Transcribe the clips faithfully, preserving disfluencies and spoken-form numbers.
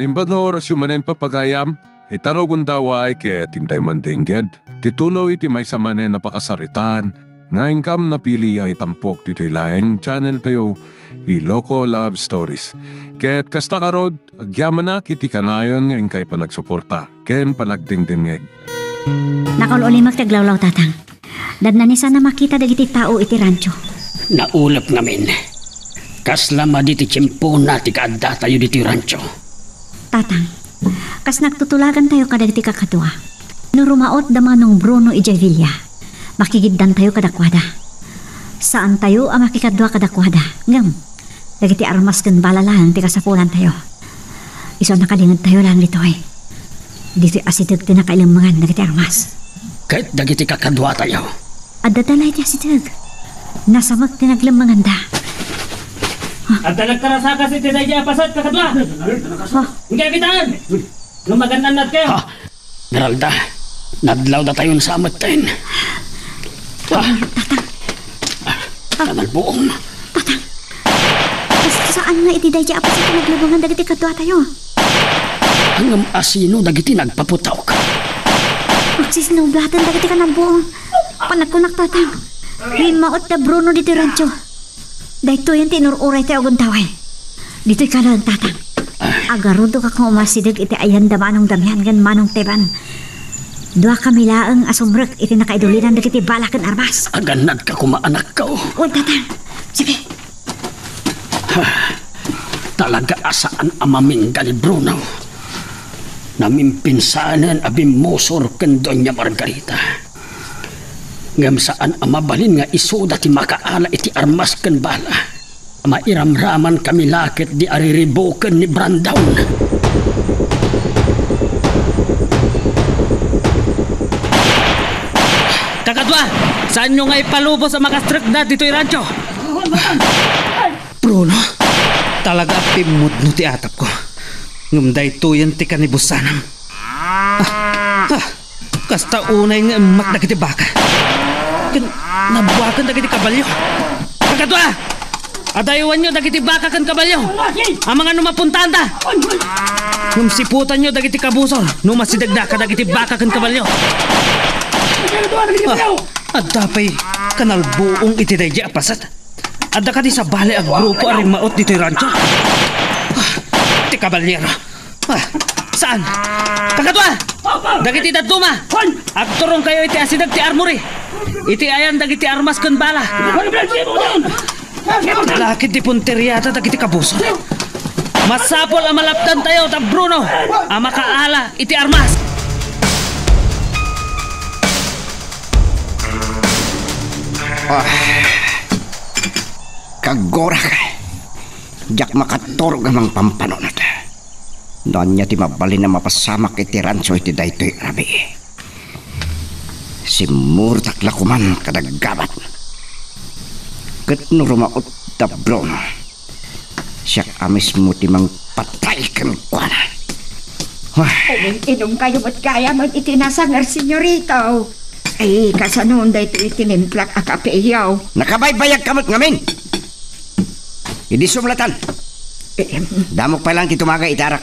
Imbag nga orasyo manen, pagayam, ita no gundaway ket intayo mandengngeg ti tuloy ti maysa manen a pakasaritaan nga inkam napili a itampok ditoy laeng channel tayo, Ilocos Love Stories. Ket kasta ngarud, agyamanak iti kanayon nga inkay panagsuporta ken panagdengdengngeg. Nakaul-ulimek ti aglawlaw, Tatang. Dadnanisan a makita dagiti tao iti rancho. Naulep ngamin. Kasla madi ti tiempona ti kaaddatayo ditoy rancho. Tatang, kas nagtutulagantayo kadagiti kakadua, no rumaut da Manong Bruno idiay villa, makigiddantayo kadakuada. Saantayo a makikadua kadakuada, ngem dagiti armas ken bala laeng ti kasapulantayo. Isu a nakalingedtayo laeng ditoy. Ditoy asideg ti nakailemmengan dagiti armas. Ket dagiti kakaduatayo? Adda dala iti asideg. Nasamek ti naglemmenganda. Adda nagtarasakas iti daydi a paset, kakadua. Ha? Inkay kitaan. No magan-annadkayo. Ha? Meralda, nadlawdatayon sa metten. Ah, Tatang. Ah, Kanalbuong. Tatang. Kas-, saan nga iti daydi a paset ti naglemengan dagiti kaduatayo? Ngem asino dagiti nagpaputok? Magsisinaublaten dagiti Kanalbuong. Panagkunak, Tatang. Rimmaut da Bruno ditoy rancho. Daytoyen ti inur-uray ti agundaway. Ditoy ka laeng, Tatang. Agarudok a koma asideg iti ayan da Manong Damian ken Manong Teban. Dua kami laeng a sumrek iti nakaidulinan dagiti bala ken armas. Agannadka koma, anakko. Wen, Tatang. Sige. Talaga a saan a mamingga ni Bruno. Namimpinsanen a bimmusor ken Doña Margarita. Ngem saan a mabalin nga isuda ti makaala iti armas ken bala. Mairamraman kami la ketdi a riribuken ni Brandon. Kakadua, saanyo nga ipalubos a makastrekda ditoy rancho? Bruno, talaga a pimmudno ti atapko. Ngem daytoyen ti kanibussanam. Ah, ah, kasta unay nga emmak dagiti baka. Ken nabuaken dagiti kabalio. Kakadua! Adaywanyo dagiti baka ken kabalio. Amangan no mapuntaanta. Ngem siputanyo dagiti kabusor no masidegda kadagiti baka ken kabalio. Ah, adda pay kanalbuong iti daydi a paset. Adda kadi sabali a grupo a rimmaut ditoy rancho? Ah, ti kabalyero. Ah, saan? Kakadua! Dagiti dadduma! Agturongkayo iti asideg ti armory. Iti ayan dagiti armas ken bala. Lakid ti punteriata dagiti kabusor. Masapul a malapdantayo ta Bruno a makaala iti armas. Ah. Kaggurak, diak makaturog a mangpampanunot. No ania ti mabalin a mapasamak iti rancho iti daytoy a rabii. Simmurtak la koman kada gabat. Ket no rumaut da Bruno, siak a mismo ti mangpatay kenkuana. Ah. Uminom-inomkayo met gayam iti nasanger, senyorito. Ay, kasano daytoy tinimplak a kapeyo? Nakabaybayagka met ngamin. Idi sumlatan. Em. Damok pay laeng ti tumaga iti arak.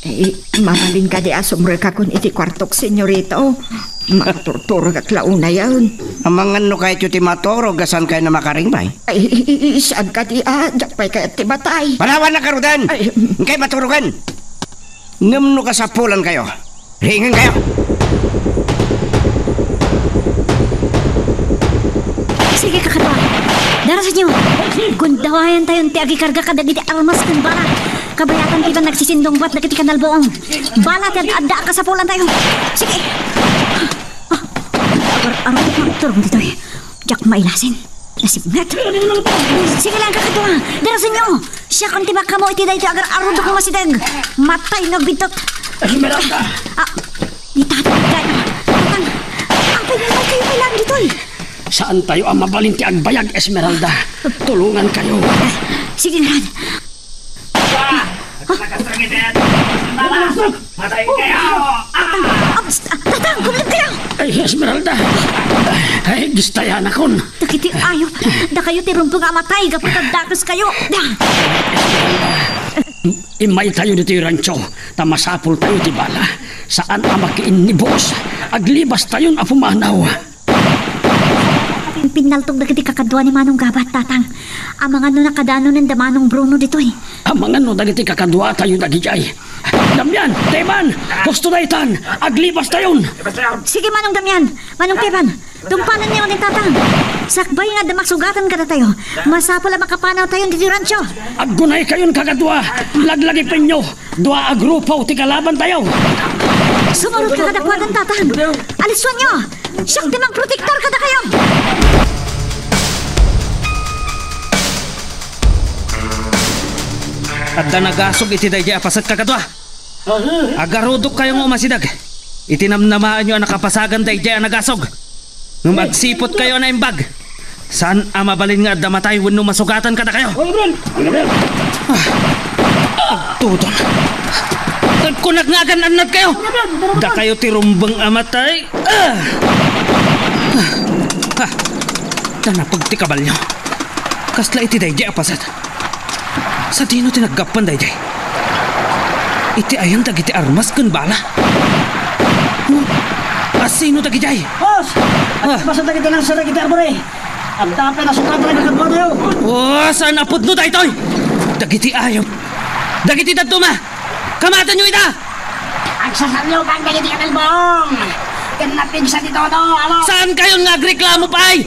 Eh, mabalin kadi a sumrekakon iti kuartok, senyorito? Makaturturogak la unayen. Amangan no kayatyo ti maturog, a saan kayo na makaringbay? Ay, i-, i-, saan kadi a, diak pay kayat ti matay. Panawannak ngaruden! Ay. Inkay maturogen! Ngem no kasapulankayo, ringenkayo! Sige, kakadua. Darasenyo. Gundawayantayon ti agikarga kadagiti armas ken bala. Kabayatan ti nagsisindungbat dagiti kanalbuong. Bala ti ad-adda a kasapulantayo. Sige. Ah, agar-arutok nga agturong ditoy. Diak mailasin. Nasipnget. Sige lang, kakadua. Darasenyo. Siakon ti makamo iti daytoy agar-arudok nga masideg. Matay no agbidtot. Esmeralda! Ah, ni Tatang, Tatang. Apay, ni Tatang, kayo kailangan ditoy. Saantayo a mabalin ti agbayag, Esmeralda. Tulongankayo. Sige, ngarud. Matay kayo! Ah! Tatang, kumilem kayo! Ay, Esmeralda! Ay, gistayanakon! Dagiti ayop, dakayo ti rumbeng a matay gapu ta dakes kayo. Da! Immaytayo ditoy rancho, ta masapultayo ti bala. Saan a makiinnibus. Aglibastayon a pumanaw. Pinnaltog dagiti kakadua ni Manong Gabat, Tatang. Amangan no nakadanonen da Manong Bruno ditoy. Amangan no dagiti kakaduatayo dagidiay. Damian, Teban, husto daytan, aglibastayon. Sige, Manong Damian, Manong Teban, tungpalenyo ni Tatang. Sakbay nga adda masugatan kadatayo, masapul a makapanawtayon ditoy rancho. Aggunaykayon kakadua, laglagipenyo. Dua a grupo ti kalabantayo. Sumurot ka kadakuada, Tatang. Alisuanyo. Siak ti mangprotektar kadakayo. Adda nagasog iti daydiay a paset, kakadua. Agarudokkayo nga umasideg. Iti namnamaenyo a nakapasagan daydiay a nagasog. Ngem agsiputkayo a naimbag. Saan a mabalin nga adda matay wenno masugatan kadakayo. Oy, Bren! Ano, Bren? Ah. Agtudon. Agkunak nga agan-annadkayo. Dakayo ti rumbeng a matay. Ah! Ah! Ah! Tanapag ti kabalyo. Kasla iti daydiay a paset. Sadino ti naggapuan daydiay? Iti ayan dagiti armas ken bala? Hmm? Asino dagidiay? Boss! Ah. Basta dagiti nangserrek iti arbore. Adda pay nasukatan a kakaduatayo. Oh, saan a pudno daytoy? Dagiti ayop. Dagiti dadduma. Kamatenyo ida! Agsasallokan dagiti katalbong! Ken napigsa ti todo, alo! Saankayon nga agreklamo pay?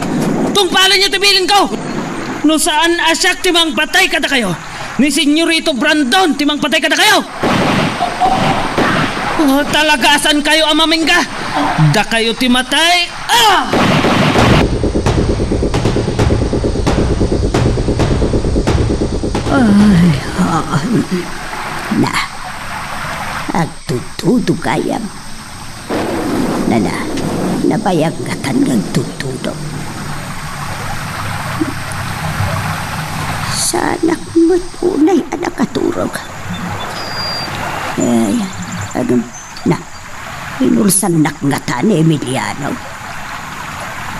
Tungpalenyo ti bilinko! No saan a siak ti mangpatay kadakayo, ni Senyorito Brandon ti mangpatay kadakayo! Oh, talaga a saankayo a mamingga! Dakayo ti matay! Ah! Ay, ah, na. Agtudtudo gayam. Nana, nabayag ngatan nga agtudtudo. Saanak met unay a nakaturog. Ay, agam-, Na, inulsannak ngata ni Emiliano.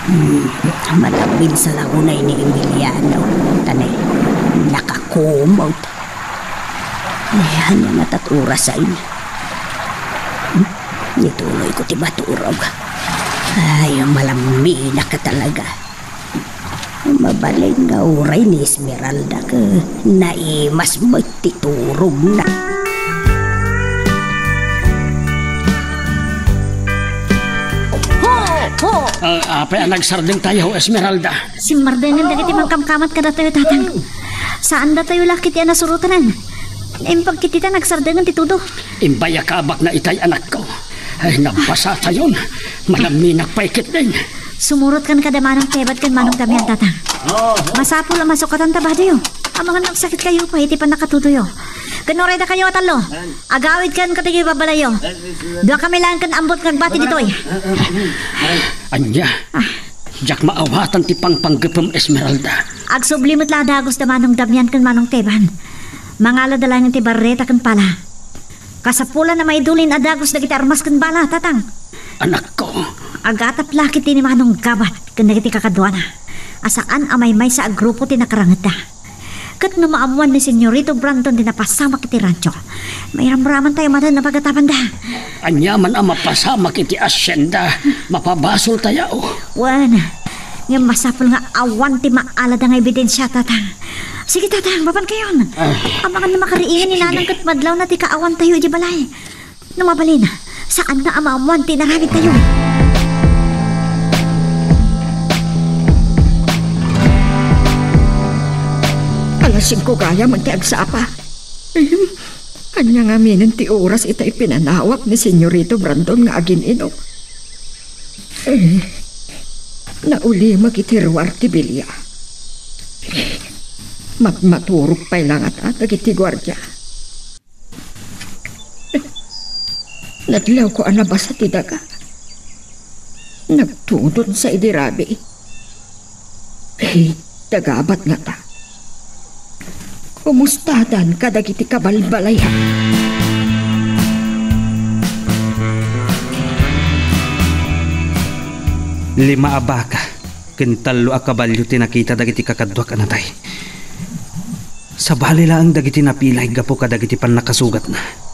Hmm, malamin sa lagunay ni Emiliano. Ta ne, nakakumot. Ay, ania ngata ti oras ay? Hmm, ituloy ko ti maturog. Ay, malaminak ka talaga. Mabalin nga uray ni Esmeralda ket naimas met ti turogna. Ho! Ho! Ah, apay a nagsardengtayo, Esmeralda? Simmardenganda dagiti mangkamkamat kadatayo, Tatang. Saan datayo la ketdi a nasurotanan. Imbag ketdi ta nagsarengngen ti tudo. Imbayag a bakna itay, anakko. Ay, nabasatayon. Malaminak pay ketdin. Sumurotkan kada Manong Teban ken Manong Damian, Tatang. Masapul a masukatan ta badayo. Amangan no agsakitkayo pay iti pannakatudoyo. Ken uray dakayo a tallo, agawidkan kadagiti babalayyo. Duakami laeng ken ambot nga agbati ditoy. Ania? Ah. Diak maawatan ti pangpanggepem, Esmeralda. Agsubli met la a dagus da Manong Damian ken Manong Teban. Mangalada laeng iti barreta ken pala. Kasapulan a maidulin a dagus dagiti armas ken bala, Tatang. Anakko. Agatap la ketdi ni Manong Gabat ken dagiti kakaduana a saan a maymaysa a grupo ti nakarangedda. Ket no maammuan ni Senyorito Brandon ti napasamak iti rancho, mairamramantayo manen a pagatabanda. Aniaman a mapasamak iti asienda, mapabasoltayo. Wen, ngem masapul nga awan ti maalada nga ebidensia, Tatang. Sige, Tatang, mapankayon. Ah. Amangan no makariingen ni Nanang ket madlawna ti kaawantayo idiay balay. No mabalin, saanna a maammuan ti inaramidtayo. Alas singko gayam ti agsapa. Ehem, ania ngaminen ti oras itay pinanawag ni Senyorito Brandon nga agin-inok? Eh, naulimek iti ruar ti bilia. Matmaturog pay la ngata dagiti guardia. Nadlawko a nabasa ti daga. Nagtudon sa idi rabii. Hey, dagabat ngata. Kumustadan kadagiti kabalbalayan? Lima a baka ken tallo a kabalio ti nakita dagiti kakaduak a natay. Sabali laeng dagiti napilay gapu kadagiti pannakasugatna.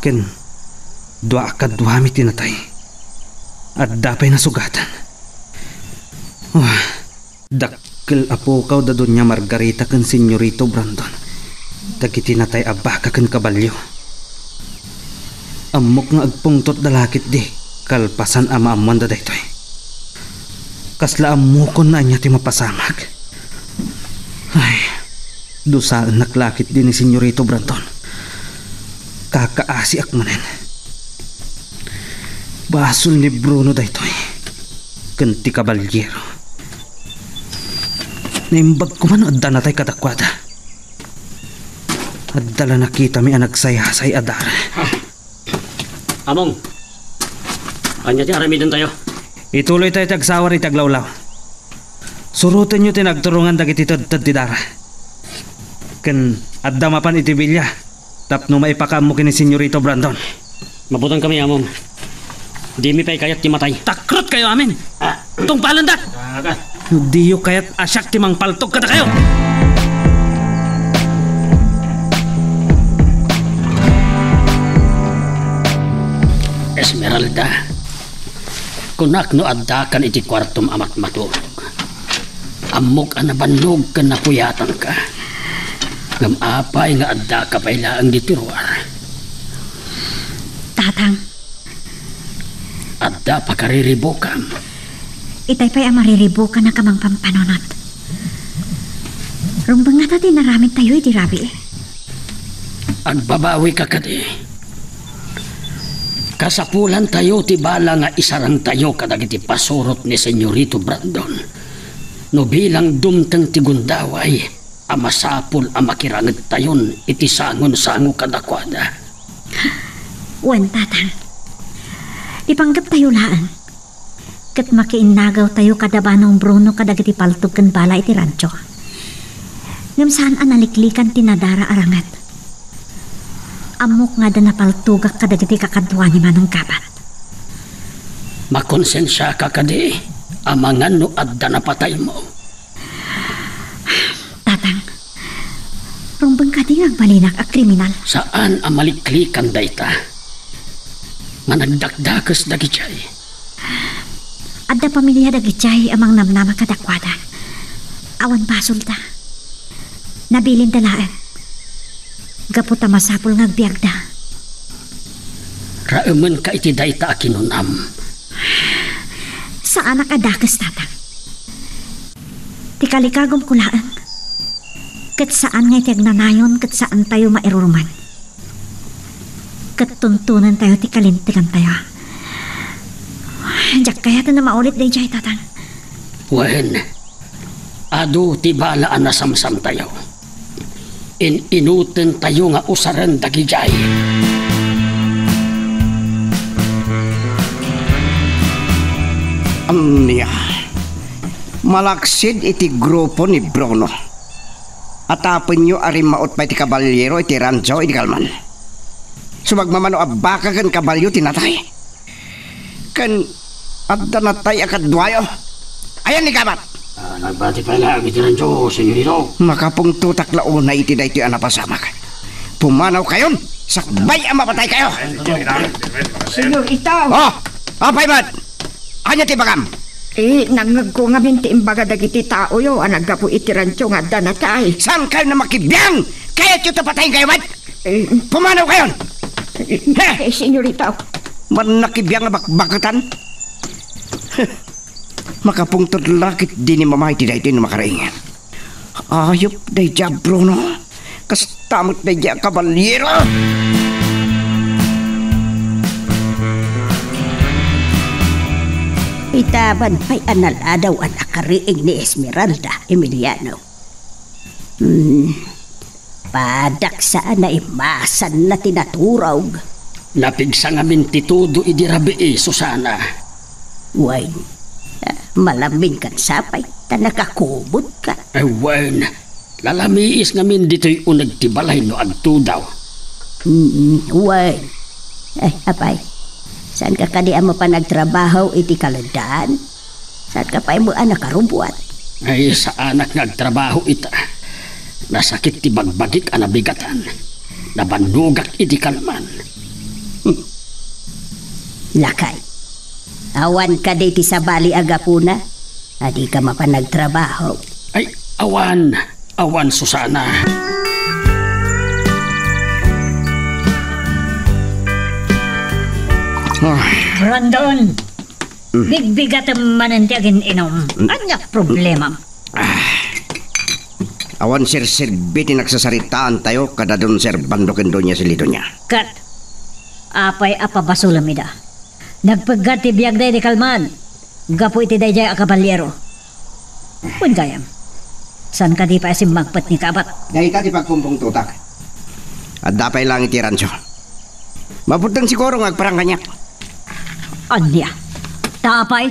Ken dua a kaduami ti natay. Adda pay nasugatan. Wah, dakkel a pukaw da Doña Margarita ken Señorito Brandon dagiti natay a baka ken kabalio. Ammok nga agpungtotda la ketdi kalpasan a maammoanda daytoy. Kasla ammokon no ania ti mapasamak. Ay, dusaennak la ketdi ni Señorito Brandon. Kakaasiak manen. Basol ni Bruno daytoy ken ti kabalyero. Naimbag koma no adda natay kadakuada. Adda la nakitami a nagsayasay a dara. Among, ania ti aramidentayo? Ituloytayo ti agsawar iti aglawlaw. Surotenyo ti nagturongan dagiti tedted ti dara. Ken adda mapan iti bilia tapno maipakaammo ken ni Señorito Brandon. Mabutengkami, Among. Dimi pay kayat ti matay. Takrotkayo amin! Ah. Tungpalenda! Aga. No diyo kayat a siak ti mangpaltog kadakayo! Esmeralda, kunak no addakan iti kuartom a matmaturog. Ammok a nabannog ken napuyatanka. Ngem apay nga addaka pay laeng ditoy ruar? Tatang, Adda pakariribukam. Itay pay a mariribukanak a mangpampanunot. Rumbeng ngata ti inaramidtayo idi rabii. Agbabawika kadi. Kasapulantayo ti bala nga isarangtayo kadagiti pasurot ni Señorito Brandon. No bilang dumteng ti gundaway, a masapul a makirangedtayon iti sangonsango kadakuada. Wen, Tatang. Ti panggeptayo laeng, ket makiinnagawtayo kada Manong Bruno kadagiti paltog ken bala iti rancho. Ngem saan a naliklikan ti nadara a ranget. Ammok nga adda napaltogak kadagiti kakadua ni Manong Gabat. Makonsensiaka kadi amangan no adda napataymo? Tatang, rumbeng kadi nga agbalinak a kriminal? Saan a maliklikan dayta. Managdakdakes dagijay. Adda pamilia dagijay a mangnamnama kadakuada. Awan basolda. Nabilinda laeng. Gapu ta masapul nga agbiagda. Raemenka iti dayta a kinunam. Saanak a dakes, Tatang. Ti kalikagumko laeng, ket saan nga iti agnanayon ket saantayo mairuruman. Ket tuntonentayo ti kalintegantayo. Diak kayaten a maulit daydiay, Tatang. Wen, adu ti bala a nasamsamtayo. In-inutentayo nga usaren dagijay. Ania? Malaksid iti grupo ni Bruno. Atapenyo a rimmaut pay ti kabalyero iti rancho idi kalman. Sumagmamano a baka ken kabalio ti natay. Ken adda natay a kaduayo. Ayan ni Gabat. Ah, nagbati pay laeng iti rancho, senyorito. Makapungtotak la unay iti daytoy a napasamak. Pumanawkayon, sakbay a mapataykayo. Senyorito. Oh, apay met? Ania ti ibagam? Eh, nangngegko ngamin ti imbaga dagiti taoyo a naggapu iti rancho nga adda natay. Saankayon a makibiang? Kayatyo ta patayenkayo met? Eh, Pumanawkayon! Eh, eh, senyorito. Mannakibiang a bakbaketan? Makapungtot la ketdi ni Mama iti daytoy no makaraingen. Ayup daydiay a Bruno. Kasta met daydiay a kabalyero. Itaban pay a naladaw a nakariing ni Esmeralda, Emiliano. Hmm. Padak saan a immasanna ti naturog. Napigsa ngamin ti tudo idi rabii, Susana. Wen, ah, malaminkan sapay ta nakakumodka. Eh, wen, lalamiis ngamin ditoy uneg ti balay no agtudaw. Mm, wen. Eh, apay, saanka kadi a mapan agtrabaho iti kaleddan? Saanka pay met a nakarubuat? Ay, saanak nga agtrabaho ita. Nasakit ti bagbagik a nabigatan. Nabannogak iti kalman. Hmm. Lakay, awan kadi ti sabali a gapuna a dika mapan agtrabaho? Ay, awan. Awan, Susana. Ah. Brandon! Mm. Bigbigatem manen ti agin-inom. Mm. Ania problema? Ah. Awan serserbi ti nagsasaritaantayo kada don Servando ken Doña Silidonia. Ket, apay a pabasolem ida? Nagpeggad ti biagda idi kalman gapu iti daydiay a kaballiero. Wen gayam, saan kadi pay a simmangpet ni kabat? Dayta ti pagpumpungtotak. Adda pay laeng iti rancho. Mabuting siguro nga agparang kaniak. Ania? Ta apay?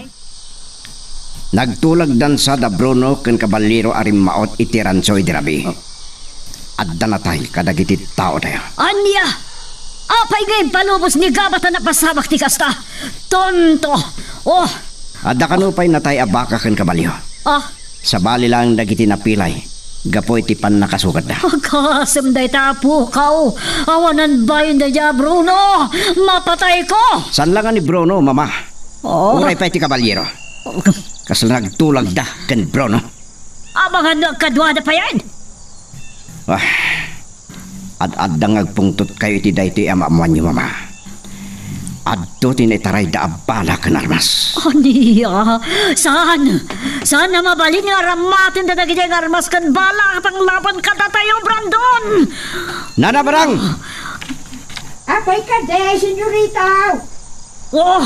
Nagtulagdan sa da Bruno ken kaballiero a rimmaot iti rancho idi rabii. Oh. Adda natay kadagiti taotayo. Ania? Apay nga impalubos ni Gabat a napasamak ti kasta? Tonto! Oh! Adda kano pay natay a baka ken kabalio. Ah? Sabali laeng dagiti napilay gapu iti pannakasugatda. Agasem dayta a pukaw! Awanan bayon daydiay a Bruno! Mapatayko! Saan la nga ni Bruno, Mama. Oh. Uray pay ti kaballiero. Oh. Kasla nagtulagda ken Bruno. Amangan no agkaduada payen? Ah, ad-adda nga agpungtotkayo iti daytoy a maammoanyo, Mama. Adto ti naitarayda a bala ken armas. Ania? Saan? Saan a mabalin nga aramatenda dagiti nga armas ken bala a panglaban kadatayo, Brandon? Nana, Barang! Apay kadi, senyorita? Oh,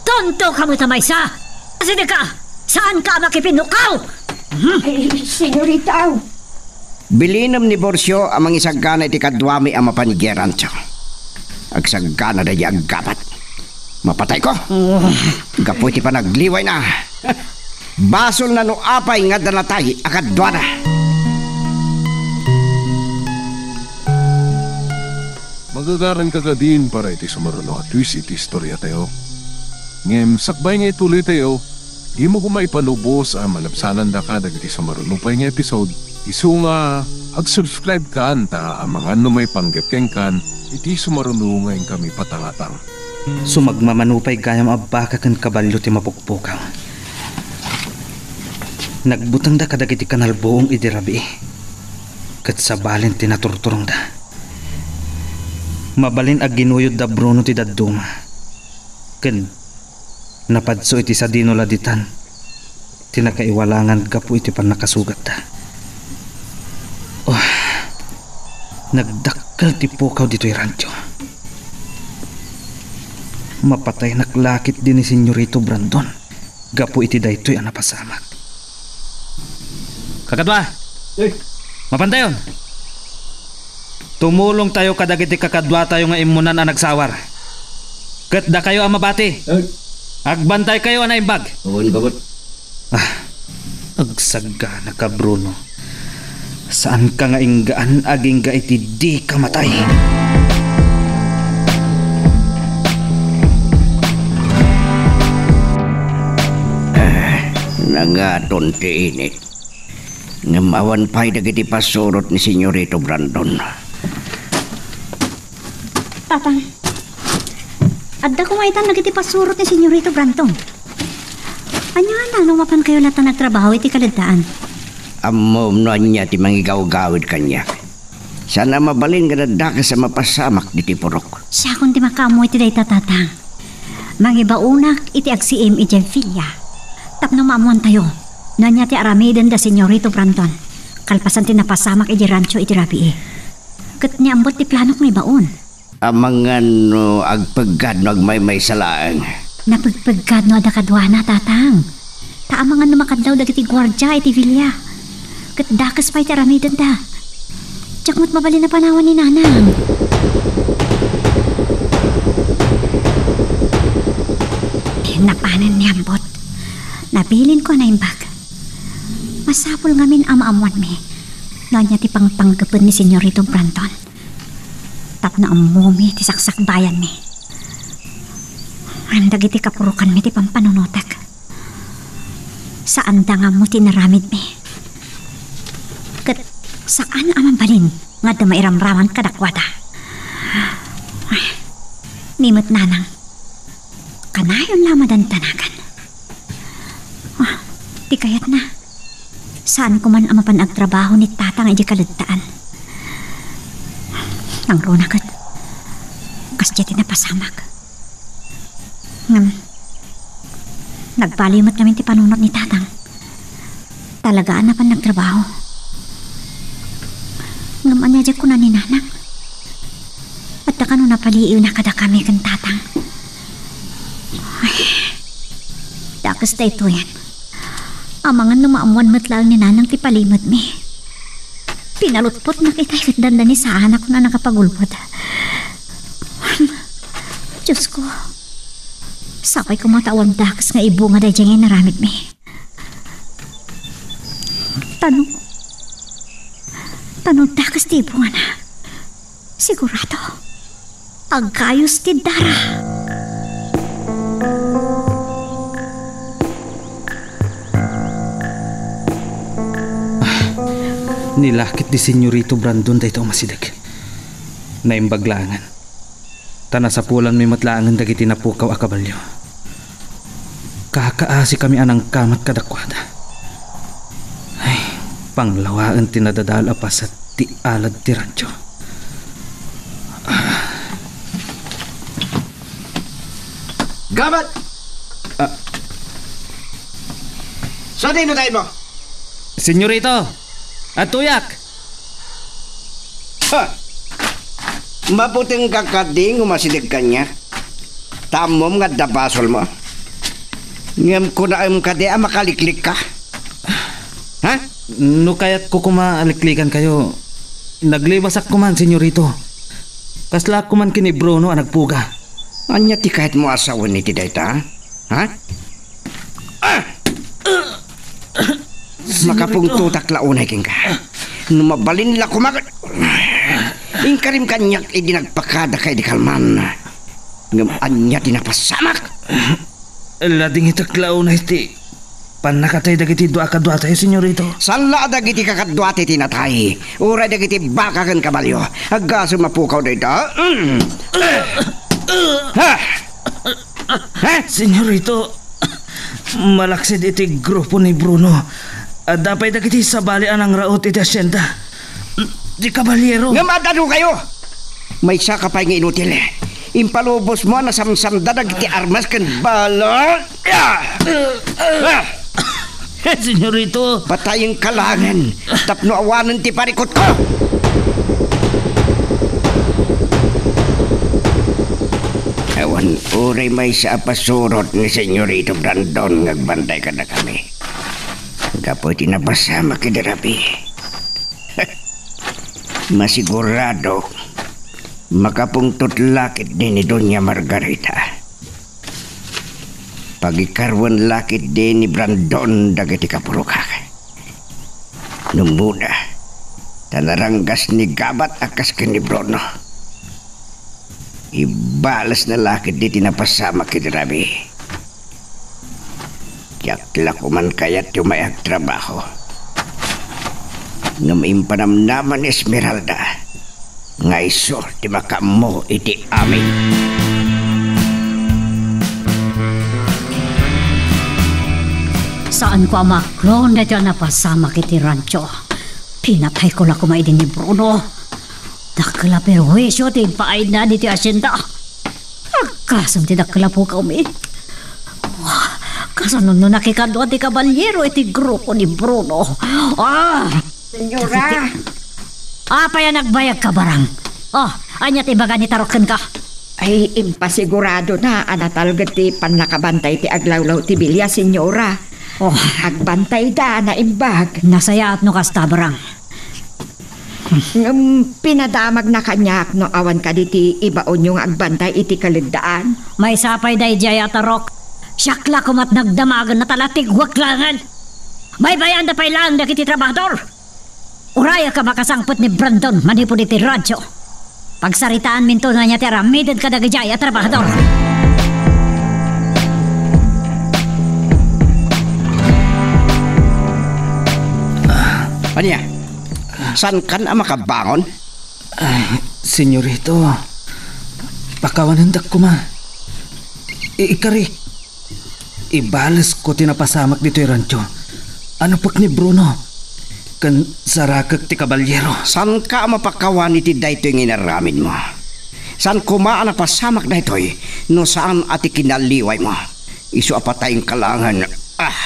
tonto ka met a maysa! Asidegka, saanka a makipinukaw? Hmm? Ay, senyorita. Bilinem ni Borcio a mangisagana iti kaduami a mapan idiay rancho. Agsagana daydiay a Gabat. Mapatayko! Oh. Gapu iti panagliwayna. Basolna no apay nga adda natay a kaduana. Magagaranka kadin para iti sumaruno a twist iti istoriatayo. Ngem sakbay nga ituloytayo, dimo koma ipalubos a malabsanandaka dagiti sumaruno pay nga episode. Isu nga, ag-subscribe kan ta amangan no maipanggep kenkan iti sumaruno nga inkami patangatang. Sumagmamano pay gayam a baka ken kabalio ti mapukpukaw. Nagbutengda kadagiti kanalbuong idi rabii, ket sabalin ti naturturongda. Mabalin a ginuyod da Bruno ti dadduma, ken napadso iti sadino la ditan ti nakaiwalangan gapu iti pannakasugatda. Oh, nagdakkel ti pukaw ditoy rancho. Mapataynak la ketdi ni Senyorito Brandon gapu iti daytoy a napasamak. Kakadua! Eh. Mapantayon! Tumulongtayo kadagiti kakaduatayo nga immunan a nagsawar. Ket dakayo a mabati. Eh. Agbantaykayo a naimbag. Wen, Kabot. Ah, agsagganaka, Bruno. Saanka nga inggaan agingga iti dika matay. Ah, nangaton ti init. Ngem awan pay dagiti pasurot ni Senyorito Brandon. Tatang, adda koma itan dagiti pasurot ni Senyorito Brandon. Ania nano mapankayo latta nagtrabaho iti kaledaan? Ammom no ania ti mangigawgawid kaniak. Saan a mabalin nga daddakes a mapasamak ditoy purok. Siakon ti makaammo iti dayta, Tatang. Mangibaonak iti agsiim idiay villa tapno maammoantayo no ania ti aramiden da Senyorito Brandon kalpasan ti napasamak idiay rancho iti rabii. Ket ni Ambot ti planok nga ibaon. Amangan no agpeggad no agmaymaysa laeng. Napegpeggad no adda kaduana, Tatang. Ta amangan no makadlaw dagiti guardia iti villa. Ket dakes pay ti aramidenda. Diak met mabalin a panawan ni Nanang. Napanen ni Ambot. Nabilinko a naimbag. Masapul ngamin a maammoanmi no ania ti pangpanggepen ni Senyorito Brandon. Tapno ammomi ti saksakbayanmi. Ngem dagiti kapurokanmi ti pampanunotek. Saanda nga ammo ti inaramidmi. Ket Saan a mabalin nga adda mairamraman kadakuada. Ay, ni met nanang, kanayon la a madantanagan. Ah, ti kayatna, saan ko man a mapan agtrabaho ni tatang idiay kaledtaan. Nangruna ket, kasdiay ti napasamak. Ngem, nagbaliw met ngamin ti panunot ni tatang. Talagaan a mapan agtrabaho. Ngem ania diay kuna ni nanang? Adda kano napaliiwna kadakami ken tatang? Ay, dakes daytoyen. Amangan no maammoan met laeng ni nanang ti palimetmi. Pinalutpotnak itay ket dandani saanak a nakapagulbod. Diosko, sapay koma ta awan dakes nga ibunga daydiay nga inaramidmi. Tano, tano dakes ti ibungana. Sigurado, agkayos ti dara. Ah, nilakit di Senyorito Brandon dayta a umasideg. Naimbag laengen. Ta nasapulanmi met laengen dagiti napukaw a kabalio. Kakaasikami a nangkamat kadakuada. Ay, panglawaen ti nadadael a paset ti alad ti rancho. Gabat! Ah. Sadino tayo mo? Senyorito, adtoyak! Ha! Mabutengka kadi nga umasideg kaniak? Ta ammom nga adda basolmo. Ngem kunaem kadi a makaliklikka? Ha? No kayatko koma a liklikankayo, naglibasak koman, Senyorito. Kaslaak koman ken ni Bruno a nagpuga. Ania ti kayatmo a sawen iti dayta? Ha? Ah! Senyorito. Makapungtotak la unay kenka. No mabalin la koma ket inkarim kaniak idi nagpakadaka idi kalman. Ngem ania ti napasamak? Ladingitek la unay ti pannakatay dagiti dua kaduatayo, Senyorito. Saan la a dagiti kakaduatayo ti natay, uray dagiti baka ken kabalio. Aggasem a pukaw dayta. Mm. Ha? Ha? Senyorito, malaksid iti grupo ni Bruno, adda pay dagiti sabali a nangraot iti hacienda. Ti kabaliero. Ngem ad-adukayo? Maysaka pay nga inutil. Impalubosmo a nasamsamda dagiti armas ken bala. Ah! Ah! Senyorito. Patayenka laengen tapno awanen ti parikutko. Awan uray maysa a pasurot ni Senyorito Brandon nga agbantay kadakami. Gapu iti napasamak idi rabii. Masiguradok, makapungtot la ketdi ni Doña Margarita. Pagikaruen la ketdi ni Brandon dagiti kapurogak. No umuna, ta naranggas ni Gabat a kas ken ni Bruno. Ibalesna la ketdi ti napasamak idi rabii. Diak la koman kayat ti umay agtrabaho. Ngem impanamnama ni Esmeralda nga isu ti makaammo iti amin. Saanko a maklon daytoy a napasamak iti rancho. Pinatayko la koma idi ni Bruno. Dakkel a perhuisio ti impaayna ditoy hacienda. Aggasem ti dakkel a pukawmi. Kasano no nakikadua ti kabaliero iti grupo ni Bruno? Ah! Senyora! Apay a nagbayagka, Barang? Oh, ania ti ibaga ni Tarok kenka? Ay, impasiguradona a natalged ti pannakabantay ti aglawlaw ti bilia, Senyora. Oh. Agbantayda a naimbag. Nasayaat no kasta, Barang. Ngem pinadamagna kaniak no awan kadi ti ibaonyo nga agbantay iti kaleddaan. Maysa pay daydiay a Tarok. Siak la koma ti nagdamagen a talatigwek laengen. Baybayaanda pay laeng dagiti trabahador. Uray a makasangpet ni Brandon manipud iti radyo. Pagsaritaanminto no ania ti aramiden kadagijay a trabahador. Ania? Saankan a makabangon? Ay, senyorito, pakawanendak koma. I-, ikari, ibalesko ti napasamak ditoy rancho. Anupek ni Bruno ken sarakek ti kabalyero. Saanka a mapakawan iti daytoy nga inaramidmo. Saan koma a napasamak daytoy no saan a ti kinaliwaymo. Isu a patayenka laengen. Ah!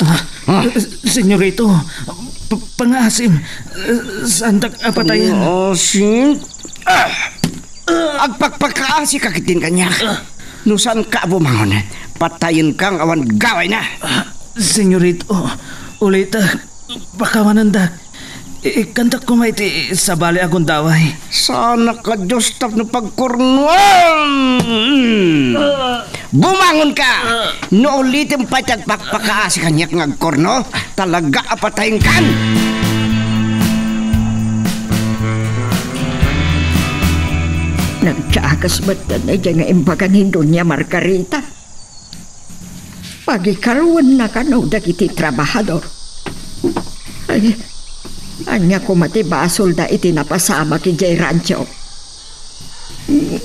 Ah! Ah! Senyorito, p-, pangaasim, saandak a patayen. Pangaasim? Ah! Agpakpakaasika ketdin kaniak. No saanka a bumangon, patayenka nga awan gawayna. Ah, senyorito, ulitek, pakawanendak. Ikkantak koma iti sabali a gundaway. Saanak a Dios tapno pagkornoan! Bumangonka! No ulitem pay ti agpakpakaasi kaniak nga agkorno, talaga a patayenkan! Nagdakas met daydiay nga imbaga ni Doña Margarita. Pagikaruenna kano dagiti trabahador. Ay, ania koma ti basolda iti napasamak idiay rancho? Hmm,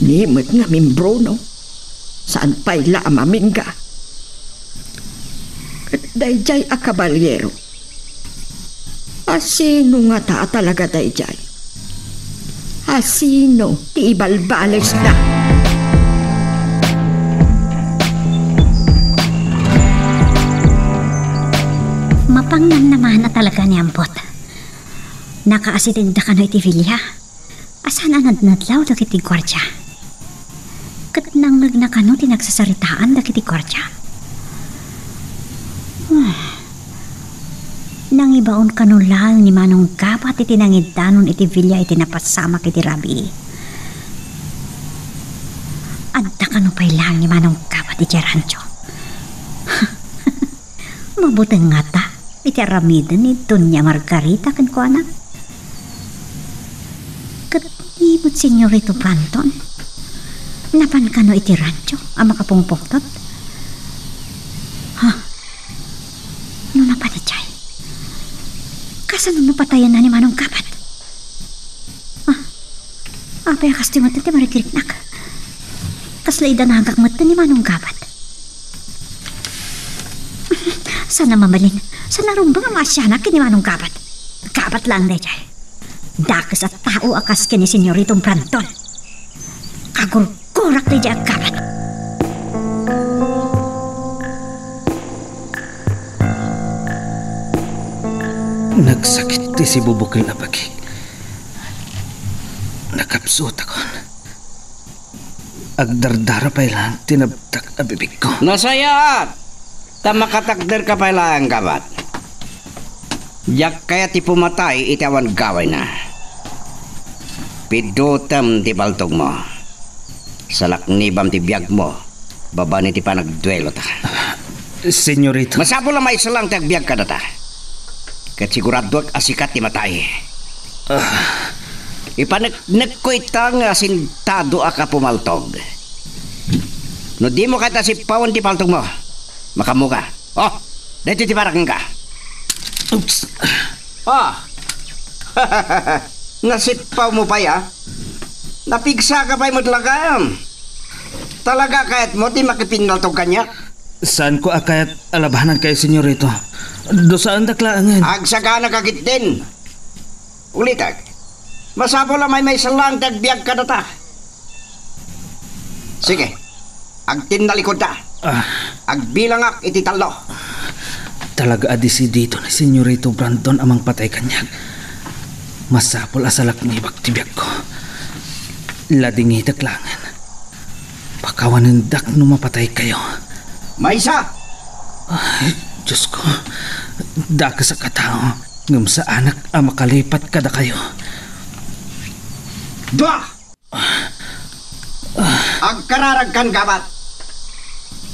ni met ngamin Bruno. Saan pay la a mamingga? Ket daydiay a kabalyero, a sino ngata a talaga daydiay? A sino ti ibalbalesda? Mapangngannamana talaga ni Ambot. Nakaasitengda kano iti villa. A saan a nadnadlaw dagiti guardia. Ket nangngegna kano ti nagsasaritaan dagiti guardia. Nangibaon kano laeng ni Manong Gabat iti nangiddanon iti villa iti napasamak iti rabii. Adda kano pay laeng ni Manong Gabat iti rancho. Mabuteng ngata iti aramiden ni Doña Margarita kenkuana. Ket ni met Senyorito Brandon, napan kano iti rancho a makapungpungtot? Ha? No napan idiay, kasano no patayenna ni Manong Gabat? Ah, apay a kastoy met ti marikiriknak? Kasla idanagak met ni Manong Gabat. Saan a mabalin, saan a rumbeng a maasianak ken ni Manong Gabat. Gabat laeng daydiay. Dakes a tao a kas ken ni Senyorito Brandon. Kagurgurak daydiay a gabat. Nagsakit ti sibubukel a bagik. Nakapsutakon. Agdardara pay laeng ti nabtak a bibigko. Nasayaat! Ta makatakderka pay laeng, Gabat. Diak kayat ti pumatay iti awan gawayna. Pidutem ti paltogmo. Salaknibam ti biagmo babaen iti panagduelota. Senyorito. Masapul a maislang ti agbiag kadata. Ket siguraduak a sika ti matay. Ah. Ipaneknekko ita nga asintado a kapumaltog. No dimo kayat a sippawen ti paltogmo, makaammoka. Oh, daytoy ti para kenka. Oops. Ah. Nasippawmo pay, a? Napigsaka pay met laeng. Talaga kayatmo ti makipinnaltog kaniak? Saanko a kayat a labanankayo, senyorito. Dusaendak laengen. Agsaganaka ketdin. Ulitek. Masapul a maymaysa laeng ti agbiag kadata. Sige. Agtinnalikodta. Ah. Agbilangak iti tallo. Talaga a desidido ni Senyorito Brandon a mangpatay kaniak. Masapul a salaknibak ti biagko. Ladingitek laengen. Pakawanendak no mapataykayo. Maysa! Ay, Diosko. Dakesak a tao, ngem saanak a makalipat kadakayo. Dua! Agkararagkan, Gabat.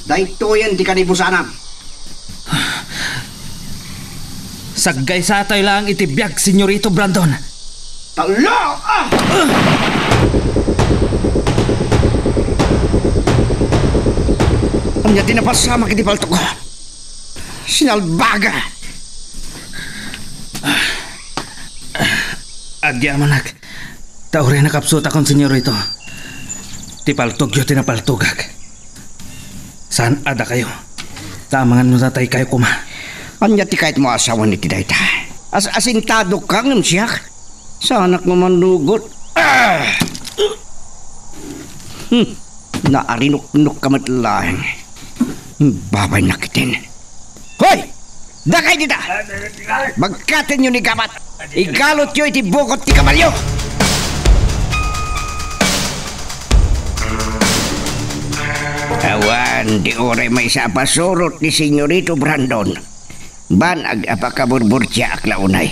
Daytoyen ti kanibusanam. Saggaysatayo laeng iti biag, Senyorito Brandon. Tallo! Ah! Ania ti napasamak iti paltokko? Sinalbaga! Agyamanak, ta uray nakapsutakon, Senyorito. Ti paltogyo ti napaltogak. Saan a dakayo. Ta amangan no nataykayo koma. Ania ti kayatmo a sawen iti dayta? As-asintado ka ngem siak? Saanak nga mannugot. Ah! Hmm. Naarinuknok ka met laeng. Babaynak iten. Hoy! Dakay dita! Bagkatenyo ni Gabat! Igalotyo iti bukot ti kabalio! Awan, di uray maysa a pasurot ni Senyorito Brandon. Banag a pakaburburtiaak la unay.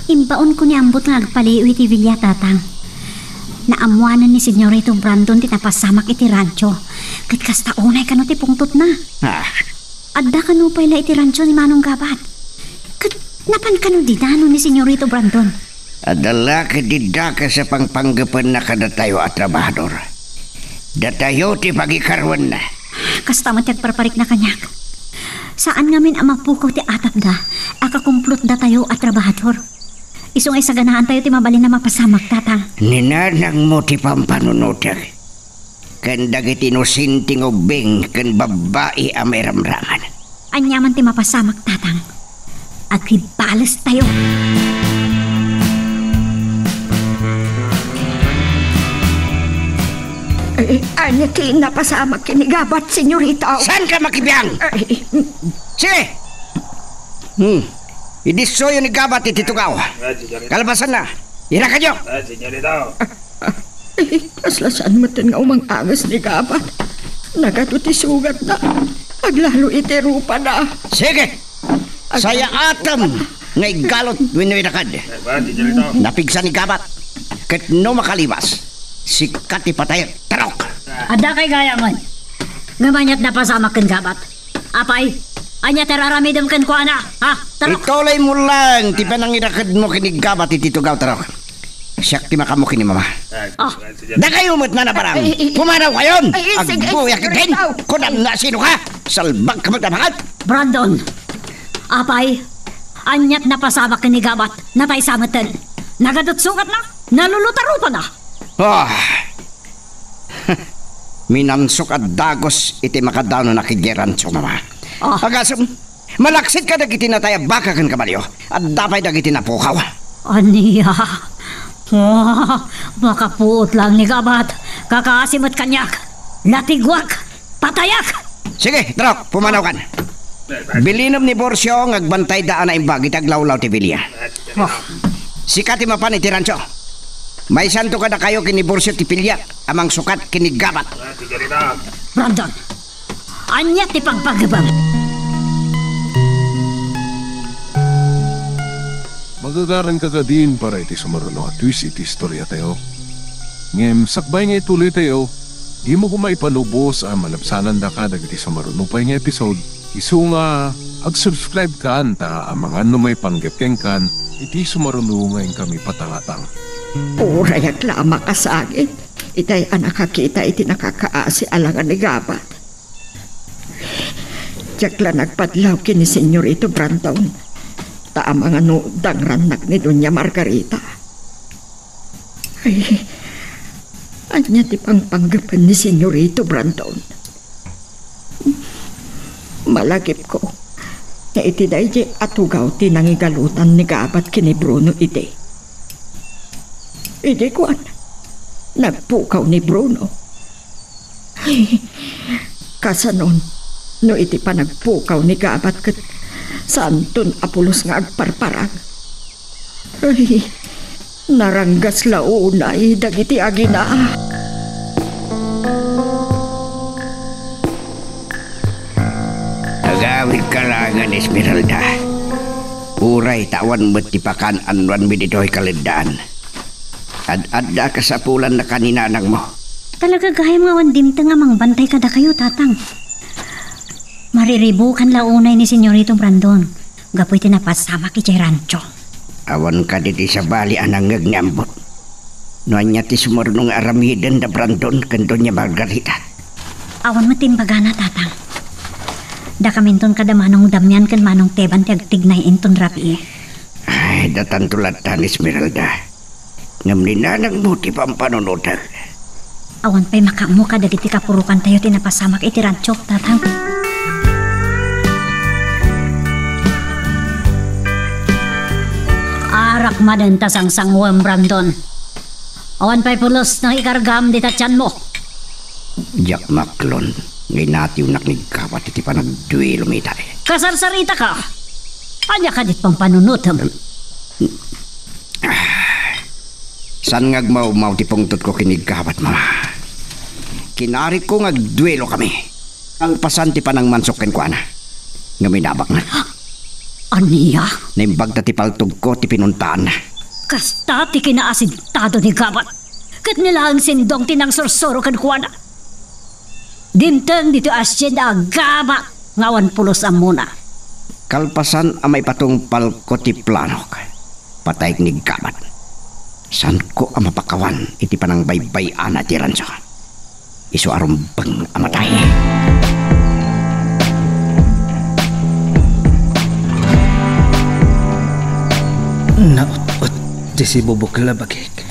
Imbaonko ni Ambot nga agpaliiw iti bilia, Tatang. Naammoanen ni Senyorito Brandon ti napasamak iti rancho. Ket kasta unay kano ti pungtotna. Ah. Adda kano pay la iti rancho ni Manong Gabat. Ket napan kano dida no ni Senyorito Brandon? Adda la ket dida kas a pangpanggepenna kadatayo a trabahador. Datayo ti pagikaruenna. Kasta met ti agparparikna kaniak. Saan ngamin a mapukaw ti atapda a kakumplot datayo a trabahador. Isu nga isaganaantayo ti mabalin a mapasamak, Tatang. Ni nanangmo ti pampanunotek. Ken dagiti inosente nga ubbing ken babbai a mairamraman. Ania man ti mapasamak, Tatang? Agibalestayo. Eh, ania ti napasamak ken ni Gabat, senyorita? Saan ka makibiang? Ay. Sige! Hmm. Idissoyo ni Gabat iti tugaw. Kalpasanna, irakadyo! Ay, kasla saan metten nga umang-anges ni Gabat. Nagadu ti sugatna. Aglalo iti rupada. Sige! Sayaatem nga igalot wenno irakad. Napigsa ni Gabat. Ket no makaliwas, sika ti patayek, tarok! Adda kay gayamen. Ngem aniat napasamak ken Gabat? Apay, ania ti ar-aramidem kenkuana? Ha? Tarok! Ituloymo laeng ti panangirakedmo ken ni Gabat iti tugaw, tarok. Siak ti makaammo ken ni Mama. Ah. Dakayo met, nanaparang. Ay, ay, ay. Pumanawkayon! Ay, ay, sige, Agbuyak sige, ken! Ikaw. Kunam na sino ka? Salbag ka met a pangan! Brandon! Apay, aniat napasamak ken ni Gabat? Nataysa metten. Nagadu ti sugatna? Naluluta rupada. Ah. Minansok a dagus iti makadanon a ket idiay rancho, Mama. Ah. Agasem, malaksid ka dagiti natay a baka ken kabalio. Adda pay dagiti napukaw. Ania? Ah, makapuot laeng ni Gabat. Kakaasi met kaniak. Latiguak. Patayak! Sige, tarok, pumanawkan. Bilinem ni Borcio nga agbantayda a naimbag iti aglawlaw ti bilia. Ah. Sika ti mapan iti rancho. Maisanto kadakayo ken ni Borcio ti piliak a mangsukat ken ni Gabat. Brandon, ania ti pagpagibem? Magagaranka kadin para iti sumaruno a twist iti istoriatayo. Ngem sakbay nga ituloytayo, dimo koma ipalubos a malabsanandaka dagiti sumaruno pay nga episode. Isu nga, ag-subscribe kan ta amangan no maipanggep kenkan iti sumaruno nga inkami patangatang. Uray ak la a makasangit, itay a nakakita iti nakakaasi a langa ni Gabat. Diak la nagpadlaw ken ni Senyorito Brandon, ta amangan no dangrannak ni Doña Margarita. Ay, ania ti pangpanggepen ni Senyorito Brandon? Malagipko nga iti daydi a tugaw ti nangigalutan ni Gabat ken ni Bruno idi. Idi kuan, nagpukaw ni Bruno. Ay, kasanon, no iti panagpukaw ni Gabat ket saanton a pulos nga agparparang. Ay, naranggas la unay dagiti agina. Agawidka laengen, Esmeralda. Uray ta awan met ti pakaan-anoanmi ditoy kaleddaan. Ad-adda a kasapulanna ken ni nanangmo. Talaga gayam nga awan dimteng a mangbantay kadakayo, Tatang. Mariribukan la unay ni Senyorito Brandon gapu iti napasamak idiay rancho. Awan kadi ti sabali a nangngeg ni Ambot? No ania ti sumurno nga aramiden da Brandon ken Doña Margarita? Awan met ti imbagana, Tatang. Dakaminton kada Manong Damian ken Manong Teban ti agtignay inton rabii. Ay, datanto latta ni Esmeralda. Ngem ninanagmo ti pampanunotek. Awan pay makaammo kadagiti kapurokantayo ti napasamak iti rancho, Tatang. Arak manen ta sangsanguem, Brandon. Awan pay pulos nga ikargam dita tianmo. Diak maklon nga inatiwnak ni Gabat iti panagduelom itay. Kasarsaritaka! Ania kadi ti pampanunotem? Saan nga agmawmaw ti pungtotko ken ni Gabat, Mama. Kinarikko nga agduelokami. Kalpasan ti panangmansok kenkuana. Ngem inabakna. Ania? Naimbagda ti paltogko ti pinuntaanna. Kasta ti kinaasintado ni Gabat. Ket ni laeng Sindong ti nangsursuro kenkuana. Dimteng ditoy asienda a Gabat nga awan pulos ammona. Kalpasan a maipatungpalko ti planok, patayek ni Gabat. Saanko a mapakawan iti panangbaybay-ana ti rancho. Isu a rumbeng a matay. Naut-ot ti sibubukla bagik.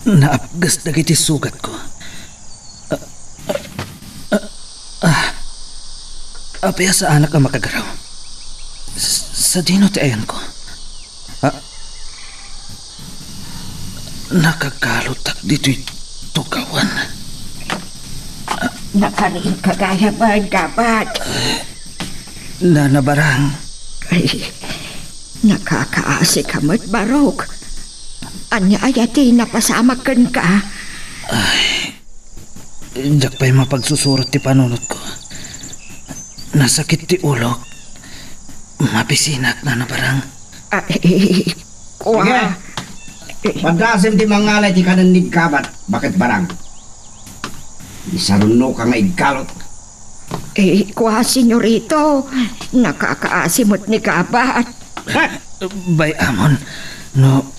Naapgas dagiti sugatko. Ah, ah, ah. Apay a saanak a makagaraw? S-, sadino ti ayanko? Ah, nakagalutak ditoy tugawan. Nakariingka gayam, Gabat. Nana Barang. Ay, nakakaasika met, Barok. Ania aya ti napasamak kenka? Ay, diak pay mapagsusurot ti panunotko. Nasakit ti ulok. Mabisinak, Nana Barang. Ah, eh, kua. Sige. Padasem ti mangala iti kanen ni Gabat, baket Barang. Isarunnoka nga iggalot. Eh, kua, Senyorito, nakakaasi met ni Gabat. Ha? Bay-amon, no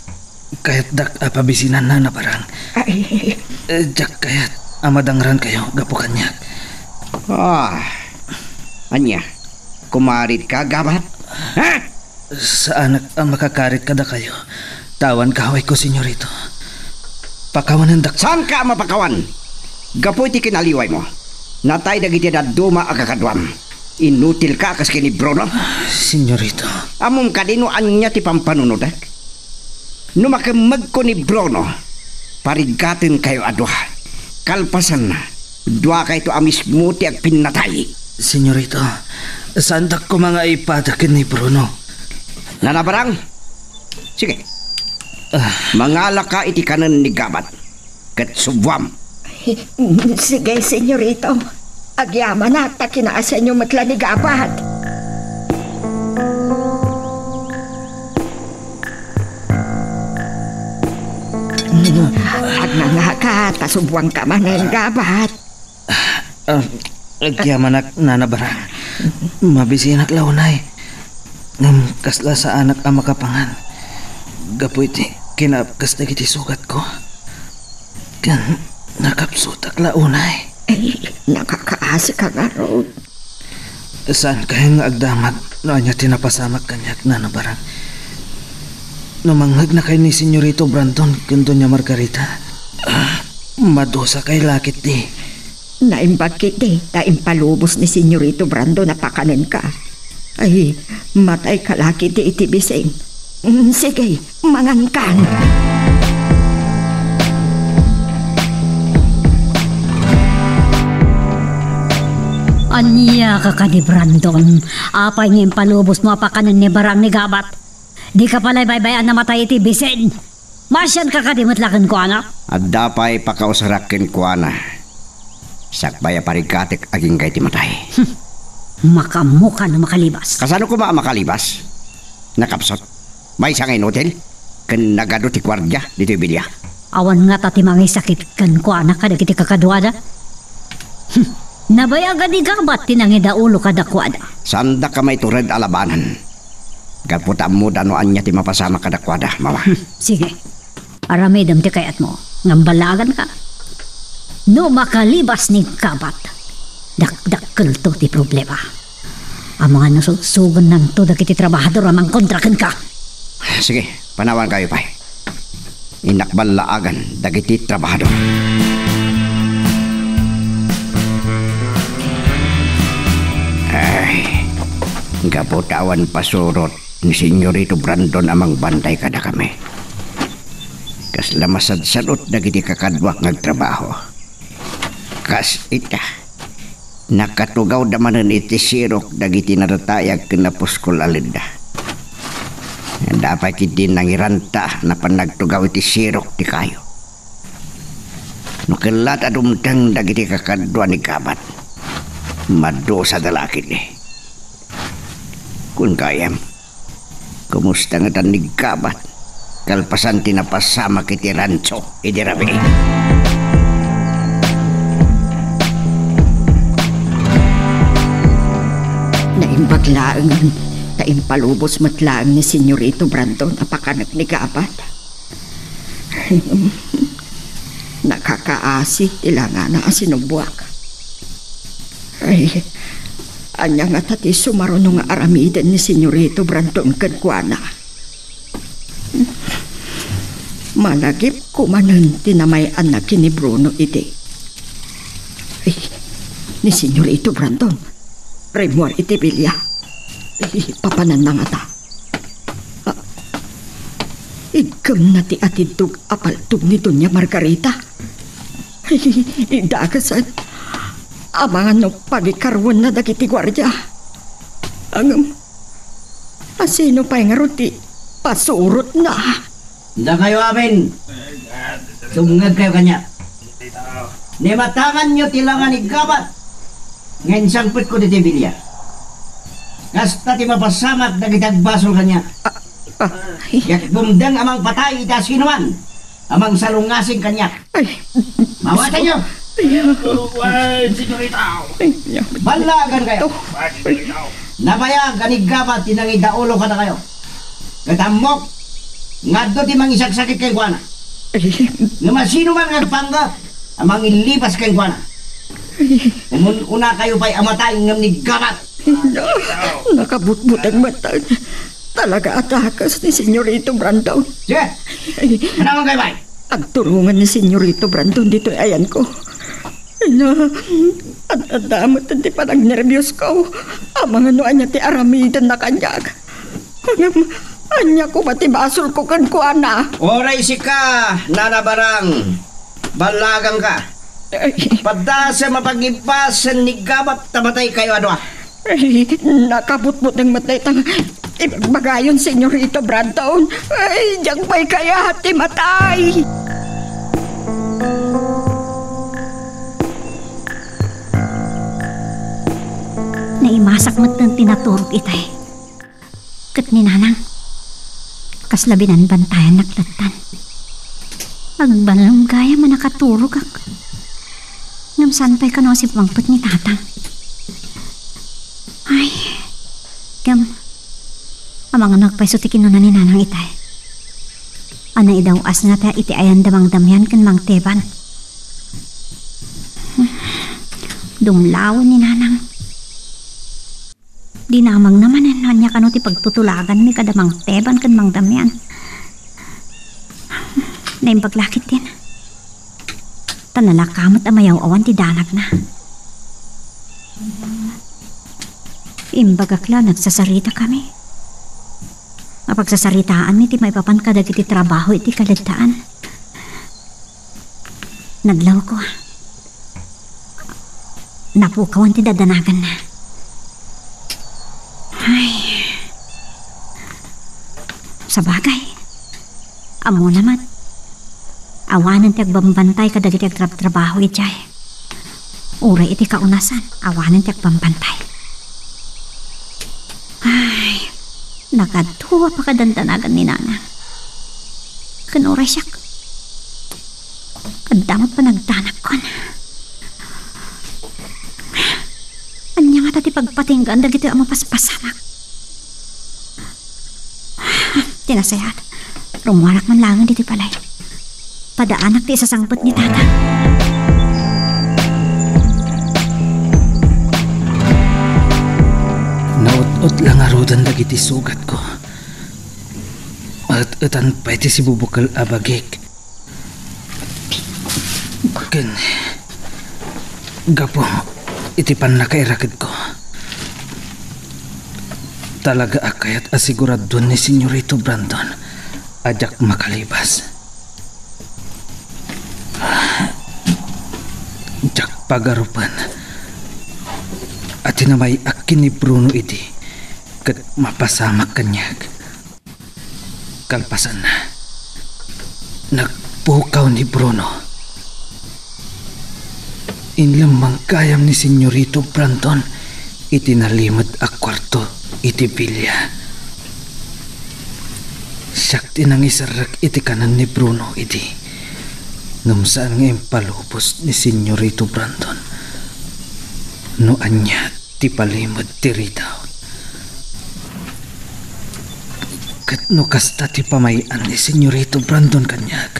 kayatdak a pabisinan, Nana Barang. Ay. Eh, diak kayat a madangrankayo gapu kaniak. Ah, ania? Kumaritka, Gabat? Ha? Saanak a makakarit kadakayo, ta awan kaawayko, Senyorito. Pakawanendak. Saanka a mapakawan? Gapu iti kinaliwaymo, natay dagiti dadduma a kakaduam. Inutilka a kas ken ni Bruno. Senyorito. Ammom kadi no ania ti pampanunotek? No makemmegko ni Bruno, parigatenkayo a dua. Kalpasanna, duakayto a mismo ti agpinnatay. Senyorito, saandak koma nga ipada ken ni Bruno. Nana Barang? Sige. Ah. Mangalaka iti kanen ni Gabat. Ket subwam. Sige, Senyorito. Agyamanak ta kinaasianyo met la ni Gabat. Agnangaka ta subwangka manen, Gabat. Ah, agyamanak, Nana Barang. Mabisinak la unay. Ngem kasla saanak a makapangan. Gapu iti kinaapgas dagiti sugatko. Ken nakapsutak la unay. Ay, nakakaasika ngarud. Saankayon nga agdamag no ania ti napasamak kaniak, Nana Barang? No mangngegnakay ni Senyorito Brandon ken Doña Margarita, ah, madusakay la ketdi. Naimbag ketdi ta impalubos ni Senyorito Brandon a pakanenka. Ay, matayka la ketdi iti bising. Mm, sige, mangankan. Ania ka kadi, Brandon? Apay nga impalubosmo a pakanen ni Barang ni Gabat? Dika pay la baybay-an a matay iti bising? Maasianka kadi met la kenkuana? Adda pay pakausarek kenkuana. Sakbay a parigatek agingga iti matay. Hmm. Makaammoka no makalibas. Kasano koma a makalibas? Nakapsut. Maysa nga inutil ken nagadu ti guardia ditoy bilia. Awan ngata ti mangisakit kenkuana kadagiti kakaduada? Hmm. Nabayagan ni Gabat ti nangidaulo kadakuada. Saandak a maitured a labanan. Gapu ta ammoda no ania ti mapasamak kadakuada, Mama. Hmm. Sige. Aramidem ti kayatmo, ngem ballaaganka. No makalibas ni Gabat, dakdakkelto ti problema. Amangan no sugsugennanto dagiti trabahador a mangkontra kenka. Sige, panawankayo pay. Innak ballaagan dagiti trabahador. Ay, gapu ta awan pasurot ni Senyorito Brandon a mangbantay kadakami. Kasla masadsadot dagiti kakaduak nga agtrabaho. Kas ita, nakatugawda manen iti sirok dagiti nadatayag ken napuskol a ledda. Apay ketdi nangiranta napan nagtugaw iti sirok ti kayo. No kella't a dumteng dagiti kakadua ni Gabat, madusada la ketdi. Kunkayam, kumusta ngatan ni Gabat kalpasan ti napasamak iti rancho idi rabii? Naimbag laengen ta impalubos met laeng ni Senyorito Brandon a pakanek ni Gabat. Nakakaasi ti langana a sinuboak. Ay, ania ngata ti sumaruno nga aramiden ni Senyorito Brandon kenkuana? Malagipko manen ti namay-anna ken ni Bruno idi. Ay, ni Senyorito Brandon, rimmuar iti bilia. Ay, papananna ngata. Ah, iggemna ti atiddog a paltog ni Doña Margarita. Ay, idagasen. Amangan no pagikaruenna dagiti guardia. Ngem, asino pay ngarud ti pasurotna? Dakayo amin, sumngegkayo kaniak. Nimatanganyo ti langa ni Gabat nga insangpetko ditoy bilia. Kasta ti mapasamak dagiti agbasol kaniak. Ah, ay. Diak dumteng a mangpatay iti asinoman a mangsalungasing kaniak. Ay, mawatanyo! Ay, senyorita! Ay, ya. Ballaagankayo! Nabayag a ni Gabat ti nangidaulo kadakayo. Ket ammok nga adda ti mangisaksakit kenkuana. Ay. Ngem asinoman nga agpanggep a mangillipas kenkuana, umun-unakayo pay a matay ngem ni Gabat. Nakabutbuteng met talaga a dakes ni Senyorito Brandon. Sige! Manawankayo pay! Agturongen ni Senyorito Brandon ditoy ayanko. Ina, ad-adda met ti panagnerbios ko. Amangan no ania ti aramidenna kaniak. Ngem, ania koma ti basolko kenkuana? Uray sika, Nana Barang, ballaaganka. Ay. Padasem a pagibbasen ni Gabat ta mataykayo a dua. Ay, nakabutbuteng met dayta nga ibagbagayon, Senyorito Brandon. Ay, diak pay kayat ti matay. Naimasak met ti naturog itay. Ket ni Nanang, kasla binanbantayannak lattan. Agbalem gayam a nakaturogak. Ngem saan pay kano a simmangpet ni Tatang? Ay, ngem, amangan pay isu ti kinuna ni Nanang itay. A naidaw-as ngata iti ayan da Mang Damian ken Mang Teban. Dumlawen ni Nanang. Dinamagna manen no ania kano ti pagtutulaganmi kada Mang Teban ken Mang Damian. Naimbag la ketdin. Ta nalaka met a mayaw-awan ti danagna. Imbagak la nagsasaritakami. Mapagsasaritaanmi ti maipapan kadagiti trabaho iti kaleddaan. Nadlawko. Napukawan ti dadanaganna. Ay. Sabagay, ammona met. Awanen ti agbambantay kadagiti agtrabtrabaho idiay. Uray iti kaunasan, awanen ti agbambantay. Ay, nakaduapak a dandanagan ni Nanang. Ken uray siak, adda met panagdanakkon. Ania ngata ti pagpatinggaan dagitoy a mapaspasamak? Ti nasayaat, rummuarak man laengen ditoy balay. Padaanak ti isasangpet ni Tatang. Naut-ot la ngaruden dagiti sugatko. et-etan pay ti sibubukel a bagik. Ken gapu iti pannakairakedko, talaga a kayat a siguraduen ni Senyorito Brandon a diak makalibas. Diak pagarupen a tinamayak ken ni Bruno idi ket mapasamak kaniak. Kalpasanna, nagpukaw ni Bruno. Inlemmeng gayam ni Senyorito Brandon iti nalimed a kuarto iti villa. Siak ti nangiserrek iti kanen ni Bruno idi, ngem saan nga impalubos ni Senyorito Brandon no ania ti palimed ti ridaw. Ket no kasta ti pamay-an ni Senyorito Brandon kaniak,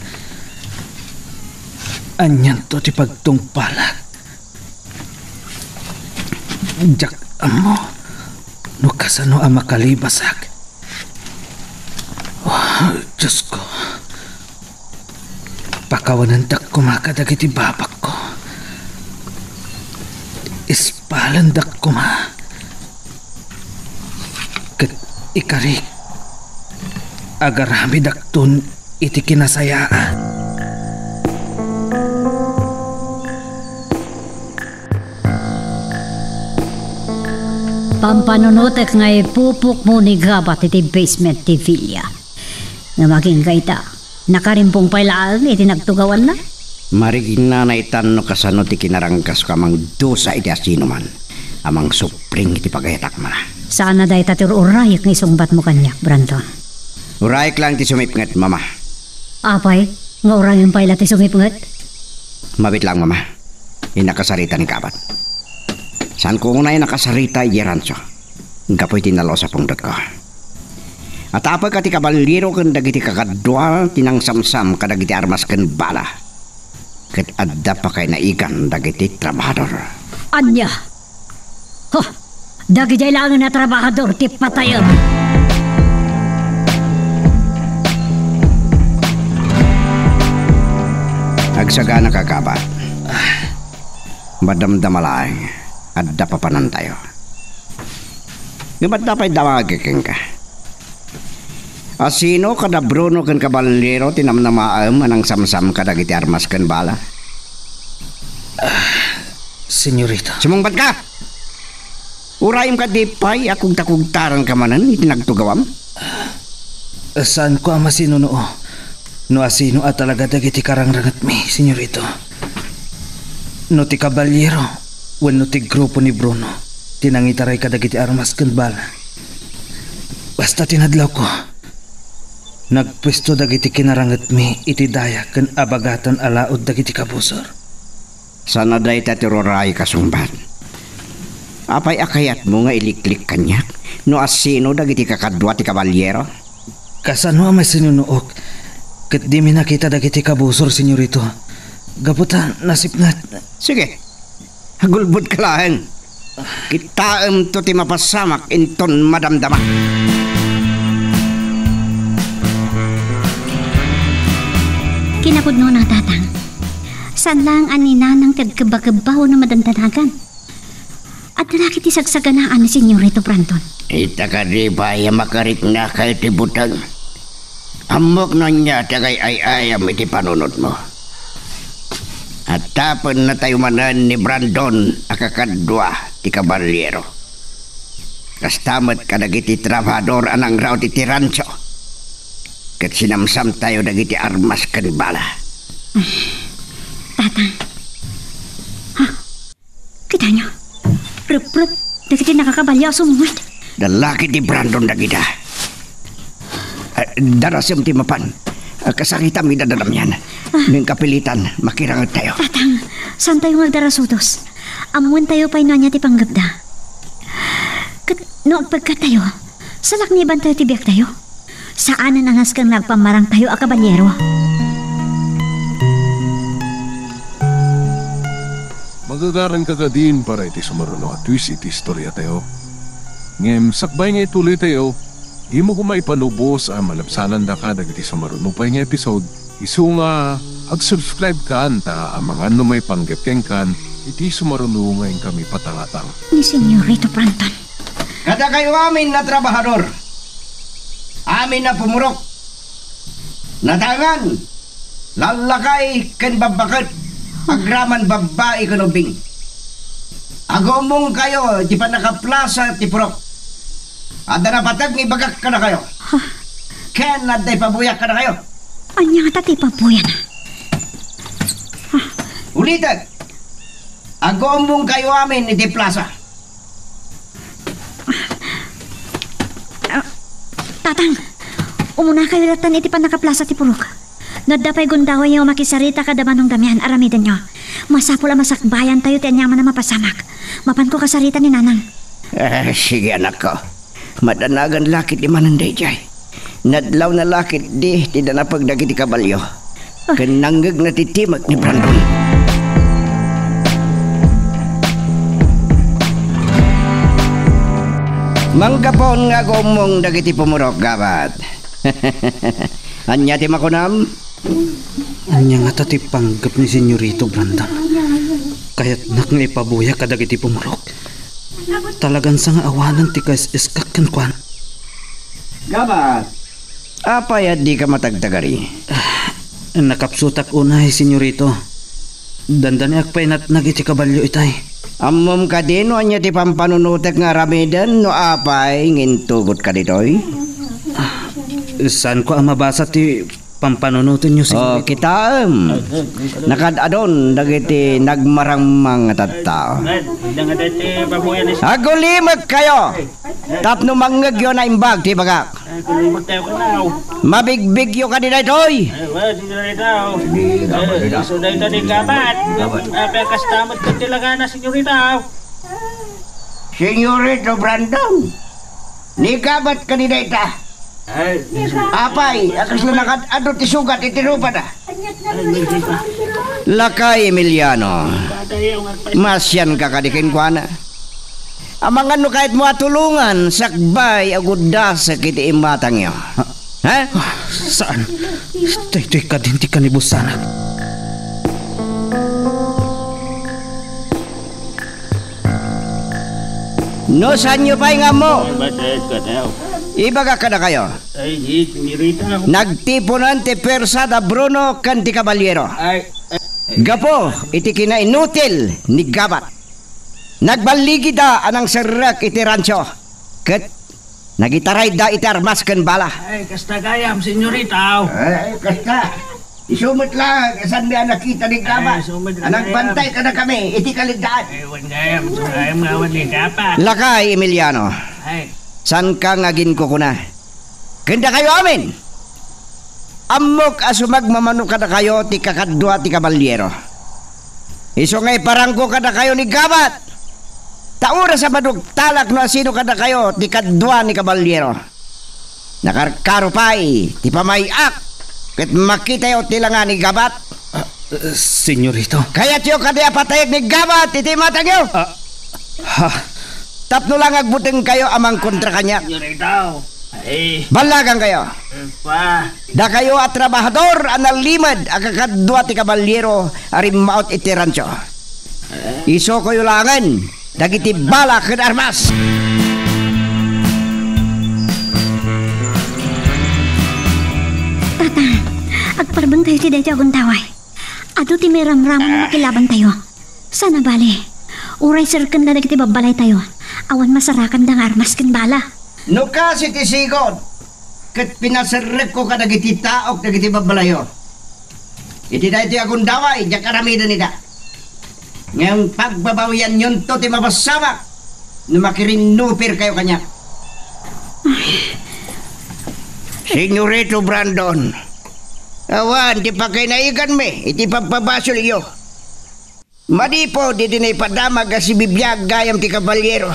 anianto ti pagtungpalak? Diak ammo no kasano a makalibasak. Oh, Diosko. Pakawanendak koma kadagiti babakko. Ispalendak koma. Ket ikarik, agaramidakton iti kinasayaan. Pampanunotek nga ipupukmo ni Gabat iti basement ti villa. Ngem agingga ita, nakarimbong pay laeng iti nagtugawanna. Marigina naitan no kasano ti kinarangkasko a mangdusa iti asinoman a mangsupling iti pagayatak, mama. Saan a dayta ti ur-urayek nga isungbatmo kaniak, Brandon. Urayek lang ti sumipnget, mama. Apay, nga urayem pay la ti sumipnget? Mabiit lang, mama. Innakasarita ni Gabat. Saanko unay a nakasarita idiay rancho gapu iti nalus a pungtotko. Atapek a ti kabaliero ken dagiti kakadua ti nangsamsam kadagiti armas ken bala, ket adda pakay naigan dagiti trabahador. Ania? Huh! Dagidiay laengen a trabahador ti patayem! Agsagana, Gabat. Madamdama laeng, adda papanantayo. Ngem adda pay damagek kenka. Asino kada Bruno ken kabaliero ti namnamaem a nangsamsam kadagiti armas ken bala? Ah, Senyorita. Sumungbatka! Urayem kadi pay a kugtakugtaranka manen iti nagtugawam? Saanko a masinuno no asino a talaga dagiti karangrangetmi, Senyorito. No ti kabaliero wenno ti grupo ni Bruno ti nangitaray kadagiti armas ken bala. Basta ti nadlawko, nagpuesto dagiti kinarangetmi iti daya ken abagatan a laud dagiti kabusor. Saan a dayta ti ur-urayek a sungbat. Apay a kayatmo nga iliklik kaniak no asino dagiti kakadua ti kabaliero? Kasano a masinunook ket dimi nakita dagiti kabusor, Senyorito? Gapu ta nasipnget. Sige, agulbodka laeng. Kitaemto ti mapasamak inton madamdama. Kinapudnona, Tatang. Saan laeng a ni Nanang ti agkebbakebba wenno madandanagan. Adda la ket ti sagsaganaan ni Senyorito Brandon. Ita kadi pay a makariknaka iti buteng? Ammok no ania ti agay-ay-ayam iti panunotmo. Addapennatayo manen ni Brandon a kakadua ti kabaliero. Kasta met kadagiti trabahador a nangraut iti rancho. Ket sinamsamtayo dagiti armas ken bala. Tatang. Ha? Kitaenyo, reprep dagiti nakakabalio a sumungbat. Dallaki ti Brandon dagita. Eh, darasem ti mapan. Eh, kasakitam ida dadamian. Ah. Ngem kapilitan, makirangettayo. Tatang, saantayo nga agdarasudos. Ammoentayo pay no ania ti panggepda. Ket no agpegkattayo, salaknibantayo ti biagtayo. Saanen a nasken nga agpammarangtayo a kabaliero. Magagaranka kadin para iti sumaruno a twist iti istoriatayo. Ngem sakbay nga ituloytayo, Dimo koma ipanubos a malabsanandaka dagiti sumaruno pay nga episode, isu nga ag-subscribe kan ta amangan no maipanggep kenkan iti sumaruno nga inkami patangatang. Ni Senyorito Brandon. Kadakayo amin a trabahador, amin a pumurok, nadangan, lallakay ken babbaket, agraman babbai ken ubbing. Agummongkayo iti pannakaplasa ti purok. Adda napateg nga ibagak kadakayo. Ken adda ipabuyak kadakayo. Ania ngata ti ipabuyak? Ulitek, agummongkayo amin iti plasa. Ah, Tatang, umunakayo lattan iti pannakaplasa ti purok. No adda pay gundawayyo makisarita kada Manong Damian, aramidenyo. Masapul a masakbayantayo ti aniaman a mapasamak. Mapanko kasarita ni Nanang. Eh, sige, anakko. Madanagan la ketdi manen daydiay. Nadlawna la ketdi ti nanapeg dagiti kabalio. Ah. Ken nangngegna ti timek ni Brandon. Manggapon nga agummong dagiti pumurok, Gabat. Ania ti makunam? Ania ngata ti panggep ni Senyorito Brandon? Kayatnak nga ipabuyak kadagiti pumurok. Talagan sa nga awanen ti kais-iskak kenkuana. Gabat, apay a dika matagtagari? Ah, nakapsutak unay, Senyorito. Dandaniak pay natnag iti kabalio itay. Ammom kadi no ania ti pampanunotek nga aramiden no apay nga intugotka ditoy? Ah, saanko a mabasa ti pampanunotenyo, Senyorito. Oh, kitaem. Nakaad-adon dagiti nagmarangmang a tattao. Agulimekkayo tapno mangngegyo a naimbag ti ibagak. Mabigbigyo kadi daytoy. Senyorita. Isu dayta ni Gabat. Apay a kasta met ket ti lagana, Senyorita? Senyorito Brandon. Ni Gabat kadi dayta? Ay, apay a kasla nakaad-adu ti sugat iti rupada? Lakay Emiliano, masianka kadi kenkuana? Amangan no kayatmo a tulongan sakbay a guddasek iti imatangyo. Ha? Ah, saan? Daytoy kadin ti kanibusanak. No saanyo pay nga ammo, ibagak kadakayo. Ay, di, Senyorita. Nagtiponan ti puersa da Bruno ken ti kabaliero. Ay, ay, ay. Gapu iti kinainutil ni Gabat, nagballigida a nangserrek iti rancho ket nagitarayda iti armas ken bala. Ay, kasta gayam, Senyorita. Ay, kasta. Isu met laeng a saanmi a nakita ni Gabat a nagbantay kadakami iti kaliddaan. Ay, wen gayam, isu gayam nga awan ni Gabat. Lakay Emiliano, ay, saanka nga aginkukuna? Ken dakayo amin, ammok a sumagmamano kadakayo ti kakadua ti kabaliero. Isu nga iparangko kadakayo ni Gabat, ta oras a maduktalak no asino kadakayo ti kadua ni kabaliero, nakarkaro pay ti pamay-ak ket makitayo ti langa ni Gabat. Ah, Senyorito. Kayatyo kadi a patayek ni Gabat iti imatangyo? Ah, ha? Tapno la nga agbutengkayo a mangkontra kaniak. Senyorito. Ay. Ballagankayo. Epa. Dakayo a trabahador a nalimed a kakadua ti kabaliero a rimmaut iti rancho. Isukayo laengen dagiti bala ken armas. Tata, agparbengtayo ti daytoy a gundaway. Adu ti mairamraman a makilabantayo. Sana bale, uray serkenda dagiti babbalaytayo, awan masarakanda nga armas ken bala. No kas iti sigud, ket pinaserrekko kadagiti taok dagiti babbalayyo. Iti daytoy a gundaway, diak aramiden ida. Ngem pagbabawianyonto ti mapasamak no makirinnupirkayo kaniak. Senyorito Brandon, awan ti pakainaiganmi iti pagpabasolyo. Manipud iti naipadamag a sibibiag gayam ti kabaliero,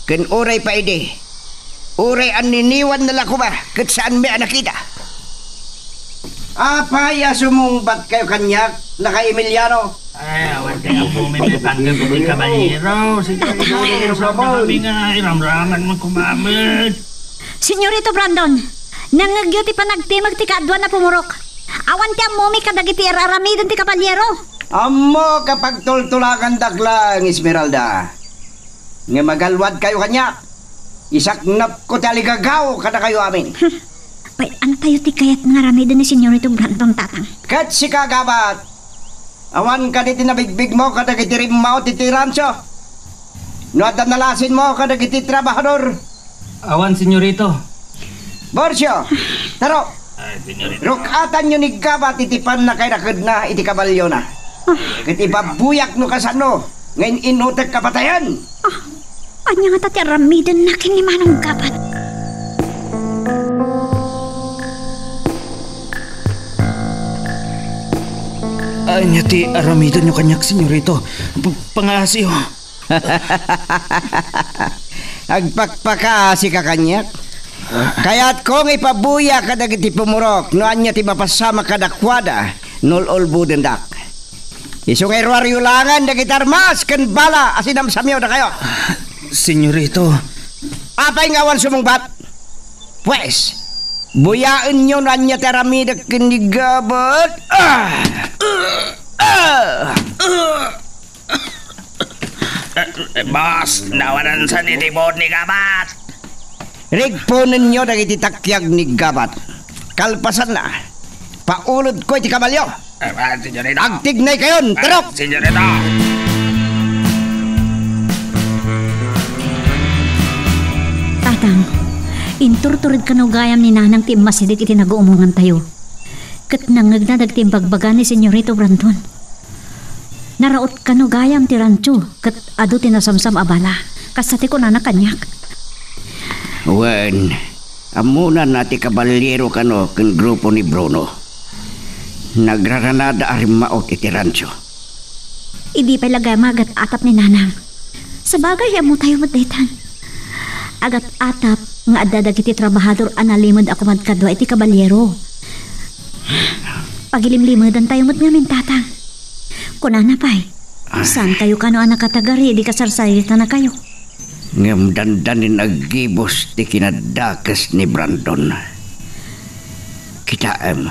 ken uray pay idi, uray anniniwanna la koma ket saanmi a nakita. Apay a sumungbatkayo kaniak, Lakay Emiliano? Ay, awan ti ammomi ti panggep ti kabaliero. Sige, Ramon. Kami nga iramraman mo kumamet. Senyorito Brandon, nangngegyo ti panagtimeg ti kaaduan a pumurok. Awan ti ammomi kadagiti ar-aramiden ti kabalyero. Ammok a pagtultulagandak laeng, Esmeralda. Ngem agalwadkayo kaniak. Isaknapko ti aligagaw kadakayo amin. Pay-antayo ti kayat nga aramiden ni Senyorito Brandon, Tatang. Ket sika, Gabat, awan kadi ti nabigbigmo kadagiti rimmaut iti rancho? No adda nalasinmo kadagiti trabahador? Awan, Senyorito. Borcio, taro. Ay, Senyorito. Ruk-atanyo ni Gabat iti pannakaidakedna iti kabalyona. Ket ipabuyak no kasano nga in-inutek a patayen. Ah, ania ngata ti aramidenna ken ni Manong Gabat? Ania ti aramidenyo kaniak, Senyorito? P-, pangaasiyo. Agpakpakaasika kaniak? Kayatko nga ipabuyak kadagiti pumurok no ania ti mapasamak kadakuada no ul-ulbodendak. Isu nga iruaryo laengen dagiti armas ken bala a sinamsamyo dakayo. Senyorito. Apay nga awan sumungbat? Pues, buyaenyo no ania ti aramidek ken ni Gabat. Ah! Ah! Ah! Eh, eh, boss, nawanan sa ni Tibon ni Gabat. Rigponenyo dagiti takyag ni Gabat. Kalpasanna, paulodko iti kabalyo. Eh, ah, senyorita. Agtignaykayon, ah, turok! Senyorita. Tatang, inturtured kano gayam ni Nanang ti immasideg iti naguumongantayo. Ket nangngegna dagiti imbagbaga ni Senyorito Brandon. Naraot kano gayam ti rancho ket adu ti nasamsam a bala. Kasta ti kunana kaniak. Wen, ammona ti kabalyero kano ken grupo ni Bruno. Nagraranada a rimmaut iti rancho. Idi pay la gayam nga agat-atap ni Nanang. Sabagay, ammotayo met daytan. Agat-atap nga adda dagiti trabahador a nalimed a kumadkadua iti kabalyero. Pagilimlimedantayo met ngamin, Tatang. Kunana pay, ah, saankayo kano a nakatagari idi kasarsaritanakayo? Ngem dandanin aggibus ti kinadakes ni Brandon. Kitaem,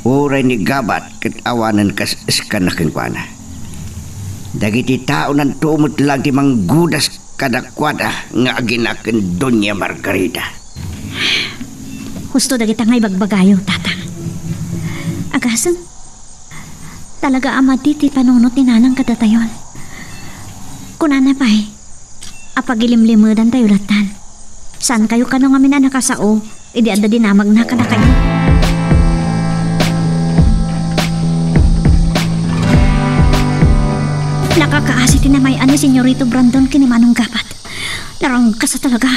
uray ni Gabat ket awanen kas-eskanna kenkuana. Dagiti taonanto met laeng ti manggudas kadakuada nga agina ken Doña Margarida. Husto dagita nga ibagbagayo, Tatang. Agasem, talaga a madi ti panunot ni Nanang kadatayon. Kunana pay, a pagilimlimedantayo lattan. Saankayo kano ngamin a nakasao idi adda dinamagna kadakayo? Nakakaasi ti namay-an ni Senyorito Brandon ken ni Manong Gabat. Naranggas a talaga.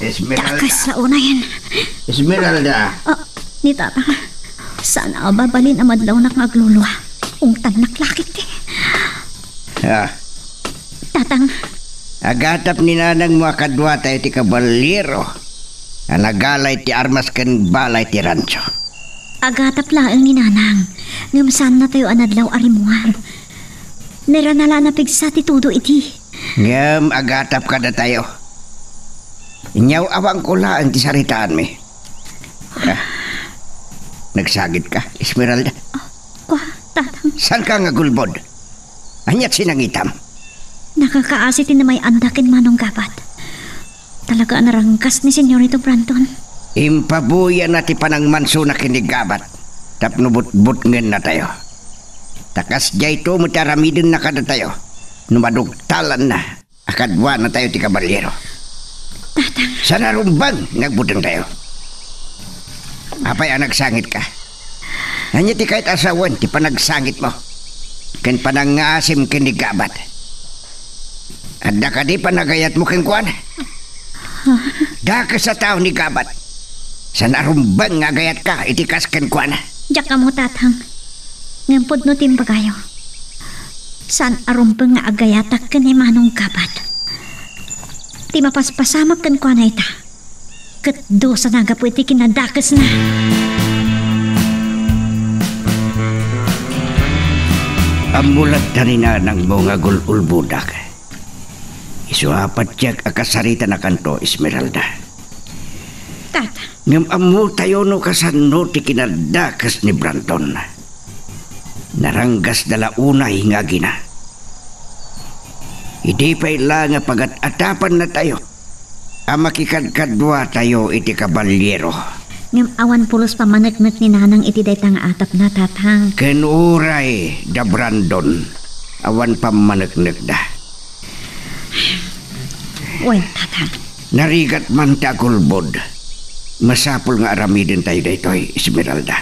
Esmeralda. Dakes la unayen. Esmeralda. Ah, ni Tatang. Saan a mabalin a madlawnak nga aglulua. Ungtannak la ketdi. Ah. Tatang. Agatap ni nanangmo a kaduatayo ti kabalyero a nagala iti armas ken bala iti rancho. Agatap laeng ni Nanang, ngem saannatayo a nadlaw a rimmuar. Nairana la a napigsa ti tudo iti. Ngem agatap kadatayo. Inyaw-awanko laeng ti saritaanmi. Ah, nagsagitka, Esmeralda? Ah, kua, Tatang. Saanka nga agulbod? Ania ti sinangitam? Nakakaasi ti namay-anda ken Manong Gabat. Talaga a naranggas ni Senyorito Brandon. Impabuyanna ti panangmansona ken ni Gabat tapno butbutngennatayo. Ta kasdiayto met ti aramidenna kadatayo no madugtalanna a kaduanatayo ti kabalyero. Tatang. Saan a rumbeng nga agbutengtayo. Apay a nagsangitka? Ania ti kayat a sawen ti panagsangitmo ken panangngaasim ken ni Gabat? Adda kadi panagayatmo kenkuana? Dakes a tao ni Gabat. Saan a rumbeng nga agayatka iti kas kenkuana? Diak ammo, Tatang. Ngem pudno ti imbagayo. Saan a rumbeng nga agayatak ken ni Manong Gabat. Ti mapaspasamak kenkuana ita, ket dusana gapu iti kinadakesna. Ammo latta ni nanangmo nga agul-ulbodak. Isu a patiek a kasaritanakanto, Esmeralda. Ngem ammotayo no kasano ti kinadakes ni Brandon. Naranggasda la unay nga agina. Idi pay la nga pagat-atapannatayo a makikadkaduatayo iti kabalyero. Ngem awan pulos pammaneknek ni Nanang iti dayta nga atapna, Tatang. Ken uray da Brandon, awan pammaneknekda. Wen, Tatang. Narigat man ti agulbod. Masapul nga aramidentayo daytoy, Esmeralda.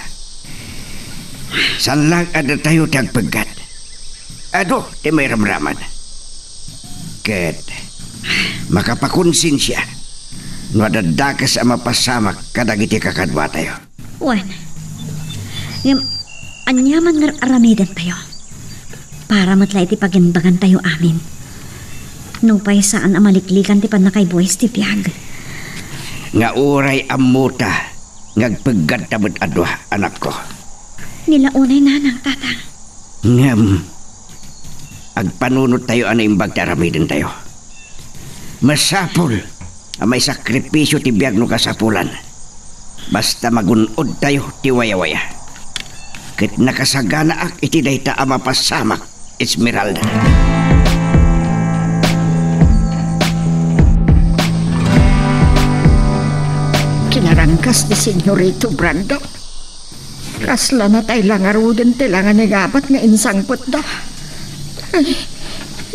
Saan laeng a datayo ti agpeggat. Adu ti mairamraman. Ket makapakonsensia no adda dakes a mapasamak kadagiti kakaduatayo. Wen, ngem ania man nga aramidentayo? Para met la iti pagimbagantayo amin. Nupay saan a maliklikan ti pannakaibues ti biag. Nga uray ammota nga agpeggatta met a dua, anakko. Ni la unay, Nanang, Tatang. Ngem, agpanunottayo a naimbag ti aramidentayo. Masapul a maisakripisio ti biag no kasapulan. Basta magun-odtayo ti wayawaya. Ket nakasaganaak iti dayta a mapasamak, Esmeralda. Kinaranggas ni Senyorito Brandon. Kasla natay la ngaruden ti langa ni Gabat nga insangpetda. Ay,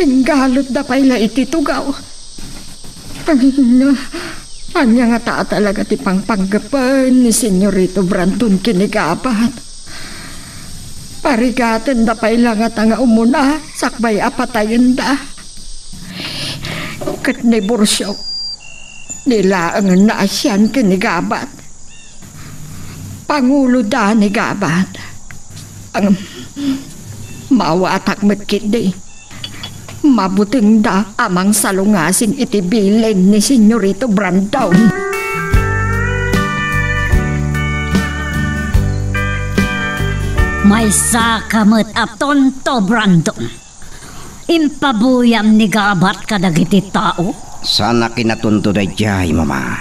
inggalutda pay la iti tugaw. Ay, ania, ania ngata a talaga ti pangpanggepen ni Senyorito Brandon ken ni Gabat? Parigatenda pay la ngata nga umuna sakbay a patayenda. Ket ni Borcio, di laengen naasian ken ni Gabat. Panguloda ni Gabat. Ang maawatak met ketdi. Mabutengda a mangsalungasing iti bilin ni Senyorito Brandon. Maysa ka met a tonto, Brandon. Impabuyam ni Gabat kadagiti tao? Saan a kinatonto daydiay, Mama.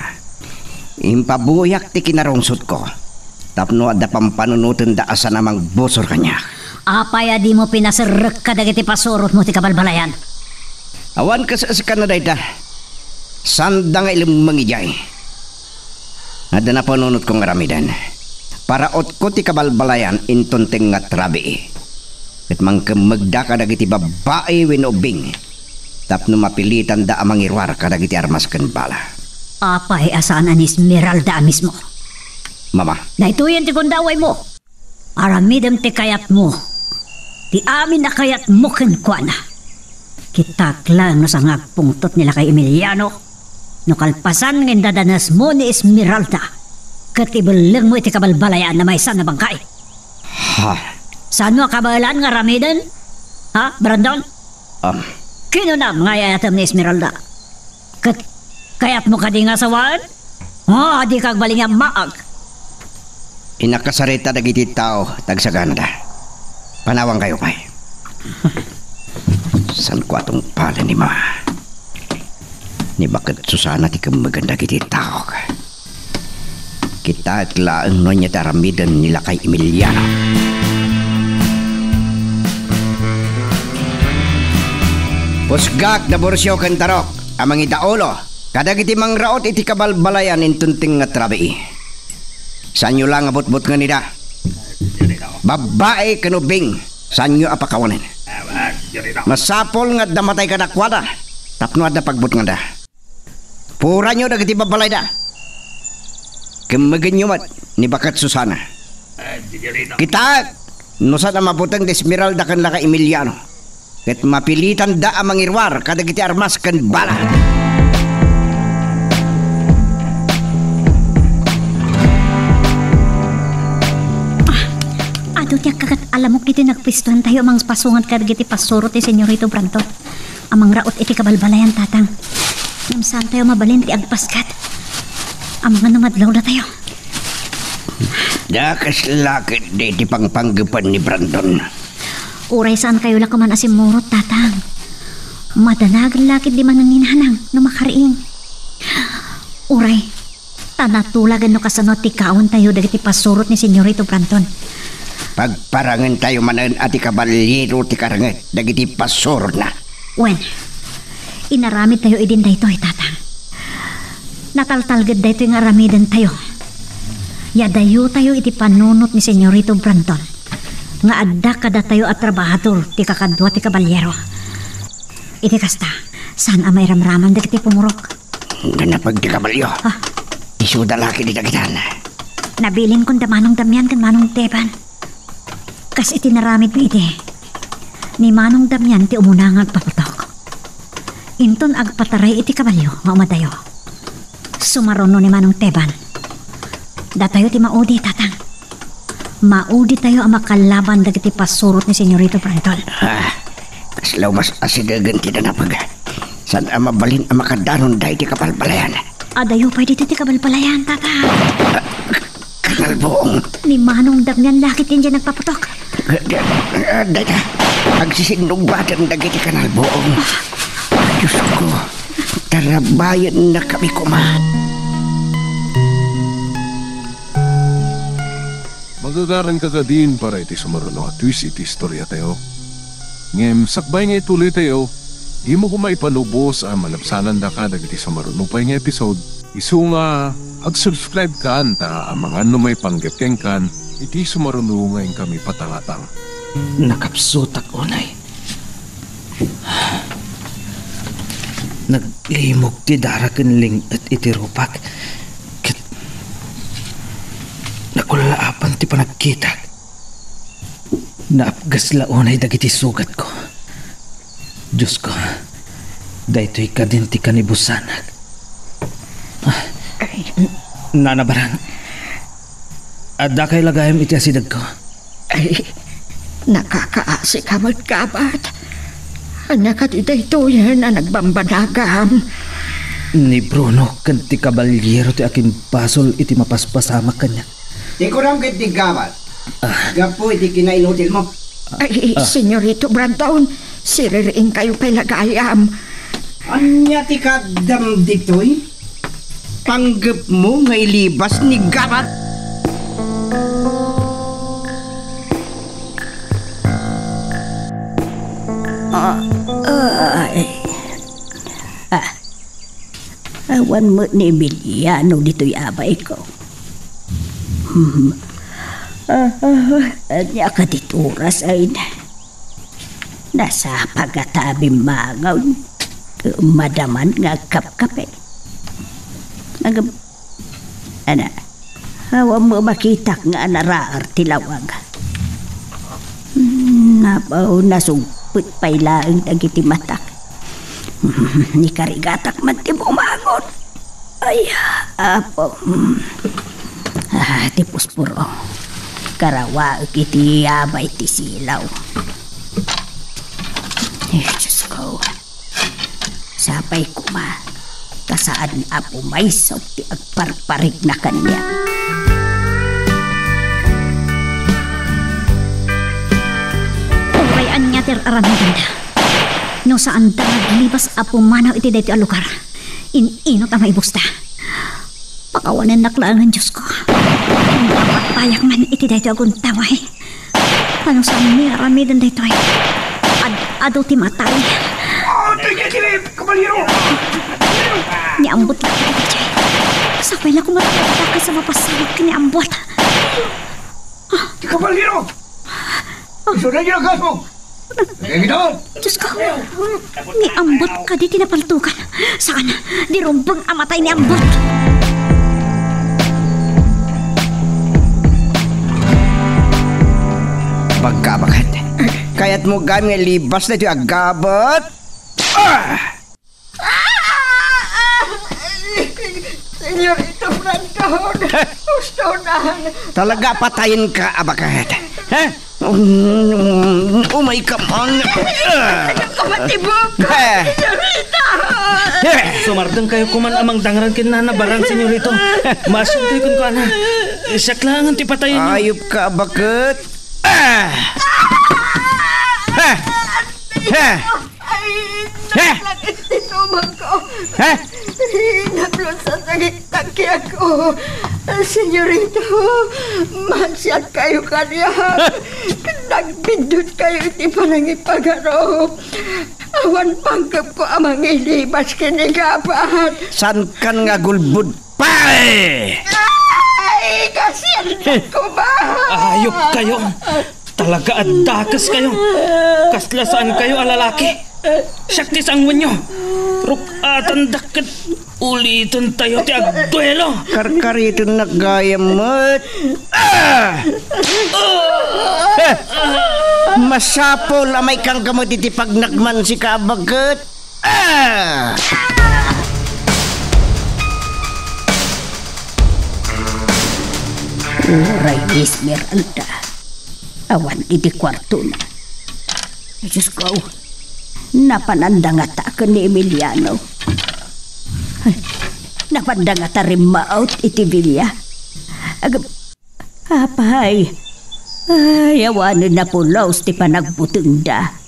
Impabuyak ti kinarungsotko tapno adda pampanunotenda a saan a mangbusor kaniak. Apay a dimo pinaserrek kadagiti pasurotmo ti kabalbalayan? Awan kas-, kas-, kana dayta. Saanda nga ilemmeng idiay. Adda napanunotko nga aramiden. Parautko ti kabalbalayan inton tengnga ti rabii. Ket mangkemmegda kadagiti babbai wenno ubbing tapno mapilitanda a mangiruar kadagiti armas ken bala. Apay a saan a ni Esmeralda a mismo? Mama. Daytoyen ti gundawaymo. Aramidem ti kayatmo. Ti amin a kayatmo kenkuana. Kitaek laeng no saan nga agpungtot ni lakay Emiliano, no kalpasan nga indadanesmo ni Esmeralda, ket ibellengmo iti kabalbalayan a maysa a bangkay. Ha? Saanmo a kabaelan nga aramiden? Ha, Brandon? Um. Kinunam nga ay-ayatem ni Esmeralda. Ket kayatmo kadi nga asawaen? Oh, dika agbalin nga ammaag. Inakasarita dagiti tao, tagsaganada. Panawankayo pay. Saanko a tungpalen ni Mama. Ni baket Susana ti kemmegen dagiti tao. Kitaek laeng no ania ti aramiden ni lakay Emiliano. Pusgak da Borcio ken Tarok a mangidaulo kadagiti mangraut iti kabalbalayan inton tengnga ti rabii. Saanyo la nga butbutngen ida. Babbai ken ubbing, saanyo a pakawanen. Masapul nga adda matay kadakuada tapno adda pagbutnganda. Puranyo dagiti babbalayda. Kemmegenyo met ni baket Susana. Kitaek no saan a mabuteng da Esmeralda ken lakay Emiliano, ket mapilitanda a mangiruar kadagiti armas ken bala. Ah, adu ti agkakat a lamok ditoy nagpuestoantayo a mangpasungad kadagiti pasuro ti Senyorito Brandon a mangraut iti kabalbalayan, Tatang. Ngem saantayo mabalin ti agpasgat. Amangan no madlawdatayo. Dakes la ketdi ti pangpanggepen ni Brandon. Uray saankayo la koman a simmurot, Tatang. Madanagen la ketdi manen ni Nanang no makariing. Uray, Ta natulagan no kasano ti kaontayo dagiti pasurot ni Senyorito Brandon. Pagparangentayo manen a ti kaballiero ti karnget dagiti pasurotna. Wen, inaramidtayo idin daytoy, Tatang. Nataltalged daytoy nga aramidentayo. Yadayotayo iti panunot ni Senyorito Brandon nga adda kadatayo a trabahador ti kakadua ti kaballiero. Iti kasta, saan a mairamraman dagiti pumurok. Nanapag ti kabalio. Ah. Isuda la ketdi dagitan. Nabilinkon da Manong Damian ken Manong Teban. Kas iti naramidmi idi, ni Manong Damian ti umuna nga agpaputok. Inton agpataray iti kabalio nga umadayo, sumaruno ni Manong Teban. Datayo ti maudi, Tatang. Mauditayo a makalaban dagiti pasurot ni Senyorito Brandon. Ah, kasla umas asidegen ti nanapag. Saan a mabalin a makadanon daydi kabalbalayan. Adayo pay ditoy ti kabalbalayan, Tatang. Ah, kanalbuong. Ni Manong Damian la ketdi diay nagpaputok. Ah, dayta, agsisinnubaten dagiti kanalbuong. Diosko, tarabayennakami koma. Magagaranka kadin para iti sumaruno a twist iti istoriatayo. Ngem sakbay nga ituloytayo, dimo koma ipalubos a malabsanandaka dagiti sumaruno pay nga episode, isu nga ag-subscribe kan ta amangan no maipanggep kenkan iti sumaruno nga inkami patangatang. Nakapsutak unay. Naglimog ti dara ken ling-et iti rupak, ket nakullaapan ti panagkitak. Naapgas la unay dagiti sugatko. Diosko, daytoy kadin ti kanibusanak. Ah, Nana Barang, addakay la gayam iti asidegko? Ay, nakakaasika met, Gabat. Ania kadi daytoy a nagbambanagam? Ni Bruno ken ti kaballiero ti akimbasol iti mapaspasamak kaniak. Ti kunam ketdi, Gabat, ah, gapu iti kinainutilmo. Ay, ah, Senyorito Brandon, siririingkayo pay la gayam. Ania ti kaaddam ditoy? Panggepmo nga ilibas ni Gabat? Ah, ay. Ah. Awan met ni Emiliano ditoy abayko. Hmm. Ah, ah, ania kadi ti oras ay na? Nasapa gata a bimmangon. Madaman nga agkapkape. Ngem, ana, awan met makitak nga anaraar ti lawag. Hmm, napaw, nasugpet pay laeng dagiti matak. Ni karigatak man ti bumangon. Ay, Apo. Hmm. Ah, ti puspuro. Karawaek iti abay ti silaw. Ay, Diosko. Sapay koma, ta saan a pumayso ti agparparigna kaniak. Uray ania ti ar-aramidenda, no saanda nga aglibas a pumanaw iti daytoy a lugar, in-inut a maibusta. Pakawanennak laengen, Diosko. Mapatayak man iti daytoy a guntaway. Ano saan nga aramiden daytoy? Ad-adu ti matay. Ah, tigil, tigil, kabalero! Ni Ambot la iti daytoy. Sapay la koma ta mapasawak ken ni Ambot. Ti kabalero! Isu na ginagawa mo! Diosko, ni Ambot kadi ti napaltugan. Saan, di rumbeng a matay ni Ambot. Bagka, baket. Kayatmo gayam nga ilibas daytoy a Gabat? Ah! Ah! Senyorito Brandon, husto na. Talaga, patayenka a baket. Ha? Um, umay ka man. Ano ka matibok? Eh. Senyorita! Eh. Sumardeng kayo kuman a mangdangran ken Nana Barang, senyorito. Maasing kayo kunkuana. Siak laengen ti patayen. Ayop ka, baket. Ah! Ha! Ha! Ay, eh! Naplag iti tumang ko. Eh! Naplag sa sakit ng Kayatko, Senyorito, maansiatkayo kaniak. Nagbiddutkayo iti panangipagarup. Awan panggepko a mangilibas ken ni Gabat. Saankan nga agulbod pay! Ay, kasiandak koma! Ayopkayo! Talaga a dakeskayo! Kasla saankayo a lalaki! Siak ti sangoenyo! Ruk-atandak ket ulitentayo ti agduelo! Karkaritennak gayam met! Ah! Eh! Masapul a maikangka met iti pagnakman sika a baket! Ah! Uray ni Esmeralda, awan iti kuartona. Diosko, napananda ngata ken ni Emiliano? Ay, napanda ngata rimmaut iti bilia? Ag-, Apay, ay, awanen a pulos ti panagbutengda.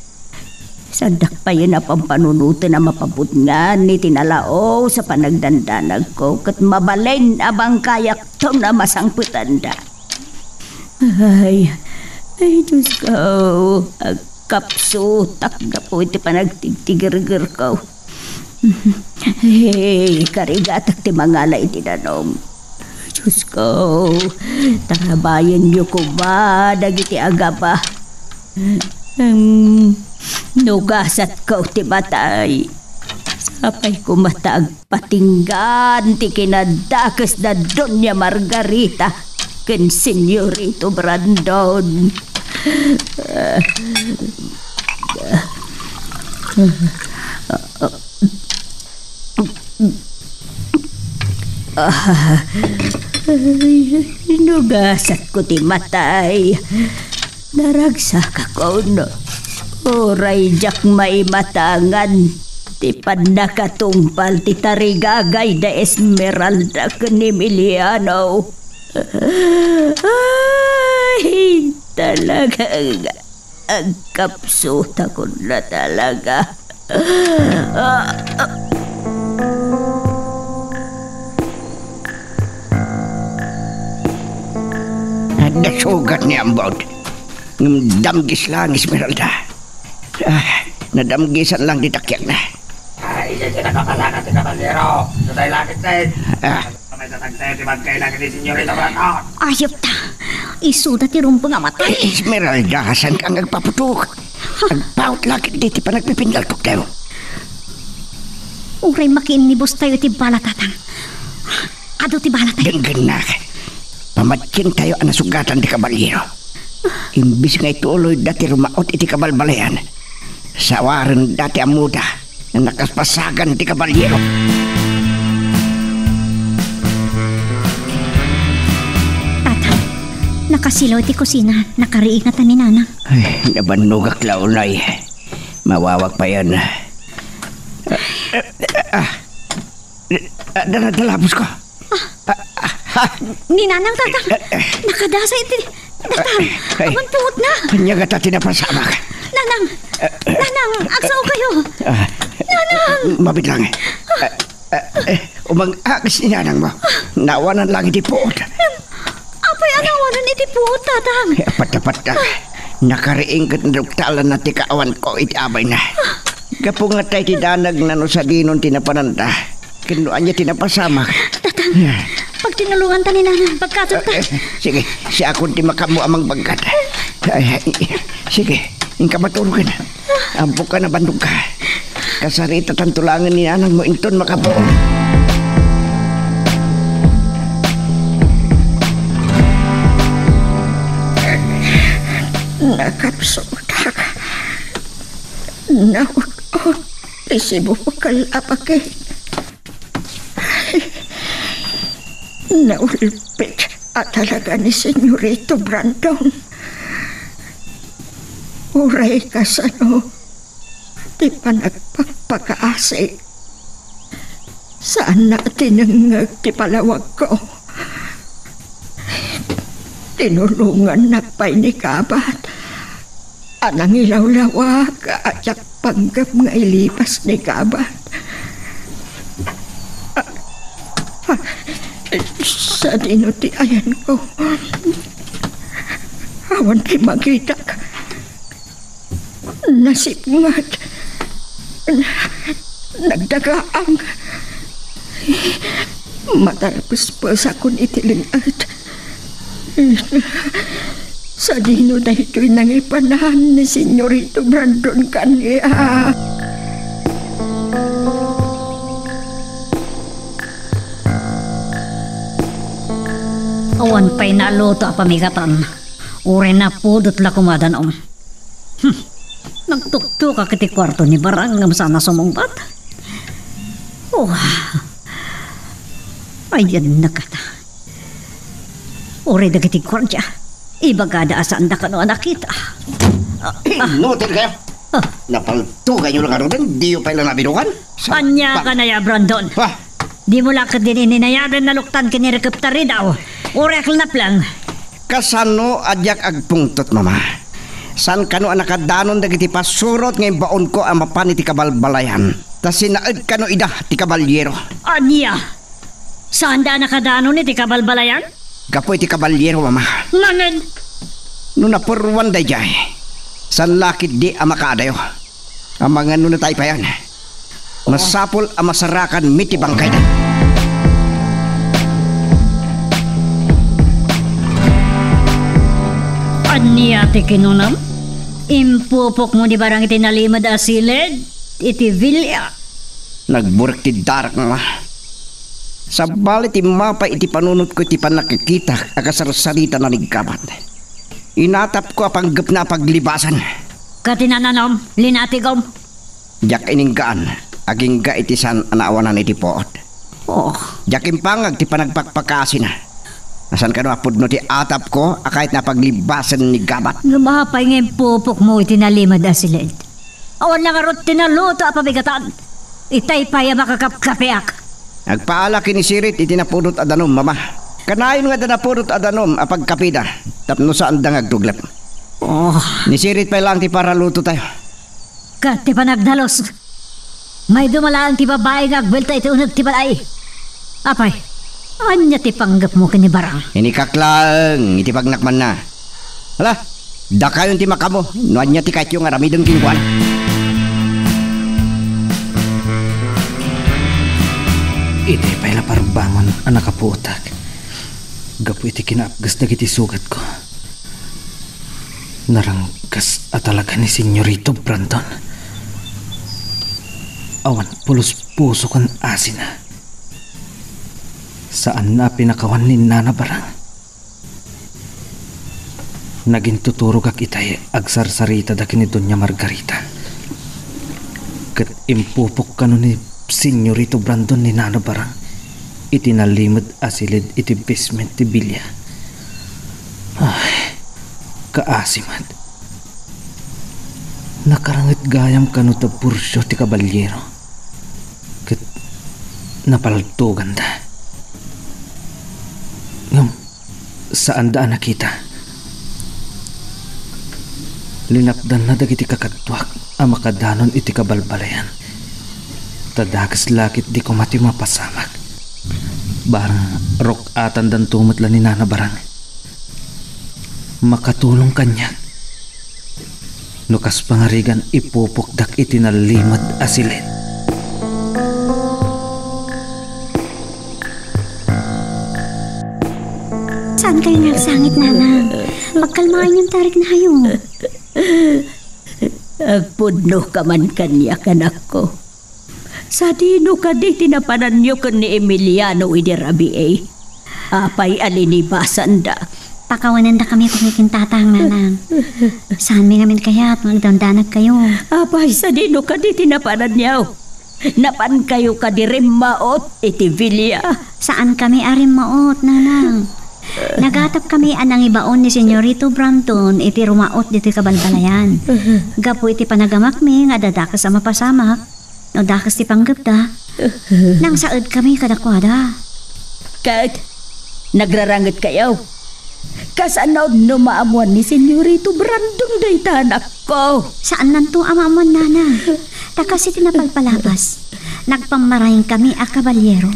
Saandak payen a pampanunoten a mapabutngan iti nalaus a panagdandanagko ket mabalin a bangkayakton a masangpetanda. Ay, ay, Diosko, agkapsutak gapu iti panagtigtigergerko. Hey, karigatak ti mangala iti danum. Diosko, tarabayenyo koma dagiti agaba. Em, nugasatko ti matay. Sapay koma ta agpatinggan ti kinadakes da Doña Margarita ken Senyorito Brandon. Ah, ay, nugasatko ti matay. Naragsakakon. Uray diak maimatangan ti pannakatungpal ti tarigagay da Esmeralda ken Emiliano. Ay, talagang agkapsutakon na talaga. Adda sugat ni Ambot. Ngem damgis lang, Esmeralda. Ah, nadamgisan lang ti takiakna. Ay, idiay ti nagkapalakan ti kabalero. Natay langit din. Ah. May tatagtay ti bangkay langit ni Senyorita Brandon. Ayop ta. Isuda ti rumbeng a matay. Ay, Esmeralda, saanka nga agpaputok? Agpaut la ket di ti panagpipindaltok tayo. Uray makiinnibus tayo ti bala, Tatang. Adu ti bala tayo. Denggennak. Pamatien tayo a nasugatan ti kabalero. Imbis nga ituloyda ti rumaot iti kabalbaliwan, sawarenda ti ammoda nga nakaspasagan ti kabalero. Tata, nakasilaw ti kusina. Nakariing ngata ni Nanang. Ay, nabannogak la unay. Mawawak payen. Ah, ah, ah, dala-, dalabos ko. Ah, ah, ah. Ni Nanang, Tatang. Eh, eh. Nakadasa iti, Tatang. Eh, eh. Awan puot na. Ania ngata ti napasamak? Nanang. Eh, eh. Nanang, agsaokayo. Ah. Nanang. Mabiit lang. Eh, eh, eh, umang-agas ni Nanang mo. Nawanan lang iti puot. Apay a nawanan iti puot, Tatang? Eh, apat-apat na. Nakariing ket naduktalan na ti kaawan ko iti abayna. Gapu nga tay ti danag na no sadinon ti napananda. Ken no ania ti napasamak. Tatang, pagtinulonganta ni Nanang, pagkasutta. Eh, eh, sige, siakon ti makaammo a mangbagkat. Ay, ay, sige, inka maturoken. Ampok ka, nabannogka. Kasaritatanto laengen ni Nanang mo inton makaammo. Nakapsutak. Naut-ot ti sibukel a baket. Naulpit a talaga ni Senyorito Brandon. Uray kasano ti panagpakpakaasi, saanna a tinengngeg ti palawagko. Tinulongannak pay ni Gabat a nangilawlawag a diak panggep nga ilibas ni Gabat. Ah, ah, Sadino ti ayanko? Awan ti makitak. Nasipnget. Nagdagaang. Matarpespesakon iti lin-et. Sadino daytoy nangipanan ni Senyorito Brandon kaniak? Awan pay naluto a pamigatan. Uray napudot la koma a danum. Hmm. Nagtuktukak iti kuarto ni Barang ngem saan a sumungbat. Oh. Ayan na kata. Uray dagiti guardia, ibagada a saanda kano a nakita. Inutil kayo. Ah. Napaltugayo la ngaruden, diyo pay la nabinukan? Ania ka naya, Brandon? Ah. Dimo la ketdi ni nayaben naluktan ken ni rekep ta ridaw. Uray ak la naplang. Kasano a diak agpungtot, Mama? Saan kano a nakadanon dagiti pasurot nga imbaonko a mapan iti kabalbalayan? Ta sinaed kano ida ti kabalyero. Ania? Saanda a nakadanon iti kabalbalayan? Gapu iti kabalyero, Mama. Ngamin? No napurwan daydiay, saan la ketdi a makaadayo. Amangan no nataypayan. Masapul a masarakanmi ti bangkayda. Ania ti kinunam? Impupokmo ni Barang iti nalimed a siled iti bilia. Nagburek ti darak, Mama. Sabali ti mapay iti panunotko iti pannakkitak a kasarsaritana ni Gabat. Inatapko a panggepna a paglibasen. Ket ti nananam, linatigom? Diak ininggaan, agingga iti saan a naawanan iti puot. Oh. Diak impangag ti panagpakpakaasina. Saan kano a pudno ti atapko a kayatna a paglibasen ni Gabat? Ngem apay nga impupokmo iti nalimed a siled? Awan la ngarud ti naluto a pabigatan. Itay pay a makakapkapiak. Agpaala ken ni Sirit iti napudot a danum, Mama. Kanayon nga adda napudot a danum a pagkapida tapno saanda nga agtuglep. Oh. Ni Sirit pay laeng ti paralutotayo. Ket ti panagdalus, maiduma laeng ti babai nga agbuelta iti uneg ti balay. Apay, ania ti panggepmo ken ni Barang? Inikak laeng iti pagnakmanna. Hala, dakayon ti makamo no ania ti kayatyo nga aramiden kenkuana. Itay pay la parbangon a nakapuotek gapu iti kinaapges dagiti sugatko. Narangkas a talaga ni Senyorito Brandon. Awan pulos puso ken asina. Saanna a pinakawan ni Nana Barang. Nagintuturogak itay agsarsaritada ken ni Doña Margarita. Ket impupok kano ni Senyorito Brandon ni Nana Barang iti nalimed a siled iti basement ti bilia. Ay, kaasi met. Nakaranget gayam kano ta pursio ti kabalyero. Ket napaltoganda. Ngem saanda a nakita. Linapdanna dagiti kakaduak a makadanon iti kabalbalayan. Ta dakes la ketdi koma ti mapasamak. Barang ruk-atandanto met la ni Nana Barang. Makatulong kaniak. No kas pangarigan, ipupokdak iti nalimed a siled. Saan kayo nga agsangit, Nanang? Pagkalmaen yon ta riknayo. Agpudno ka man kaniak, anakko. Sadino kadi ti napananyo ken ni Emiliano idi rabii? Apay a linibasanda? Pakawanendakami ken ni Tatang, Nanang. Saanmi ngamin kayat nga agdandanagkayo. Apay, sadino kadi ti napananyo? Napankayo kadi rimmaot iti bilia? Saankami a rimmaot, Nanang. Nagatapkami a nangibaon ni Senyorito Brandon iti rumaot ditoy kabalbalayan. Gapu iti panagamakmi nga adda dakes a mapasamak, no dakes ti panggepda, nangsaedkami kadakuada. Ket nagrarangetkayo? Kasano no maammuan ni Senyorito Brandon dayta, anakko? Saannanto a maammuan, Nana. Ta kas iti napalpalabas, nagpammaraynkami a kabalyero.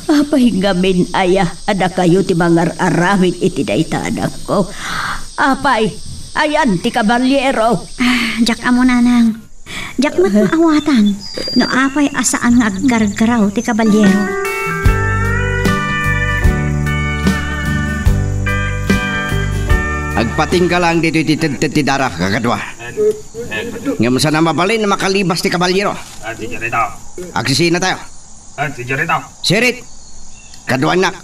Apay ngamin aya a dakayo ti mangar-aramid iti dayta, anakko? Apay, ayan ti kabalyero? Ah, diak ammo, nanang. Diak met maawatan no apay a saan nga aggargaraw ti kabalyero. Agpatingga lang ditoy ti tedted ti dara, kakadua. Ngem saan a mabalin a makalibas ti kabalyero. Agsisinatayo. Sirit, kaduanak.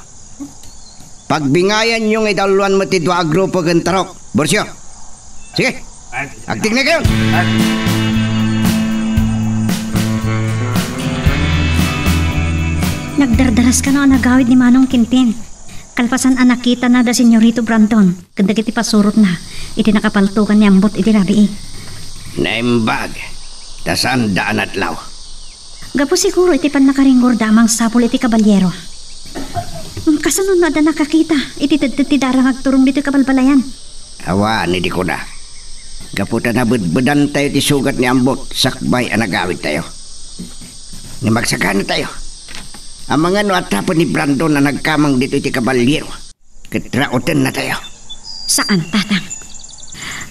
Pagbingayanyo nga idalluan met ti dua a grupo ken tarok. Bursio. Sige. Agtignay kayo. Nagdardaras kano a nagawid ni Manong Quintin. Kalpasan a nakitana da Senyorito Brandon ken dagiti pasurotna iti nakapaltogan ni Ambot iti rabii. Naimbag, ta saanda a natlaw. Gapu siguro iti pannakaringgorda a mangsapul iti kabalyero. Kasano no adda nakakita iti tedted ti dara nga agturong ditoy kabalbalayan? Awan idi kuna. Gapu ta nabedbedantayo ti sugat ni Ambot sakbay a nagawidtayo. Ngem agsaganatayo. Amangan no atapen ni Brandon a nagkamang ditoy ti kabalyero ket rautennatayo. Saan, Tatang.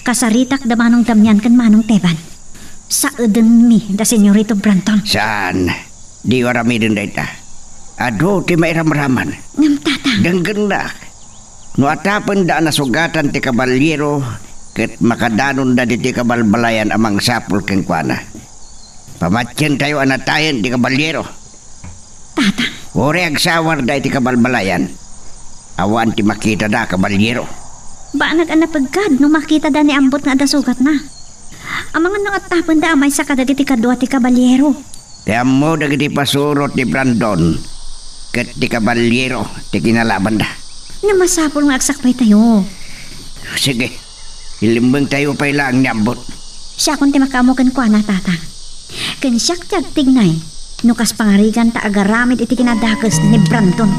Kasaritak da Manong Damian ken Manong Teban. Saedenmi da Senyorito Brandon. Saan. Diyo aramiden dayta. Adu ti mairamraman. Ngem, Tatang. Denggennak. No atapenda a nasugatan ti kabalyero ket makadanonda ditoy kabalbalayan a mangsapul kenkuana, pamatientayo a natayen ti kabalyero. Tatang. Uray agsawarda iti kabalbalayan, awan ti makitada, kabalyero. Banag a napeggad no makitada ni Ambot nga adda sugatna. Amangan no attapenda a maysa kadagiti kadua ti kabalyero. Ti ammo dagiti pasurot ni Brandon ket ti kabalyero ti kinalabanda. Nga masapul nga agsakbaytayo. Sige. Ilimbengtayo pay laeng ni Ambot. Siakon ti makaammo kenkuana, Tatang. Ken siak ti agtignay no kas pangarigan ta agaramid iti kinadakes ni Brandon.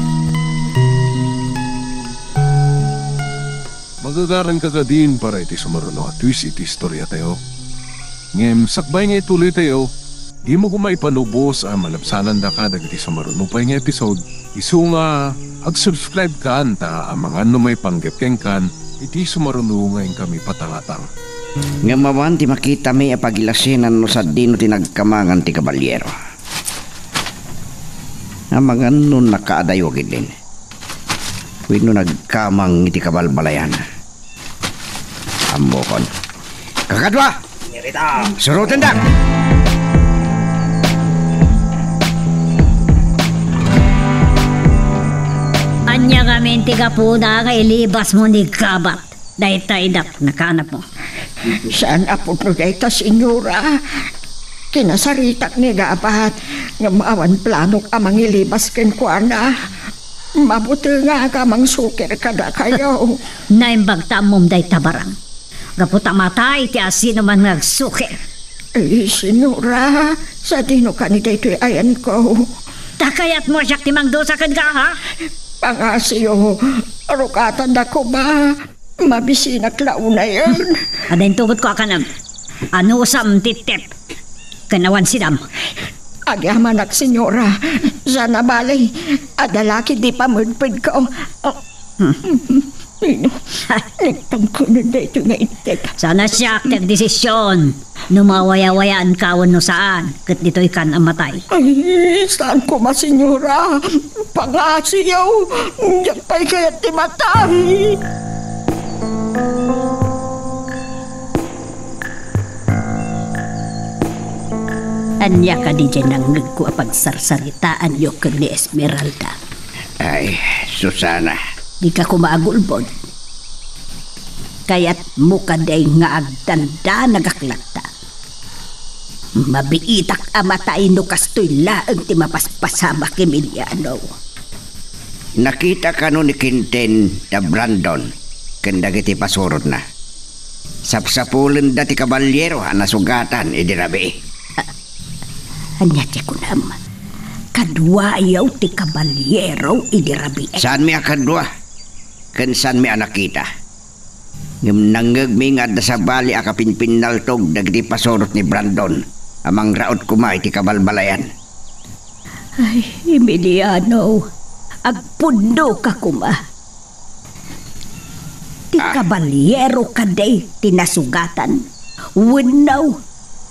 Magagaranka kadin para iti sumaruno a twist iti istoriatayo. Ngem sakbay nga ituloytayo, dimo koma ipalubos a malabsanandaka dagiti sumaruno pay nga episode. Isu nga, ag-subscribe kan ta amangan no maipanggep kenkan iti sumaruno nga inkami patangatang. Ngem awan ti makitami a pagilasenan no sadino ti nagkamangan ti kabalyero. Amangan no nakaadayo ketdin wenno nagkamang iti kabalbalayan. Ammokon. Kakadua! Surotenda! Ania ngamin ti gapuna nga ilibasmo ni Gabat dayta idak nakanapmo? Saan a pudno dayta, senyora. Kinasaritak ni Gabat, ngem awan planok a mangilibas kenkuana. Mabutengak a mangsukir kadakayo. Naimbag ta ammom dayta, Barang. Gapu ta matay ti asinoman nga agsukir. Ay, senyora, sadino kani daytoy ayanko? Ta kayatmo a siak ti mangdusa kenka, ha? Pangasiyo, rukatanda koma. Mabisinak la unayen. Adda intugot ko a kanem. Anusam ti tip ken awan sidam. Agyamanak, senyora. Saan a bale, adda la ketdi pamedpedko. Nagtangkenen daytoy nga intek. Saan a siak ti agdesision no mawayawayaanka wenno saan, ket ditoykan a matay. Ay, saan koma, senyora. Pangasiyo, diak pay kayat ti matay. Ania kadi diay nangngegko a pagsarsaritaanyo ken ni Esmeralda? Ay, Susana. Dika koma agulbod. Kayatmo kadi nga agdandanagak latta? Mabiitak a matay no kastoy laeng ti mapaspasamak, Emiliano. Nakita kano ni Quintin da Brandon ken dagiti pasurotna? Sapsapulenda ti kabalyero a nasugatan idi rabii. A-, ania ti kunam? Kaduayo ti kabalyero idi rabii? Saanmi a kadua, ken saanmi a nakita. Ngem nangngegmi nga adda sabali a kapinpinnaltog dagiti pasurot ni Brandon a mangraut koma iti kabalbalayan. Ay, Emiliano, Agpudno ka koma. Ti Ah. Kabalyero kadi ti nasugatan wenno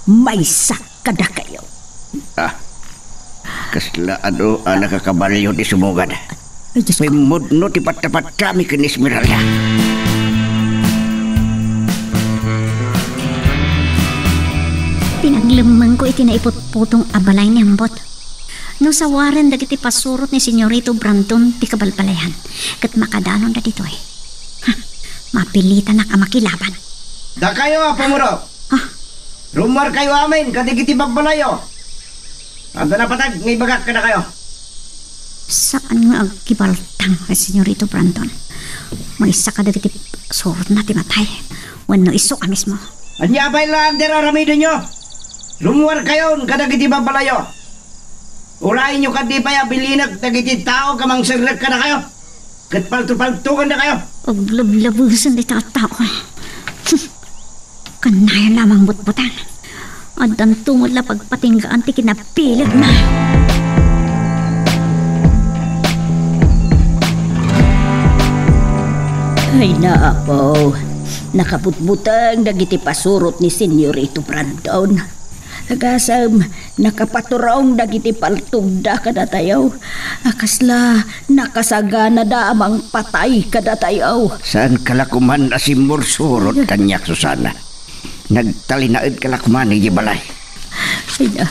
maysa kadakayo? Ah, kasla adu a nakakabalio ti sumugad. Ay, Diyos ko. Pimmudno ti pattapattami ken Esmeralda. Pinaglemmengko iti naiputputong a balay ni Ambot. No sawaren dagiti pasurot ni Senyorito Brandon ti kabalbalayan, ket makadanonda ditoy, ha, mapilitanak a makilaban. Dakayo a pumurot! Ha? Rummuarkayo amin kadagiti babbalayyo. Adda napateg nga ibagak kadakayo. Saan nga agkibaltang ni Senyorito Brandon? Maysa kadagiti surotna ti matay wenno isu a mismo. Ania pay laeng ti ar-aramidenyo? Rummuarkayon kadagiti babbalayyo. Urayenyo kadi pay a bilinek dagiti tao a mangserrek kadakayo, ket paltopaltogandakayo. Aglablabesen dayta a tao. Kanayon la a mangbutbutang. Addanto met la pagpatinggaan ti kinabilegna. Ay, naapo. Nakabutbuteng dagiti pasurot ni Senyorito Brandon. Agasem, nakapaturong dagiti paltogda kadatayo. A kasla, nakasaganada a mangpatay kadatayo. Saanka la koman a simmursurot kaniak, Susana. Nagtalinaedka la koman idiay balay. Ay, na.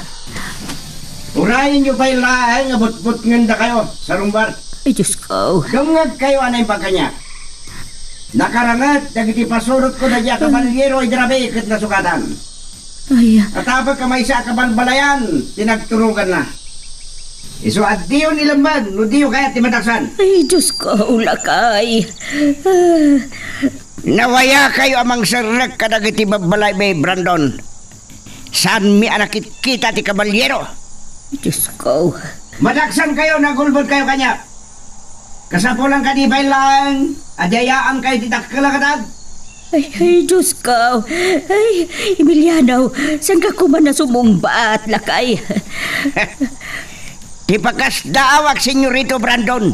Urayenyo pay laeng a butbutngendakayo sa rummuar. Ay, Diyos ko. Dumngegkayo a naimbag kaniak. Nakaranget dagiti pasurotko daydiay a kabalyero idi rabii ket nasugatan. Ay. Natapek a maysa a kabalbalayan ti nagturoganna. Isu a diyon ilemmeng no diyo kayat ti madaksan. Ay, Diyos ko, lakay. Ah. Nawayakayo a mangserrek kadagiti babbalaymi, Brandon. Saanmi a nakitkita ti kabalyero. Diyos ko. Madaksankayo no agulbodkayo kaniak. Kasapulan kadi pay laeng a diyayaankayo ti dakkel a gatad. Ay, ay, Diyos ko. Ay, Emiliano, saanka koma a sumungbat, lakay? Ti pakasdaawak, Senyorito Brandon.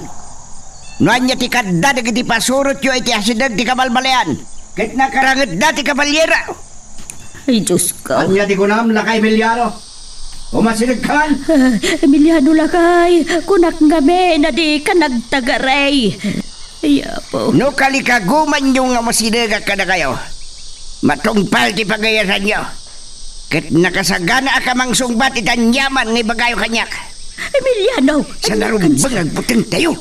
No ania ti kaadda dagiti pasurotyo iti asideg ti kabalbalayan, ket nakarangetda ti kabalyero. Ay, Diyos ko. Ania ti kunam, lakay Emiliano? Umasidegkan? Ah, Emiliano, lakay, kunak ngamin a dika nagtagaray. Ay, Apo. No kalikagumanyo nga umasidegak kadakayo, matungpal ti pagayasanyo. Ket nakasaganaak a mangsungbat iti aniaman nga ibagayo kaniak. Emiliano! Sa narumbeng agbutingtayo.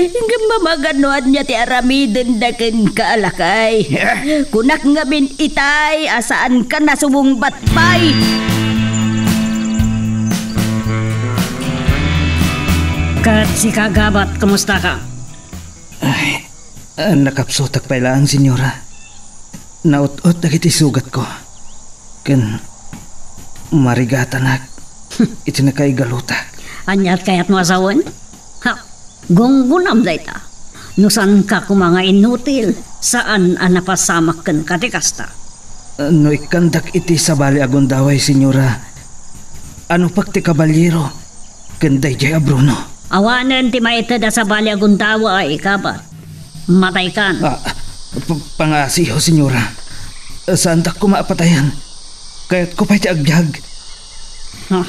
Ngem mamagano ania ti aramidenda kenka, lakay? Eh? Kunak ngamin itay a saanka a sumungbat pay. Ket sika, Gabat, kumusta ka? Ay, ah, nakapsutak pay laeng, Senyora. Naut-ot dagiti sugatko. Ken marigatanak iti nakaigalutak. Aniat kayatmo a sawen? Ha, gunggonam dayta. No saanka koma nga inutil, saan a napasamak kenka ti kasta. Ah, no ikkandak iti sabali a gundaway, Senyora, anupek ti kabalyero ken daydiay a Bruno. Awanen ti maited a sabali a gundaway, Gabat. Mataykan. Ah, p-, pangaasiyo, Senyora. Saandak koma a patayen. Kayatko pay ti agbiag. Ah,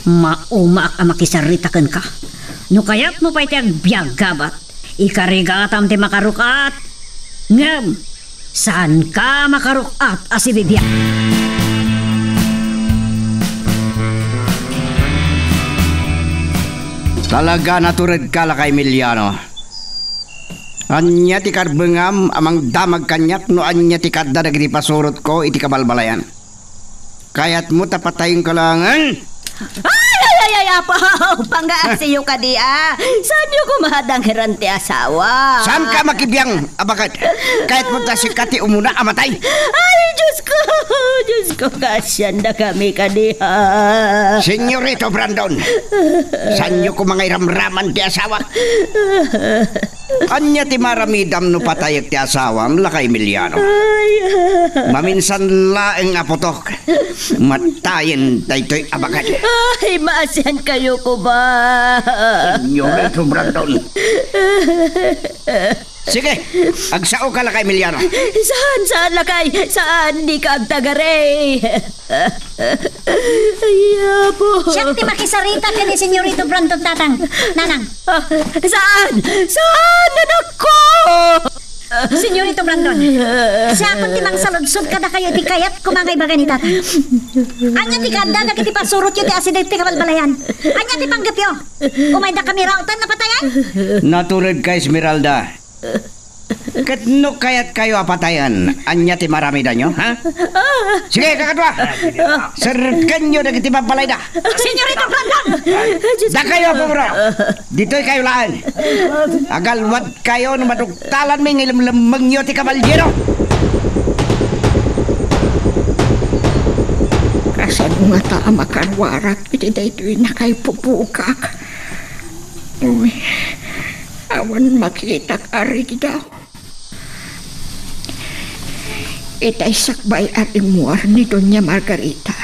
maumaak a makisarita kenka. No kayatmo pay ti agbiag, Gabat, ikarigatam ti makaruk-at. Ngem, saanka makaruk-at a sibibiag. Talaga, naturedka, lakay Emiliano. Ania ti karbengam a mangdamag kaniak no ania ti kaadda dagiti pasurotko iti kabalbalayan? Kayatmo ta patayenka laengen? Ay, ay, ay, ay, Apo! Pangaasiyo kadi, a. Saanyo koma a dangeran ti asawa? Saanka makibiang a baket? Kayatmo ta sika ti umuna a matay? Ay, Diyos ko! Diyos ko, kaasiandakami kadi, a. Senyorito Brandon, saanyo koma nga iramraman ti asawak? Ania ti maramidam no patayek ti asawam, Lakay Emiliano? Ay. Maminsan laeng a putok, matayen daytoy a bagad. Ay, maasian kayo ko ba? Senyorito Brandon. Sige, agsao ka, Lakay Emiliano. Saan, saan, Lakay? Saan? Di ka agtagari. Ay, apo. Siak ti makisarita ken ni Senyorito Brandon, Tatang. Nanang. Ah, saan? Saan, anak ko? Senyorito Brandon, siakon ti mangsaludsod kadakayo iti kayatko nga ibaga ni Tatang. Ania ti kaadda dagiti pasurotyo ti asideg ti kabalbalayan? Ania ti panggepyo? Umayda kami rauten a patayen? Natured ka, Esmeralda. Ket no kayatkayo a patayen, ania ti maramidanyo, ha? Sige, kakadua! Serrekenyo dagiti babbalayda! Senyorito Brandon! Dakayo a pumro! Ditoy kayo laeng! Agalwad kayo no madugtalanmi nga ilemlemmengyo ti kabalyero! Kasano ngata a makaruarak iti daytoy nakaipupukak? Uy, awan makitak a rigidaw. Itay sakbay a rimmuar ni Doña Margarita.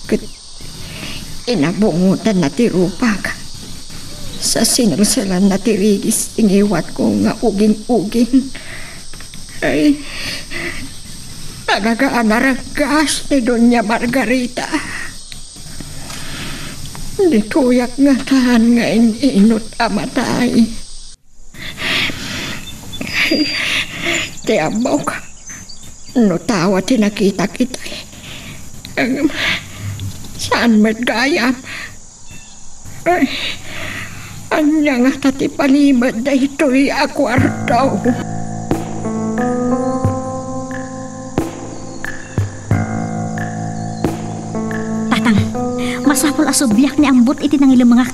Ket inabungotanna ti rupak. Sa sinelselanna ti rigis ti ngiwatko nga uging-uging. Ay, talaga a naraggas ni Doña Margarita. Ditoyak ngatan nga in-inut a matay. Ti ammok, no tawa ti nakitak itay, ngem saan met gayam. Ay, ania ngata ti palimed daytoy a kuarto? Tatang, masapul a subliak ni Ambot iti nangilemmengak.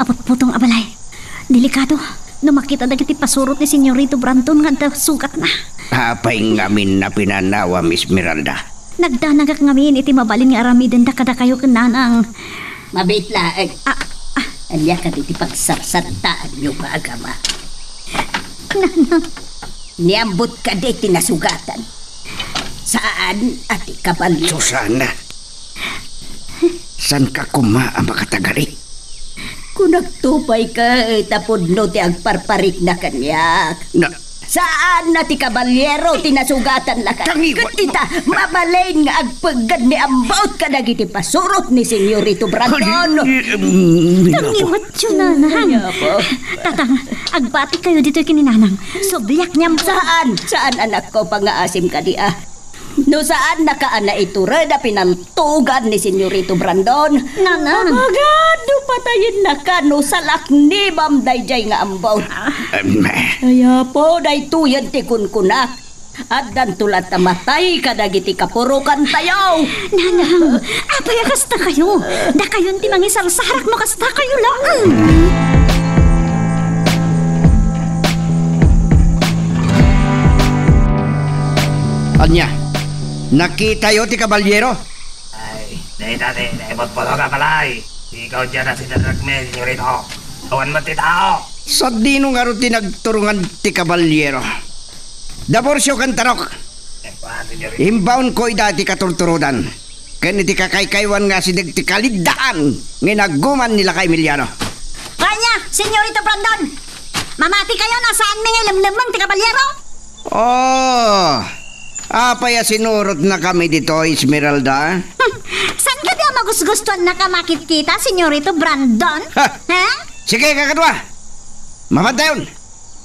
Aputputong a balay. Delikado no makita dagiti pasurot ni Senyorito Brandon nga adda sugatna. Apay ngamin a pinanawam, Esmeralda? Nagdanagak ngamin iti mabalin nga aramidenda kadakayo ken nanang. Mabiit laeng. Ah, ah. Ania kadi ti pagsarsaritaanyo nga agama? Nanang. Ni Ambot kadi ti nasugatan? Saan a ti kabalyo. Susana, saanka koma a makatagari? Kunakto pay ket a pudno ti agparparikna kaniak. Na- Saan a ti kabalyero ti nasugatan, Lakay. Tangiwat. Ket ita, mabalin nga agpeggad ni Ambot kadagiti pasurot ni Senyorito Brandon. Ay, em, Tangiwatyo, nanang. Ay, apo. Tatang, agbati kayo ditoy ken ni nanang. Subliak ni Ambot. Saan? Saan, anakko, pangaasim kadi a? No saan naka a naitured a pinaltugan ni Senyorito Brandon. Nanang. Abagan no patayennaka no salaknibam daydiay nga Ambot. Em. Ay, apo, daytoyen ti kunkunak. Addanto latta matay kadagiti kapurokantayo. Nanang, apay a kasta kayo? Dakayon ti mangisarsarak no kasta kayo laeng. Ania? Nakitayo ti kabalyero? Ay, dayta ti naiputputong a balay. Ikaw diay a siderrekmi, senyorito. Awan met ti tao. Sadino ngarud ti nagturongan ti kabalyero? Daburcio ken Tarok. Eh, kuan, senyorito. Imbaonko ida iti katurturodan ken iti kakaykaywan nga asideg ti kaliddaan nga inaguman ni Lakay Emiliano. Ania, senyorito Brandon? Mamati kayo no saanmi nga ilemlemmeng ti kabalyero? Oh, apay a sinurotnakami ditoy, Esmeralda? Hmm, saan kadi a magusgustuannaka makitkita, Senyorito Brandon? Ha! Ha? Sige, kakadua! Mapantayon!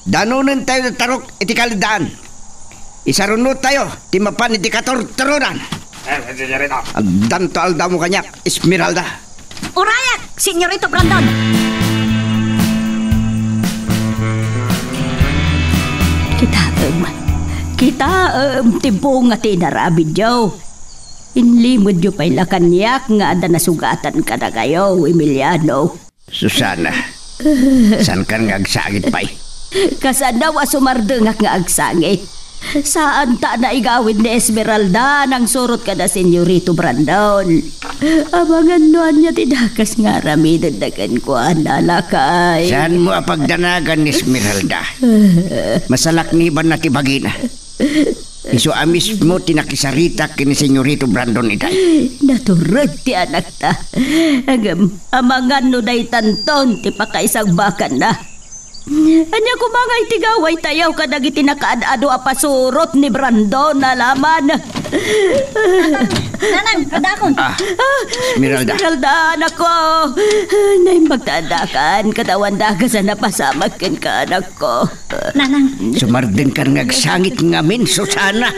Danonentayo ti Tarok iti kaliddaan. Isarunotayo ti mapan iti katurturodan. Eh, senyorito. Addanto aldawmo kaniak, Esmeralda. Urayak, Senyorito Brandon! Kitaem. Kitaem ti bunga ti inaramidyo. Inlimedyo pay la kaniak nga adda nasugatan kadakayo, Emiliano. Susana, saankan nga agsangit pay? Kasano a sumardengak nga agsangit? Saan ta a naigawid ni Esmeralda nangsurot kada Senyorito Brandon. Amangan no ania ti dakes nga aramidenda kenkuana, lakay. Saanmo a pagdanagan ni Esmeralda. Masalaknibanna ti bagina. Isu a mismo ti nakisarita ken ni Senyorito Brandon itay. Natured ti anakta. Ngem amangan no daytanton ti pakaisagbakanna. Ania koma nga iti gawaytayo kadagiti nakaad-ado a pasurot ni Brandon a laman? Nanang, adakon. Ah, Esmeralda. Esmeralda, anakko. Naimbag ta addakan, ket awan dakes a napasamak kenka, anakko. Nanang. Sumardengkan nga agsangit ngamin, Susana.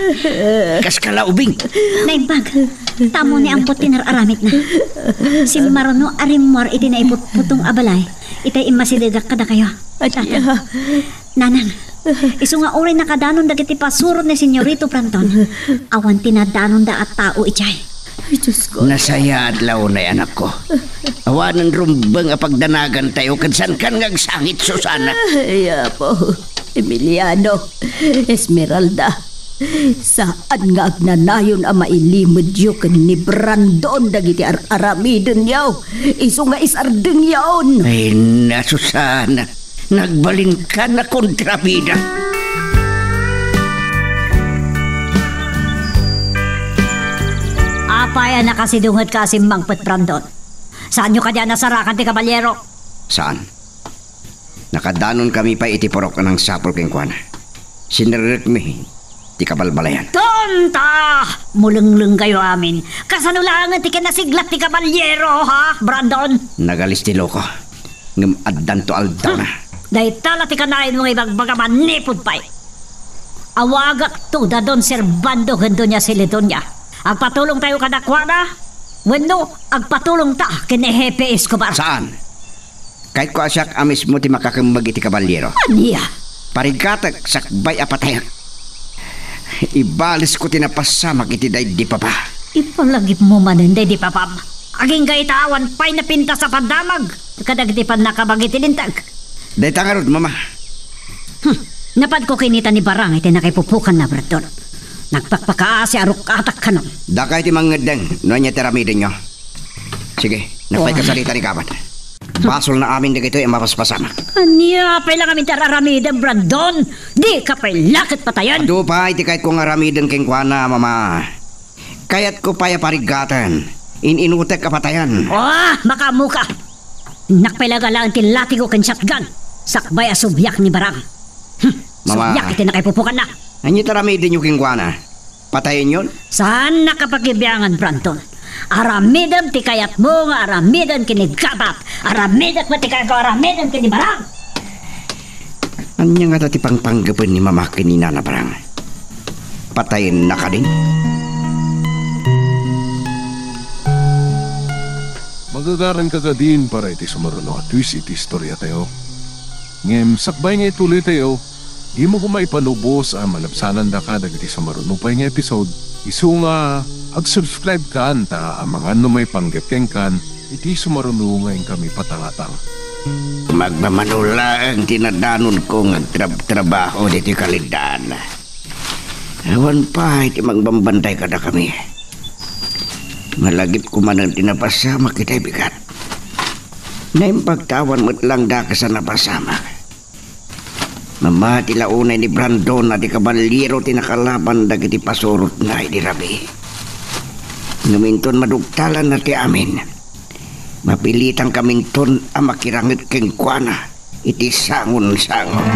Kas kalaubing. Naimbag. Tamo ni Angkot ti nar-aramidna. Simmaruno a rimmuar iti naiputputong a balay. Itay immasidegak kadakayo. Ania? Nanang, isu nga uray nakadanon dagiti pasurot ni Senyorito Brandon, awan ti nadanonda a tao idiay. Ay, Diyos ko. Nasayaat la unay, anakko. Awanen rumbeng a pagdanagantayo ken saankan nga agsangit, Susana. Ay, Apo, Emiliano, Esmeralda, saan nga agnanayon a mailimedyo ken ni Brandon dagiti ar-aramidenyo, isu nga isardengyon. Ay, na, Susana. Nagbalinkan a kontrabida. Apay a nakasidunget ka a simmangpet, Brandon? Saanyo kadi a nasarakan ti kabalyero? Saan. Nakadanonkami pay iti purok a nangsapul kenkuana. Sinerrekmi ti kabalbalayan. Tonta! Mulenglengkayo amin. Kasano laengen ti kinasiglat ti kabalyero, ha, Brandon? Nagalis ti loko. Ngem addanto aldawna. Dayta la ti kanayon nga ibagbaga manipud pay. Awagakto da Don Servando ken Doña Celedonia. Agpatulongtayo kadakuada, wenno agpatulongta ken ni Hepe Escobar. Saan? Kayatko a siak a mismo ti makakemmeg iti kabalyero. Ania? Parigatek sakbay a patayak. Ibalisko ti napasamak iti daydi papa. Ipalagipmo manen daydi papam. Agingga ita awan pay napintas a pandamag kadagiti pannakabagi ti linteg. Dayta ngarud, Mama. Hmm. Napadko kinita ni Barang iti nakaipupukanna, Brandon. Nagpakpakaasi a ruk-atak kanon. Dakay ti mangngeddeng no ania ti aramidenyo. Sige, napay Oh. kasarita ni Kabat. Basolna amin dagitoy a mapaspasamak. Ania pay la ngamin ti ar-aramidem, Brandon? Dika pay la ket patayen. Adu pay ti kayatko nga aramiden kenkuana, Mama. Kayatko pay a parigaten. In-inutek a patayen. Ah, makaammoka. Innak pay la galaen ti latigo ken shotgun. Sakbay a subiak ni Barang. Hmm, Mama. Subiak iti nakaipupukanna. Ania ti aramidenyo kenkuana? Patayenyon? Saannak a pakibiangan, Brandon. Aramidem ti kayatmo nga aramiden ken ni Gabat. Aramidek met ti kayatko aramiden ken ni Barang. Ania ngata ti pangpanggepen ni Mama ken ni Nana Barang? Patayenna kadin? Magagaranka kadin para iti sumaruno a twist iti istoriatayo. Ngem sakbay nga ituloytayo, dimo koma ipanubos a malabsanandaka dagiti sumaruno pay nga episode, isu nga ag-subscribe kan ta amangan no maipanggep kenkan iti sumaruno nga inkami patangatang. Magmamano laeng ti nadanonko nga agtrab-trabaho ditoy kaleddaan. Awan pay ti mangbambantay kadakami. Malagipko manen ti napasamak itay bigat. Naimbag ta awan met lang dakes a napasamak. Mamati la unay ni Brandon a ti kabalyero ti nakalaban dagiti pasurotna idi rabii. Ngem inton madugtalanna ti amin, mapilitankami inton a makiranget kenkuana iti sangon-sangon.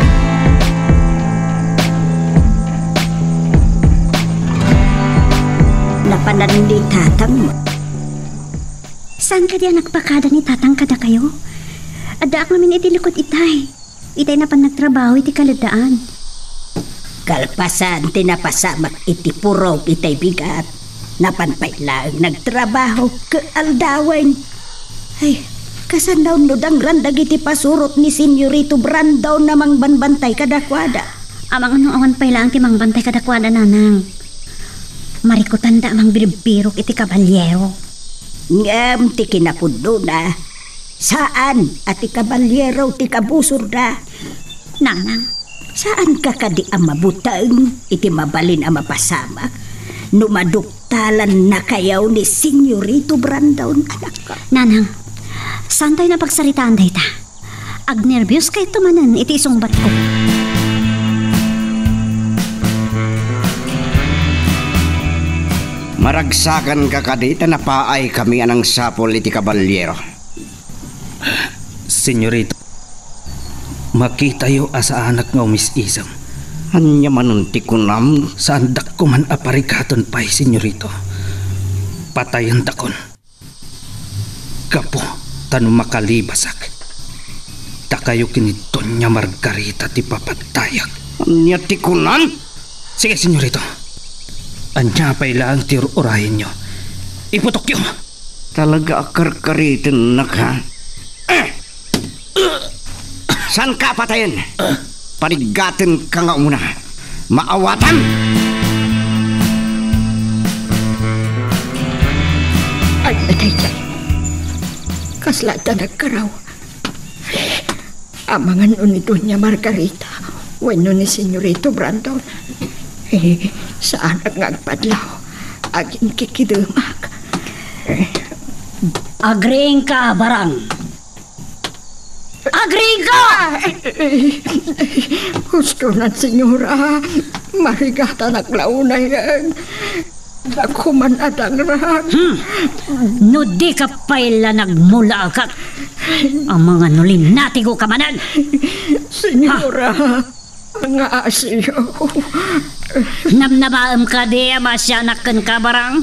Napanan ni tatang. Saan kadi a nagpakada ni tatang kadakayo? Addaak ngamin iti likod itay. Itay napan nagtrabaho iti kaleddaan. Kalpasan ti napasamak iti purok itay bigat, napan pay laeng nagtrabaho ket aldawen. Ay, kasano no dangran dagiti pasurot ni Senyorito Brandon a mangbambantay kadakuada? Amangan no awan pay laeng ti mangbantay kadakuada, nanang. Marikutanda a mangbirbirok iti kabalyero. Ngem ti kinapudnona, saan a ti kabalyero ti kabusorda. Nanang. Saanka kadi a mabuteng iti mabalin a mapasamak no madukta Alanna kayaw ni Senyorito Brandon, anak. Nanang, saan tayo napagsaritaan dayta? Agnerbios kayto manen iti isungbatko. Maragsakanka kadi ta napaay kami a nangsapul iti kabaliero? Senyorito, makitayo a saanak nga umis-isem. Ania manen ti kunam? Saandak koman a parigaten pay, Senyorito. Patayendakon. Gapu ta no makalibasak, dakayo ken ni Doña Margarita ti papatayak. Ania ti kunam? Sige, Senyorito. Ania pay laeng ti ur-urayenyo? Iputokyo! Talaga a karkaritennak, ha? Eh! Saanka a patayen? Parigatenka nga umuna. Maawatam! Ay, ay, ay, ay. Kasla adda nagkaraw. Amangan no ni Doña Margarita wenno ni Senyorito Brandon. Eh, saanak nga agpadlaw. Aginkikidemak. Agriingka, Barang. Agriingka! Ah, eh, eh, husto nan, Senyora. Marigatanak la unayen. Dako man a dangrag. Hmm. No dika pay la nagmulaekak, amangan no linatigoka manen. Senyora, nga asiyo. Namnamaem kadi a maasianak kenka, Barang?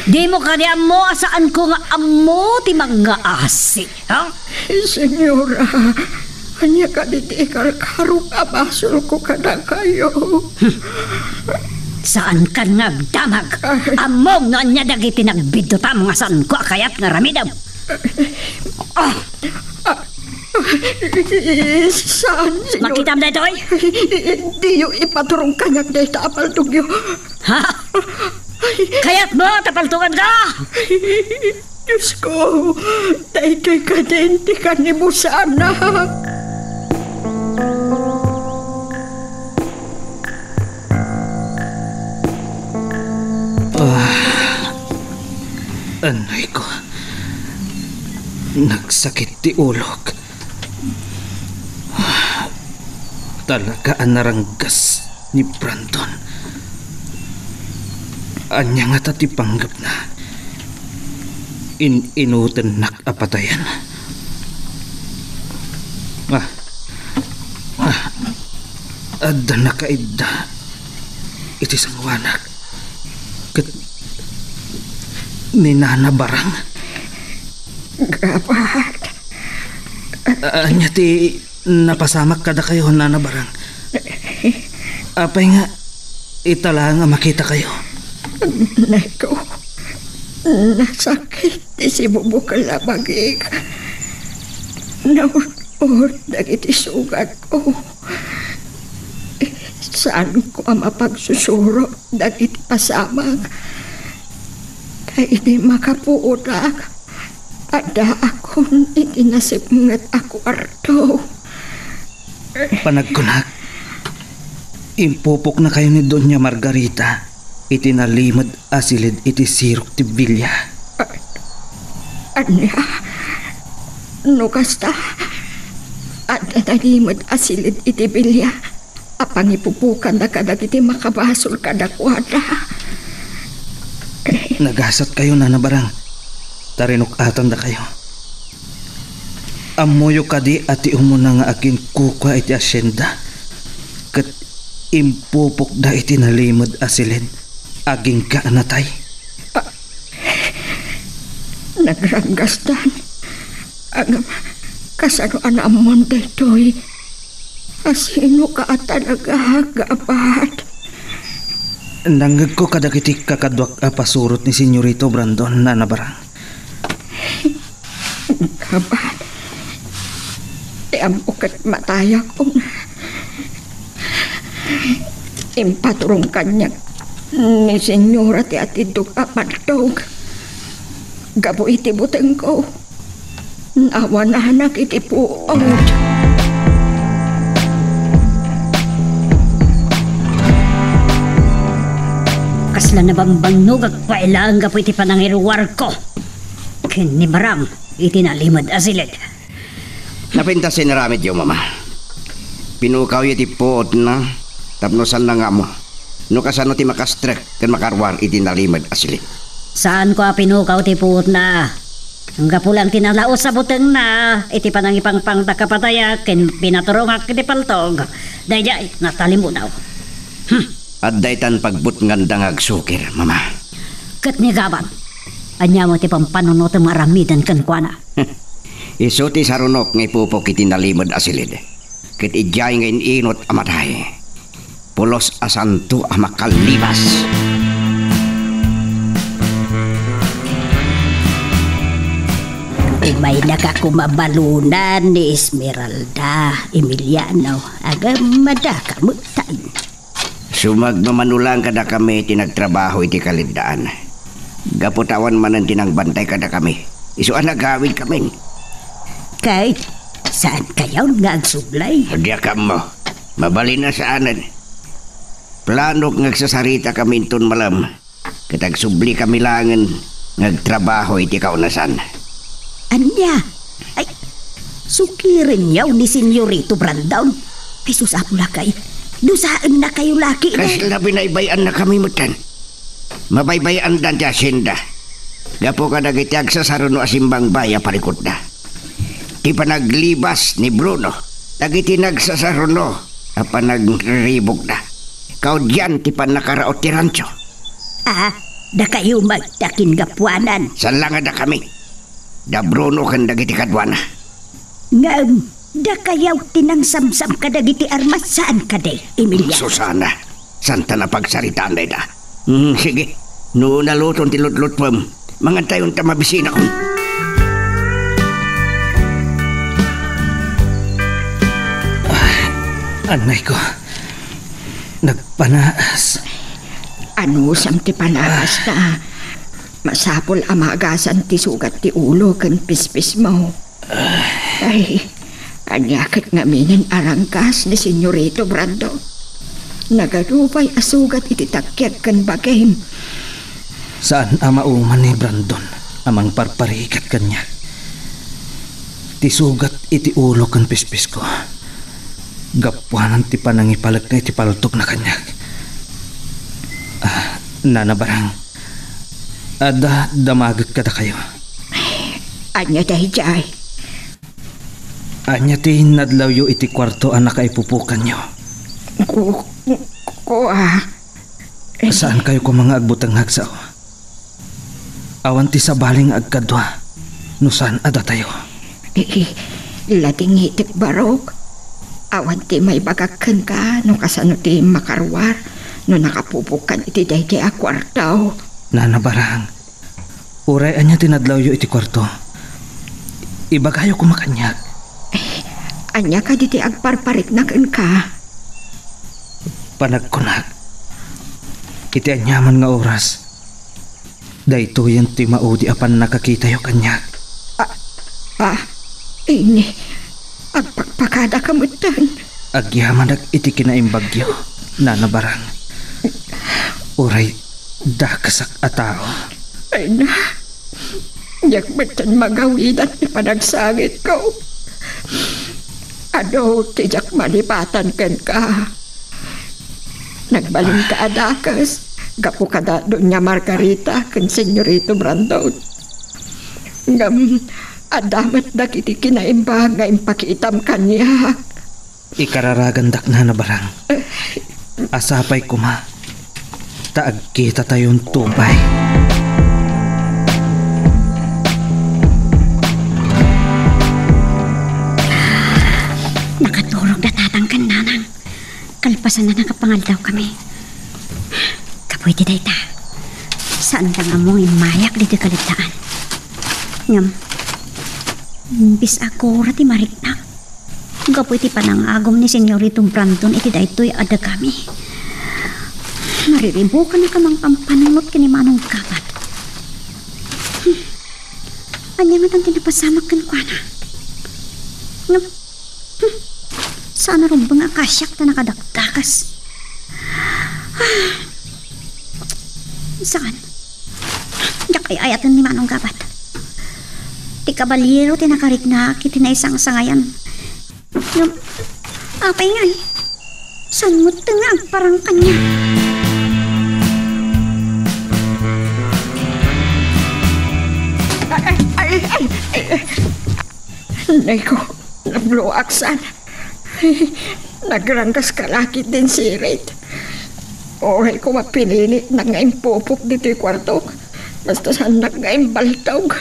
Dimo kadi ammo a saanko nga ammo ti mangngaasi? Ha? Senyora, ania kadi ti ikarkarok a basolko kadakayo? Saankan nga agdamag. Ammom no ania dagiti nagbiddutam nga saanko a kayat nga aramidem. Ah! Saan, Senyora? Makitam daytoy? Diyo ipaturong kaniak dayta a paltogyo. Ha? Kayatmo ta paltoganka? Diosko, daytoy kadin ti kanibusaanak. Ah, anay ko. Nagsakit ti ulok. Talaga a naranggas ni Brandon. Ania ngata ti panggepna? In-inutennak a patayen. Ah, ah, adda nakaidda iti sangoanak. Ket ni Nana Barang? Gabat. A-, ania ti napasamak kadakayo, Nana Barang? Apay nga ita laeng a makitakayo? Nay ko, nasakit ti sibubukel a bagik. Naud-od dagiti sugatko. Saanko a mapagsusurot dagiti pasamak. Ta idi makapuodak, addaakon iti nasipnget a kuarto. Panagkunak, impupoknakayo ni Doña Margarita iti nalimed a silid iti sirok ti bilia. A-, ania? No kasta, adda nalimed a silid iti bilia a pangipupokanda kadagiti makabasol kadakuada. Nagasatkayo, Nana Barang, ta rinuk-atandakayo. Ammoyo kadi a ti umuna nga aginkukua iti asienda, ket impupokda iti nalimed a silid agingga a natay? Ah, nagranggasdan. Ngem, kasano a naammon daytoy? A sinoka a talaga, Gabat? Nangngegko kadagiti kakaduak a pasurot ni Senyorito Brandon, Nana Barang. Gabat, ti ammo ket matayakon. Impaturong kaniak ni Senyora ti atiddog a paltog. Gapu iti butengko, naawananak iti puot. Kas Kasla nabambangnogak pay laeng gapu iti panangiruarko ken ni Barang iti nalimed a siled. Napintas ti inaramidyo, Mama. Pinukawyo ti puotna tapno saanna nga ammo no kasano ti makastrek ken makaruar iti nalimed a siled. Saanko a pinukaw ti puotna. Gapu lang ti nalaus a butengna iti panangipangpangda kapatayak ken pinaturongak iti paltog, daydiay natalimudaw. Hmm. Adda itan pagbutnganda nga agsukir, Mama. Ket ni Gabat, ania met ti pampanunotem nga aramiden kenkuana? Isu ti sarunok nga ipupok iti nalimed a siled. Ket idiay nga in-inut a matay, pulos a santo a makallibas. Umaynaka koma balunan ni Esmeralda, Emiliano, agam madaka metten. Sumagmamano lang kadakami ti nagtrabaho iti kaliddaan. Gapu ta awan manen ti nangbantay kadakami. Isu a nagawidkamin. Ket saankayon nga agsublay? Diak ammo. Mabalin a saanen. Planok nga agsasaritakami inton malem. Ket agsublikami laengen nga agtrabaho iti kaunasan. Ania? Ay, sukirenyo ni Senyorito Brandon. Ay, sus, Apo lakay. Dusaennakayo laki. Kasla binaybay-annakami metten. Mabaybay-andan ti hacienda. Gapu kadagiti agsasaruno a simbangbay a parikutda. Ti panaglibas ni Bruno dagiti nagsasaruno a panagriribukda. Kaudian ti pannakaraot ti rancho. Ah, dakayo magtakin gapuanan. Saan la nga dakami. Da Bruno ken dagiti kaduana. Ngem, dakayo ti nangsamsam kadagiti armas, saan kadi, Emilia? Susana, saanta a pagsaritaan dayta. Hmm, sige. No naluton ti lutlutpem, mangantayon ta mabisinakon. Ah, anay ko. Nagpanaas. Anusam ti panaasna? Masapul a maagasan ti sugat ti ulo ken pispismo. Ay, ania ket ngaminen a ranggas ni Senyorito Brando? Nagadu pay a sugat iti takkiag ken bagim. Saan a mauman ni Brandon a mangparparigat kaniak. Ti sugat iti ulo ken pispisko, gapuanan ti panangipalekna iti paltogna kaniak. Ah, Nana Barang, adda damagek kadakayo. Ania daydiay? Ania ti nadlawyo iti kuarto a nakaipupokanyo? Ku-, ku-, kua. Saankayo koma nga agbuteng nga agsao? Awan ti sabali nga agkadua no saan a datayo. I-, i-, ladingitek, Barok. Awan ti maibagak kenka no kasano ti makaruar no nakapupokan iti daydiay a kuarto. Nana Barang, uray ania ti nadlawyo iti kuarto, ibagayo koma kaniak. Eh, ania kadi ti agparparikna kenka? Panagkunak, iti aniaman nga oras, daytoyen ti maudi a pannakakitayo kaniak. Ah, ah, ini, agpakpakadaka metten. Agyamanak iti kinaimbagyo, Nana Barang. Uray dakesak a tao. Ay na, diak metten magawidan ti panagsangitko. Adu ti diak malipatan kenka. Nagbalinka a dakes gapu kada Doña Margarita ken Senyorito Brandon. Ngem adda met dagiti kinaimbag nga impakitam kaniak. Ikararagandak, Nana Barang. A sapay koma ta agkitatayon to pay. Nakaturogda tatang ken nanang. Kalpasan a nakapangaldawkami. Kapuy ti dayta, saanda nga ammo nga immayak ditoy kaliddaan. Ngem, imbes a gura ti mariknak, gapu iti panangagum ni Senyorito Brandon iti daytoy a dagami, nariribukanak a mangpampanunot ken ni Manong Gabat. Hmm. Ania ngatan ti napasamak kenkuana? Ngem, hmm, saan a rumbeng a kasiak ta nakadakdakas. Ah. Saan? Diak ay-ayaten ni Manong Gabat. Ti kabaliro ti nakariknak iti naisangsangayan. Ngem, apay ngay? Saan met nga agparang kaniak? Ay, ay, ay, ay. Nay ko, nabloak saan. Nagranggas ka la ketdin, Sirit. Uray ko mapinili nga impupok ditoy kuartok. Basta saannak nga imbaltog.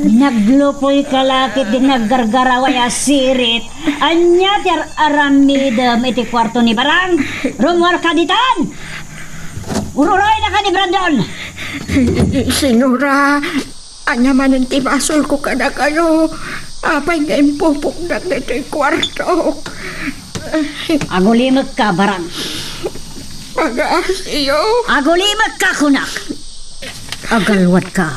Naglupoy ka la ketdin naggargaraway a Sirit. Ania ti ar-aramidem iti kuarto ni Barang? Rummuar ka ditan! Ururoy na ka ni Brandon! Senyora, ania manen ti basolko kadakayo? Apay nga impupokdak ditoy kuartok? Agulimek ka, Barang. Pagaasiyo. Agulimek ka, kunak. Agalwad ka.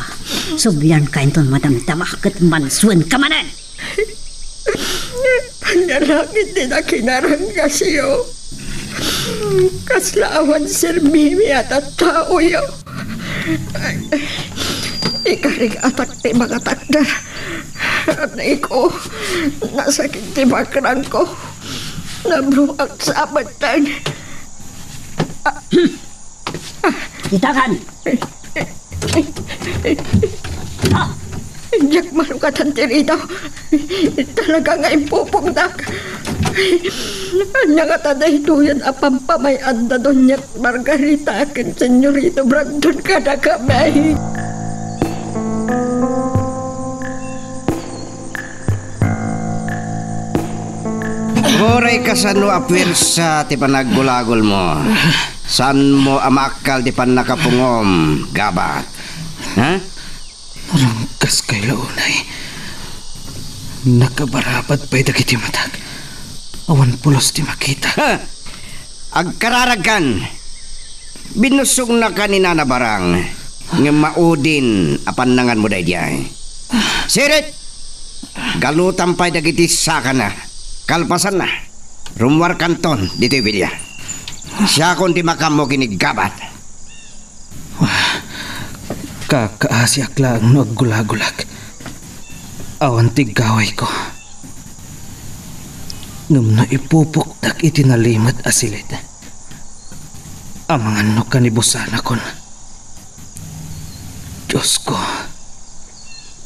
Sublian ka inton madamdama ket mansuen ka manen. Ania la ketdi a kinaranggasyo? Kasla awan serbimi a tattaoyo. Ikarig-atak ti makatakder. Nay ko, nasakit ti bakrangko. Nabloak sa abaten. Itakan! Ah! Diak marukatan ti ridaw. Talaga nga impupokdak. Ania ngata daytoyen a pampamay-adda Doña Margarita ken Senyorito Brandon kadakami? Uray kasano a puwersa ti panaggulagulmo, saanmo a maakkal ti pannakapungom, Gabat. Ha? Naranggaskay la unay. Nakabarabad pay dagiti matak. Awan pulos ti makita. Ha? Agkararagkan. Binussongna ka ni Nana Barang, ngem maudin a pannanganmo daydiay. Sirit! Galutam pay dagiti sakana. Kalpasanna, rummuarkanton ditoy bilia. Siakon ti makaammo ken ni Gabat. Kakaasiak laeng no aggulagulak. Awan ti gawayko. Ngem no ipupokdak iti nalimed a silid, amangan no kanibusanakon. Diosko,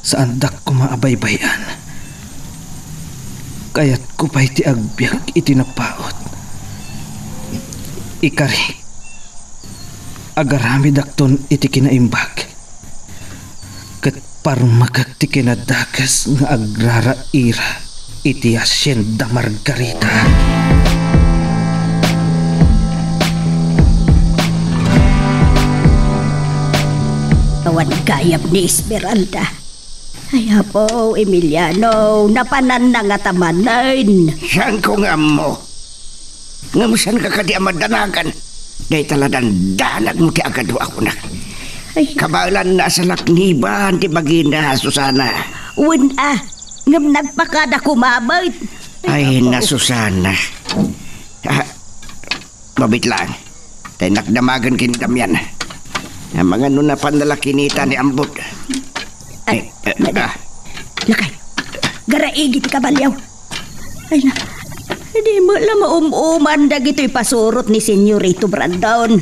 saandak koma a baybay-an. Kayatko pay ti agbiag iti napaut. Ikarik, agaramidakton iti kinaimbag. Ket parmekek ti kinadakes nga agraraira iti Hacienda Margarita. Awan gayam ni Esmeralda. Ay, Apo Emiliano, napananna ngata manen. Saanko nga ammo. Ngem saanka kadi a madanagan? Dayta la dandanagmo ti agadua a kunak. Ay. Kabaelanna a salakniban ti bagina, Susana. Wen a, ngem nagpakada koma met. Ay, na, Susana. Ah, mabitlang. Tay nakdamagen ken Damian. Amangan no napanna la kinita ni Ambot. Ay, eh, eh, ah. Lakay. Garaigi ti kabalio. Ay na, di met la maum-uman dagitoy pasurot ni Senyorito Brandon.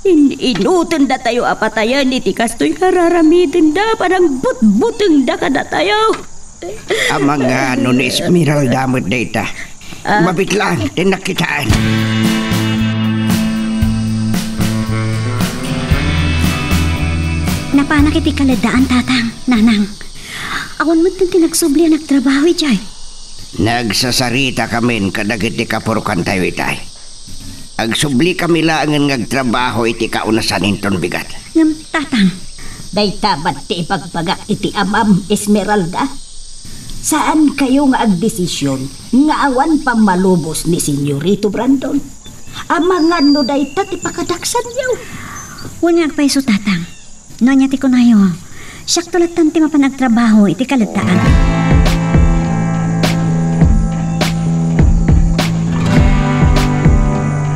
In-inutendatayo a patayen iti kastoy nga ar-aramidenda, panangbutbutengda kadatayo. Amangan no ni Esmeralda met dayta. Ah. Mabitlang ti nakitaan. Napanak iti kaleddaan, Tatang, Nanang. Awan met ti nagsubli a nagtrabaho idiay. Nagsasaritakamin kadagiti kapurokantayo itay. Agsublikamin laengen nga agtrabaho iti kaunasan inton bigat. Ngem, Tatang. Dayta met ti ibagbagak iti amam, Esmeralda. Saankayo nga agdesisyon nga awan pammalubos ni Senyorito Brandon. Amangan no dayta ti pakadaksanyo. Wen nga agpayso, Tatang. No ania ti kunayo, siakto lattan ti mapan agtrabaho iti kaleddaan.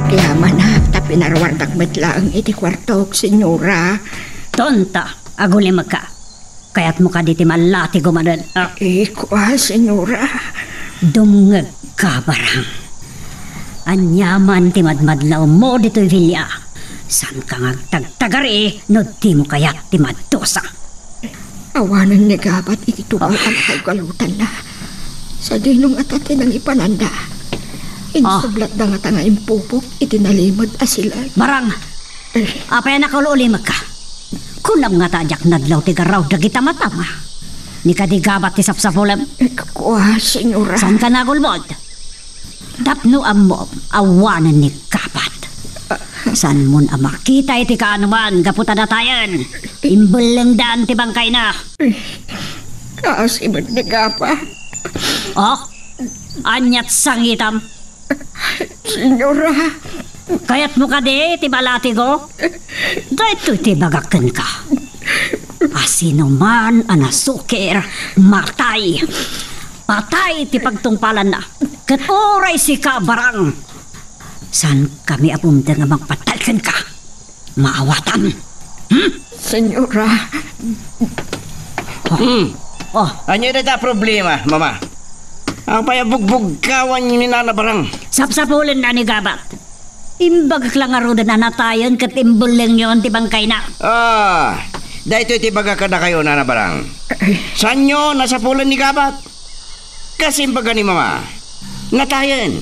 Kayamanak, ta Narwardak met laeng iti kuartok, senyora. Tonta, agulimekka. Kayatmo kadi ti malatigo manen, a? Eh, kua, senyora. Dumngegka, Barang. Aniaman ti madmadlawmo ditoy bilia, saanka nga agtagtagari no dimo kayat ti madusa. Awanen ni Gabat iti tugaw a nakaigalutanna. Sadino ngata ti nangipananda? Insublatda ngata nga impupok iti nalimed a siled. Barang! Eh. Apay a nakaul-ulimekka? Kunam ngata a diak nadlaw ti garraw dagita matam. Ni kadi Gabat ti sapsapulem? Eh, kua, senyora. Saanka nagulbod? Tapno ammom, awanen ni Gabat. Saanmon a makita iti kaanoman gapu ta natayen. Imbellengdan ti bangkayna. Kaasi met ni Gabat. Oh? Aniat sangitam? Senyora. Kayatmo kadi ti malatigo? Daytoy ti ibagak kenka. Asinoman a nasukir, matay. Patay ti pagtungpalanna. Ket uray sika, Barang, saankami a bumteng a mangpatay kenka. Maawatan. Hmm? Senyora. Oh. Hmm. Oh. Ania dayta a problema, Mama? Apay a bugbugkawanyo ni Nana Barang? Sapsapulenna ni Gabat. Imbagak la ngaruden a natayen ket imbellengyon ti bangkayna. Ah, daytoy ti ibagak kadakayo, Nana Barang. Saanyo nasapulen ni Gabat? Kas imbaga ni Mama, natayen.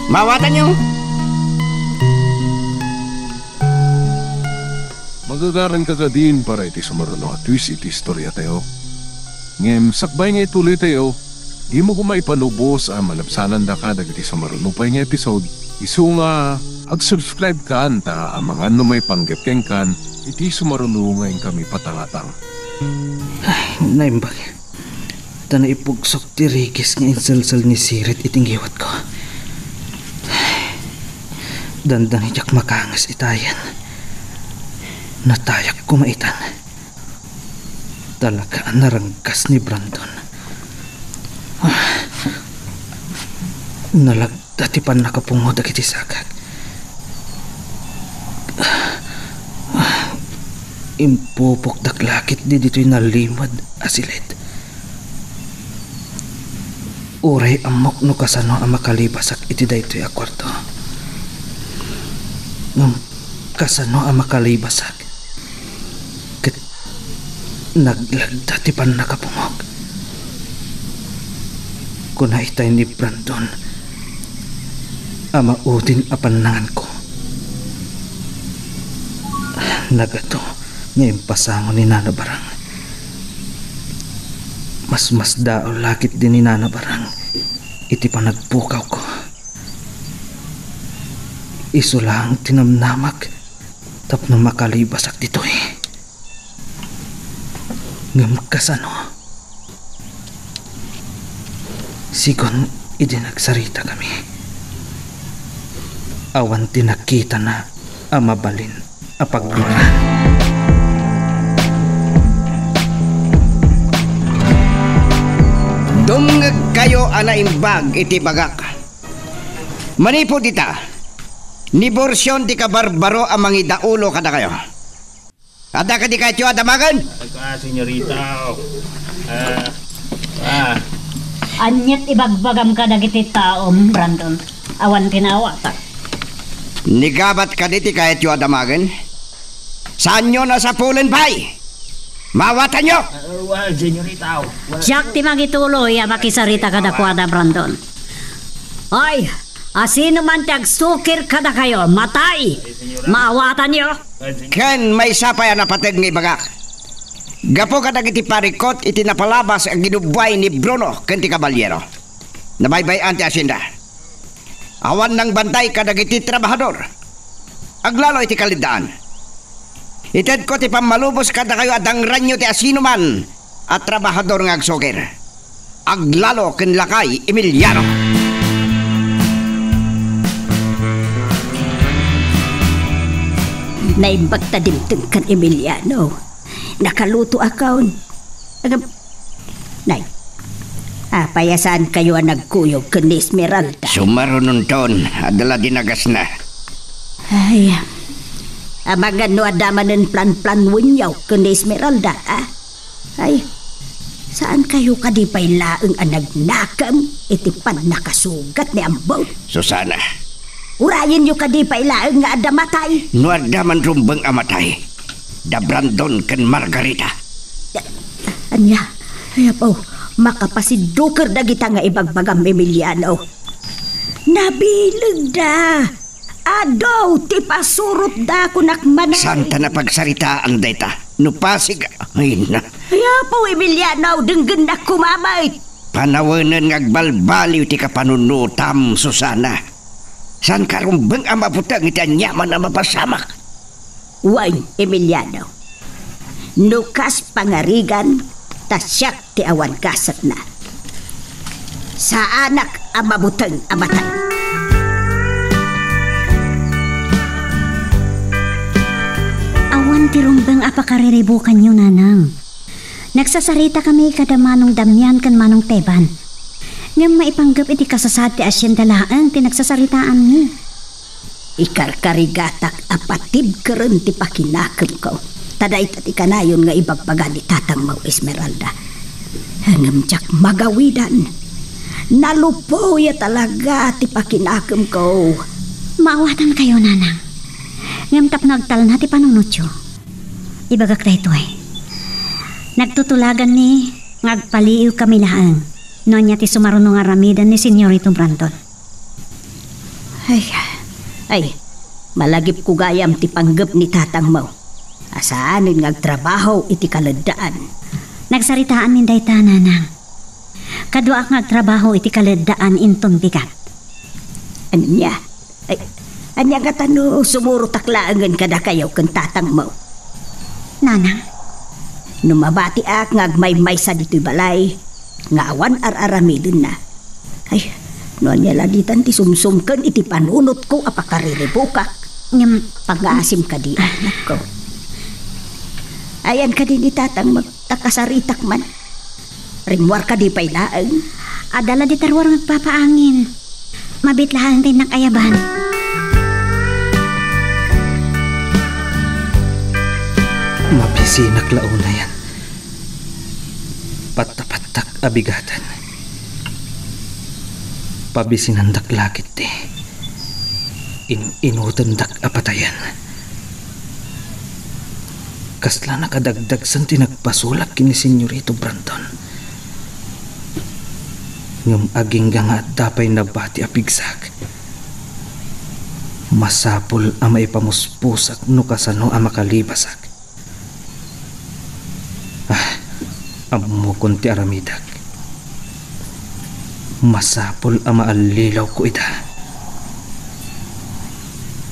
Maawatanyo? Magagaranka kadin para iti sumaruno a twist iti istoriatayo. Ngem sakbay nga ituloytayo, dimo koma ipanubos a malabsanandaka dagiti sumaruno pay nga episode. Isu nga ag-subscribe kan ta amangan no maipanggep kenkan iti sumaruno nga inkami patangatang. Ay, naimbag. Ta naipugsok ti rigis nga inselselniserek iti ngiwatko. Dandani diak makangas itayen. Natayak koma itan. Talaga a naranggas ni Brandon. Nalag- Ta ti pannakapungo dagiti sagak. Impupokdak la ketdi ditoy nalimed a siled. Uray ammok no kasano a makalibasak iti daytoy a kuarto. Ngem kasano a makalibasak? Ket naglagda ti pannakapungok. Kuna itay ni Brandon a maudin a pannanganko. Nagato nga impasango ni Nana Barang. Masmasdaaw la ketdi ni Nana Barang iti panagpukawko. Isu laeng ti namnamak tapno makalibasak ditoy. Ngem kasano? Sigun idi nagsaritakami, awan ti nakitana a mabalin a pagruaraan. Dumngegkayo a naimbag iti bagak. Manipud ita, ni borsion ti kabarbaro a mangidaulo kadakayo. Adda kadi kayatyo a damagen? Ah, senyorita, oh. Ah, ah. Aniat ibagbagam kadagiti taom, Brandon? Awan ti naawatan. Ni Gabat kadi ti kayatyo a damagen? Saanyo nasapulen pay? Maawatanyo! Ah, well, senyorita, oh. Well, Jack ti mangituloy a makisarita kadakuada, Brandon. Ay, asino man ti agsukir kadakayo, matay! Maawatanyo! Ken maysa pay a napateg nga ibagak. Gapu kadagiti parikut iti napalabas a ginubbuay ni Bruno ken ti kabalyero, nabaybay-an ti asienda. Awan nangbantay kadagiti trabahador. Aglalo iti kaliddaan. Itedko ti pammalubos kadakayo a dangranyo ti asinoman a trabahador nga agsukir. Aglalo ken lakay Emiliano. Naimbag ta dimteng ken Emiliano. Nakaluto akon. Agam-, Nay, apay a saankayo a nagkuyog ken ni Esmeralda? Sumarunonton, adda la dinagasna. Ay, amangan no adda manen planplanwenyo ken ni Esmeralda, a? Ay, saankayo kadi pay laeng a nagnakem iti pannakasugat ni Ambo? Susana. Urayenyo kadi pay laeng nga adda matay? No adda man rumbeng a matay, da Brandon ken Margarita. Ania? Ay, apo, makapasidduker dagita nga ibagbagam, Emiliano. Nabilegda. Adu ti pasurotda, kunak manen. Saanta napagsaritaan dayta? No pasig, ay na. Ay, apo, Emiliano, denggennak koma met. Panawenen nga agbalbaliw ti kapanunotam, Susana. Saanka rumbeng a mabuteng iti aniaman a mapasamak? Wen, Emiliano. No kas pangarigan, ta siak ti awan gasetna. Saanak a mabuteng a matay. Awan ti rumbeng a pakariribukanyo, Nanang. Nagsasaritakami kada Manong Damian ken Manong Teban. Ngem maipanggep iti kasasaad ti asienda laeng ti nagsasaritaanmi. Ikarkarigatak a patibkeren ti pakinakemko. Ta dayta ti kanayon nga ibagbaga ni tatangmo, Esmeralda. Ngem diak magawidan. Nalupoy a talaga ti pakinakemko. Maawatankayo, Nanang. Ngem tapno agtalna ti panunotyo, ibagak daytoy. Nagtutulaganmi nga agpaliiwkami laeng no ania ti sumaruno nga aramiden ni Senyorito Brandon. Ay, ay, malagipko gayam ti panggep ni tatangmo a saanen nga agtrabaho iti kaleddaan. Nagsaritaanmin dayta, Nanang. Kaduaak nga agtrabaho iti kaleddaan inton bigat. Ania? Ay, ania ngata no sumurotak laengen kadakayo ken tatangmo? Nanang? No mabatiak nga agmaymaysa ditoy balay, nga awan ar-aramidenna. Ay, no ania la ditan ti sumsumken iti panunotko a pakariribukak. Ngem pangaasim kadi, anakko. Ayan kadi ni tatangmo, ta kasaritak man. Rimmuar kadi pay laeng? Adda la dita ruar nga agpapaangin. Mabiit laeng ti innak ayaban. Mabisinak la unayan. Pattapattak a bigaten. Pabisinandak la ketdi. In-inutendak a patayen. Kasla nakadagdagsen ti nagpasulak ken ni Senyorito Brandon. Ngem agingga nga adda pay nabati a pigsak, masapul a maipamuspusak no kasano a makalibasak. Ah, ammokon ti aramidek. Masapul a maallilawko ida.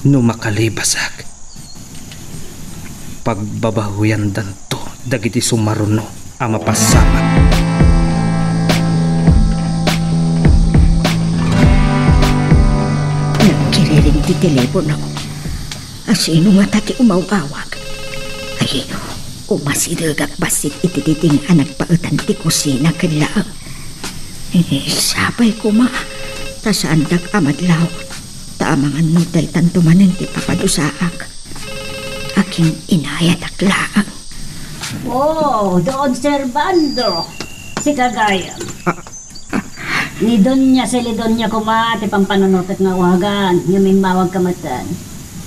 No makalibasak, pagbabawiandanto dagiti sumaruno a mapasamak. Nagkiriring ti telepono. Asino ngata ti umaw-awag? Ay, umasidegak bassit iti diding a nagpaetan ti kusina ken laeng. Eh, sapay koma, ta saandak a madlaw, ta amangan no daytanto manen ti papadusaak. Agin-inayatak laeng. Oh, Don Servando, sika gayam. Ah, Ni Doña Celidonia koma ti pampanunotek nga awagan, ngem immawagka metten.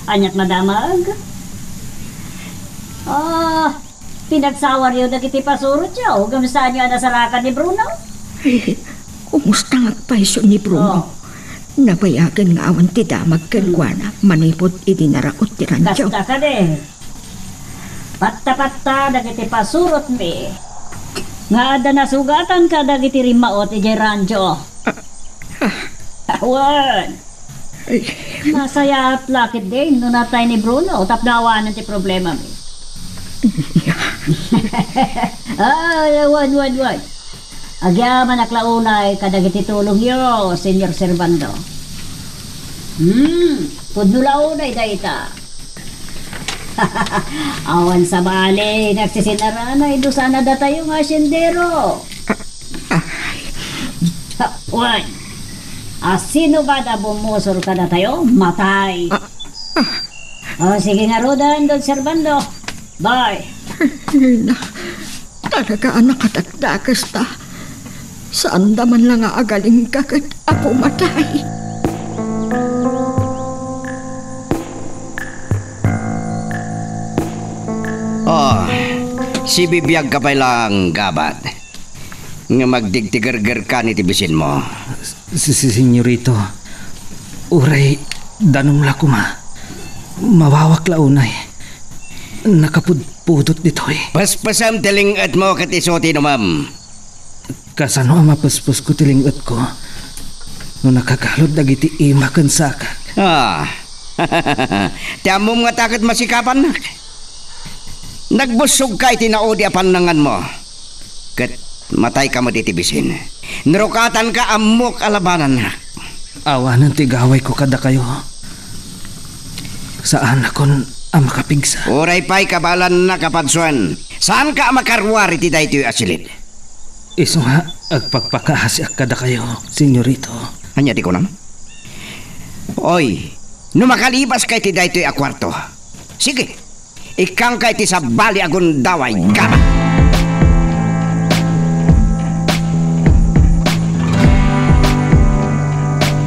Aniak madamag? Ah, pinagsawaryo dagiti pasurotyo, ngem saanyo a nasarakan ni Bruno? Ay, kumusta nga agpayso ni Bruno? Oh. Nabayagen nga awan ti damag kenkuana manipud idi naraot ti rancho. Kasta kadi. Patta-patta dagiti pasurotmi nga adda nasugatan kadagiti rimmaot idiay rancho. Ah, ah. Wen. Ay. Nasayaat la ketdin no natay ni Bruno tapno awanen ti problemami. Ay, wen, wen, wen. Agyamanak la unay kadagiti tulongyo, Señor Servando. Hmm, pudno la unay dayta. Awan sabali nga agsisinaranay, dusa na datayo nga asyendero. Ah, ah. Wen, asino ba da bumusor kadatayo? Matay. Ah, ah. O, sige ngaruden, Don Servando. Bye. Ay, na, talaga a nakadakdakes ta. Saanda man la nga agalingga ket a pumatay. O, sibibiagka pay laeng, Gabat, ngem agtigtigergerkan iti bisinmo. Si, si Senyorito, uray danum la koma, mawawak la unay. Nakapudpudot ditoy. Pespesem ti ling-etmo ket isu ti inumem. Kasano a mapespesko ti ling-etko no nakagalud dagiti ima ken sakak? A, ti ammom ngata ket masikapannak. Nagbussogka iti naudi a pannanganmo, ket matayka met iti bisin. Narukatanka, ammok a labanannak. Awanen ti gawayko kadakayo. Saanakon a makapigsa. Uray pay kabaelannak a padsuen, saanka a makaruar iti daytoy a silid. Isu nga agpakpakaasiak kadakayo, Senyorito. Ania ti kunam? Oy, no makalibaska iti daytoy a kuarto, sige, ikkanka iti sabali a gundaway, Gabat!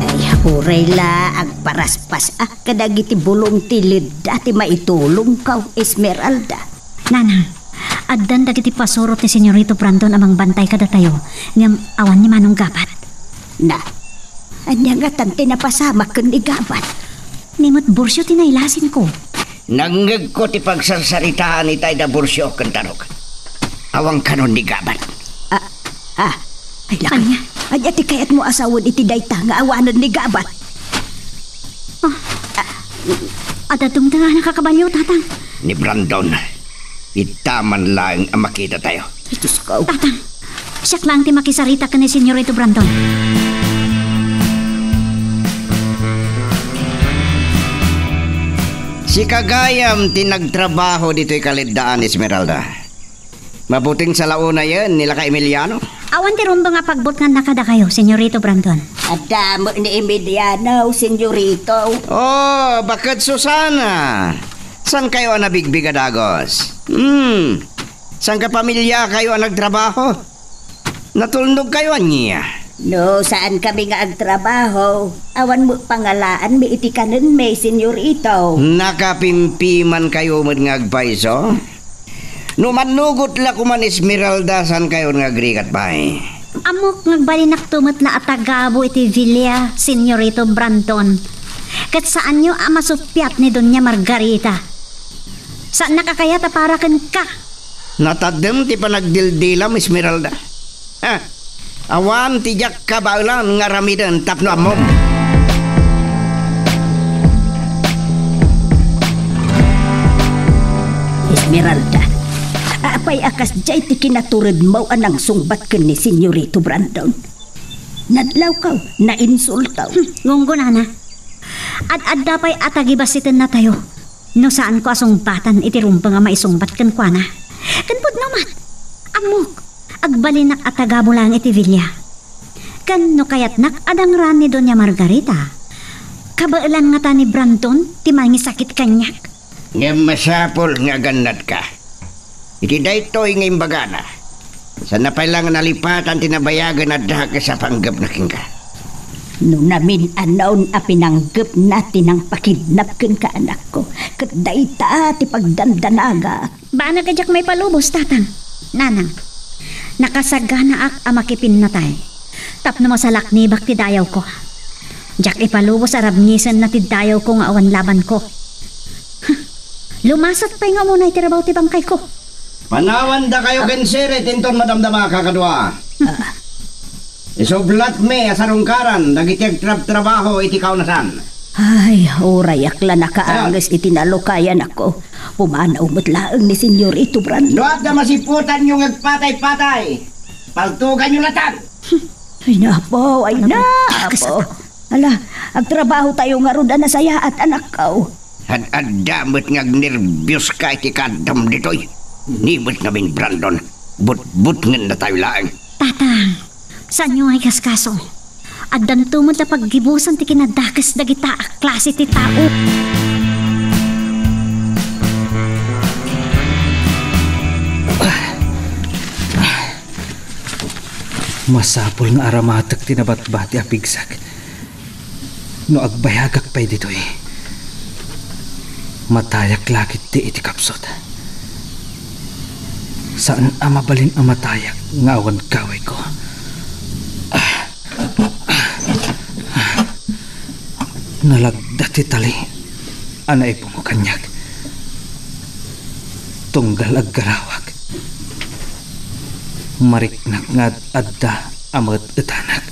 Ay, uray la agparaspasak kadagiti bulong ti ledda ti maitulongko, Esmeralda. Nanang, addan dagiti pasurot ni Senyorito Brandon a mangbantay kadatayo, ngem awan ni Manong Gabat. Na, ania ngatan ti napasamak ken ni Gabat? Ni met Burcio ti nailasinko. Nangngegko ti pagsarsaritaan itay da Burcio ken Tanok. Awan kanon ni Gabat. Ah, ah, ay, lakay. Ania? Ania ti kayatmo a sawen iti dayta nga awanen ni Gabat? Ah, adda dumteng a nakakabalio, Tatang. Ni Brandon, ita man laeng a makitatayo. Ay, Diosko. Tatang, siak laeng ti makisarita ken ni Senyorito Brandon. Sika gayam ti nagtrabaho ditoy kaleddaan, Esmeralda. Mabuteng sa la unayen ni laka Emiliano. Awan ti rumbeng a pagbutnganna kadakayo, Senyorito Brandon. Adda met ni Emiliano, Senyorito. Oh, baket Susana. Saan kayo a nabigbig a dagos? Hmm. Saan ka pamilya kayo a nagtrabaho? Natulnog kayo, ania? No, saan kami nga agtrabaho. Awan met pangalaanmi iti kanenmi, Senyorito. Nakapimpiman kayo met nga agpayso? No mannugot la koman, Esmeralda, saan kayo nga agrigat pay? Ammok nga agbalinakto met la a tagabu iti villa, Senyorito Brandon. Ket saanyo a masuppiat ni Doña Margarita. Saannak a kayat a para kenka. Natadem ti panagdildilam, Esmeralda. Ha? Awan ti diak kabaelan nga aramiden tapno ammom. Esmeralda, apay a kasdiay ti kinaturedmo a nangsungbat ken ni Senyorito Brandon? Nadlawkaw, nainsultaw. Hmm, gunggonana. Ad-adda pay a tagibassitennatayo. No saanko a sungbatan iti rumbeng a maisungbat kenkuana. Ken pudno met, ammok, agbalinnak a tagabu laeng iti villa. Ken no kayatnak a dangraan ni Doña Margarita, kabaelan ngata ni Brandon ti mangisakit kaniak. Ngem masapul nga agannatka. Iti daytoy nga imbagana, saanna pay la nga nalipatan ti nabayagen a dakes a panggepna kenka. No namin-anon a pinanggepna ti nangpakidnap kenka, anakko, ket dayta ti pagdandanagak. Banag a diak maipalubos, Tatang. Nanang, nakasaganaak a makipinnatay tapno masalaknibak ti dayawko. Diak ipalubos a rabngisenna ti dayawko nga awan labanko. Huh, lumasat pay nga umuna iti rabaw ti bangkayko. Panawandakayo ken Seret inton madamdama, kakadua. Ah. Isublatmi a sarungkaran dagiti agtrabtrabaho iti kaunasan. Ay, urayak la nakaanges iti nalukayanakko. Pumanaw met laeng ni Senyorito Brandon. No adda masiputanyo nga agpatay-patay, paltuganyo latan. Ay, napo, ay, napo. Ala, agtrabaho tayo ngarud a nasayaat, anakko. Ad-adda met nga agnerbioska iti kaaddam ditoy. Ni met ngamin, Brandon, butbutngennatayo laeng. Tatang, saanyo nga ikaskaso? Addanto met a paggibusan ti kinadakes dagita a klase ti tao. Masapul nga aramatek ti nabatbati a pigsek. No agbayagak pay ditoy, matayak la ketdi iti kapsut. Saan a mabalin a matayak nga awan gawayko. Nalagda ti tali a naipungo kaniak. Tunggal aggarawak, mariknak nga ad-adda a maet-etanak.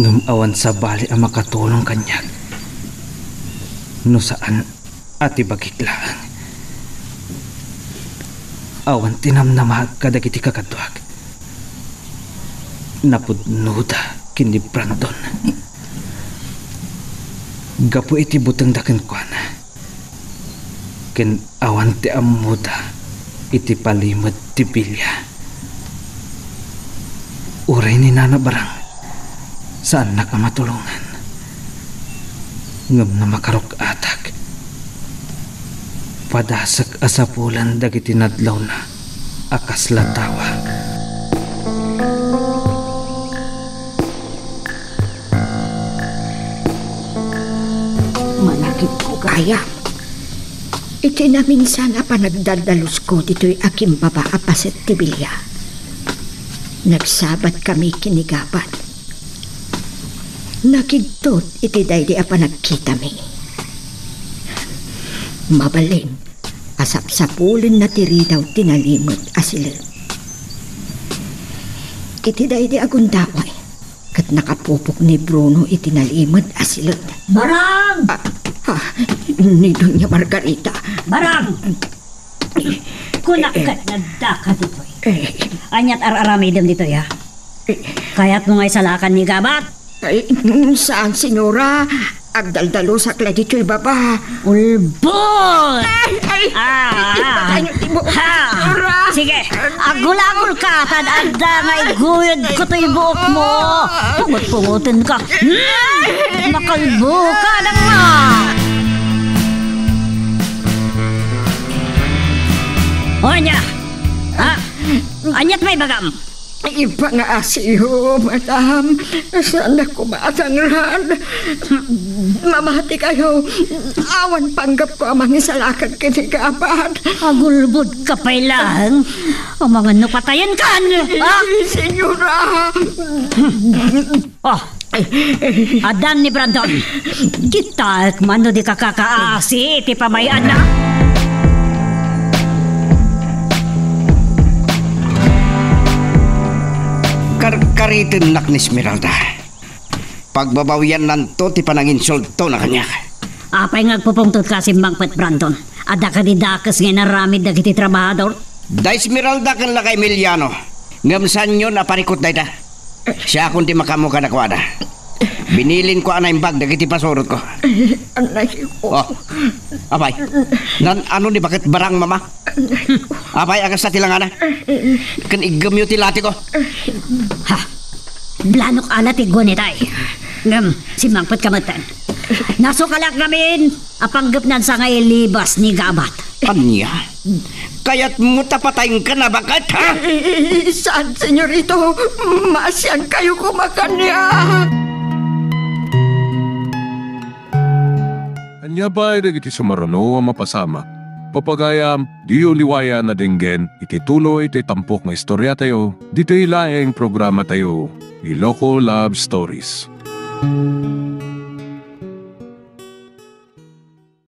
Ngem awan sabali a makatulong kaniak no saan a ti bagik laeng. Awan ti namnamaek kadagiti kakaduak. Napudnoda ken ni Brandon. Gapu iti butengda kenkuana, ken awan ti ammoda iti palimed ti bilia. Uray ni Nana Barang, saannak a matulongan. Ngem no makaruk-atak, padasek a sapulen dagiti nadlawna a kasla tawa. Managipko gayam. Iti naminsan a panagdaldalusko ditoy a kimbaba a paset ti bilia, nagsabat kami ken ni Gabat. Nakigtot iti daydi a panagkitami. Mabalin a sapsapulenna ti ridaw ti nalimed a siled. Iti daydi a gundaway, ket nakapupok ni Bruno iti nalimed a siled. Barang! Ah, ah, ni Doña Margarita. Barang! Kunak ket nga addaka ditoy. Eh. Aniat ar-aramidem ditoy, ha? Eh. Kayatmo nga isalakan ni Gabat? Ay, mm, saan, senyora. Agdaldalusak la ditoy baba. Ulbod! Ay, ay, ah, ipatay niyo ti buok, ha! Senyora. Sige, agulagulka, ta adda nga iguyodko toy buokmo. Pungot-pungotenka. Hmm! Makalboka, dangla! O, ania? Ha? Aniat may bagam? Ipangaasiyo, madam. Saan ako matangrad? Mamatikayo. Awan panggepko a mangisalakan ken ni Gabat. Agulbodka pay laeng. Amangan no patayenkan, ha? Senyora. Oh, addan ni Brandon. Kitaek man no di ka kakaasi iti pamay-anna. Karkaritennak ni Esmeralda. Pagbabawiannanto ti pananginsultona kaniak. Apay nga agpupungtotka a simmangpet, Brandon? Adda kadi dakes nga inaramid dagiti trabahador? Da Esmeralda ken Lakay Emiliano, ngem saanyon a parikut dayta. Siakon ti makaammo kadakuada. Binilinko a naimbag dagiti pasurotko. Anay ko. Oh, apay, nan-ano ni baket barang, mama? Apay, a kasta ti langana? Ken iggemyo ti latiko. Ha? Blanok ala ti gunitay. Ngem, simmangpetka metten. Nasukalak ngamin a panggepnan sa nga ilibas ni Gabat. Ania? Kayatmo ta patayenka a baket, ha? Eh, saan, senyorito. Maasiankayo koma kaniak. Ania pay dagiti sumaruno a mapasamak? Papagayam, diyo liwayan a denggen iti tuloy ti tampok nga istoriatayo ditoy laeng programatayo, Iloko Love Stories.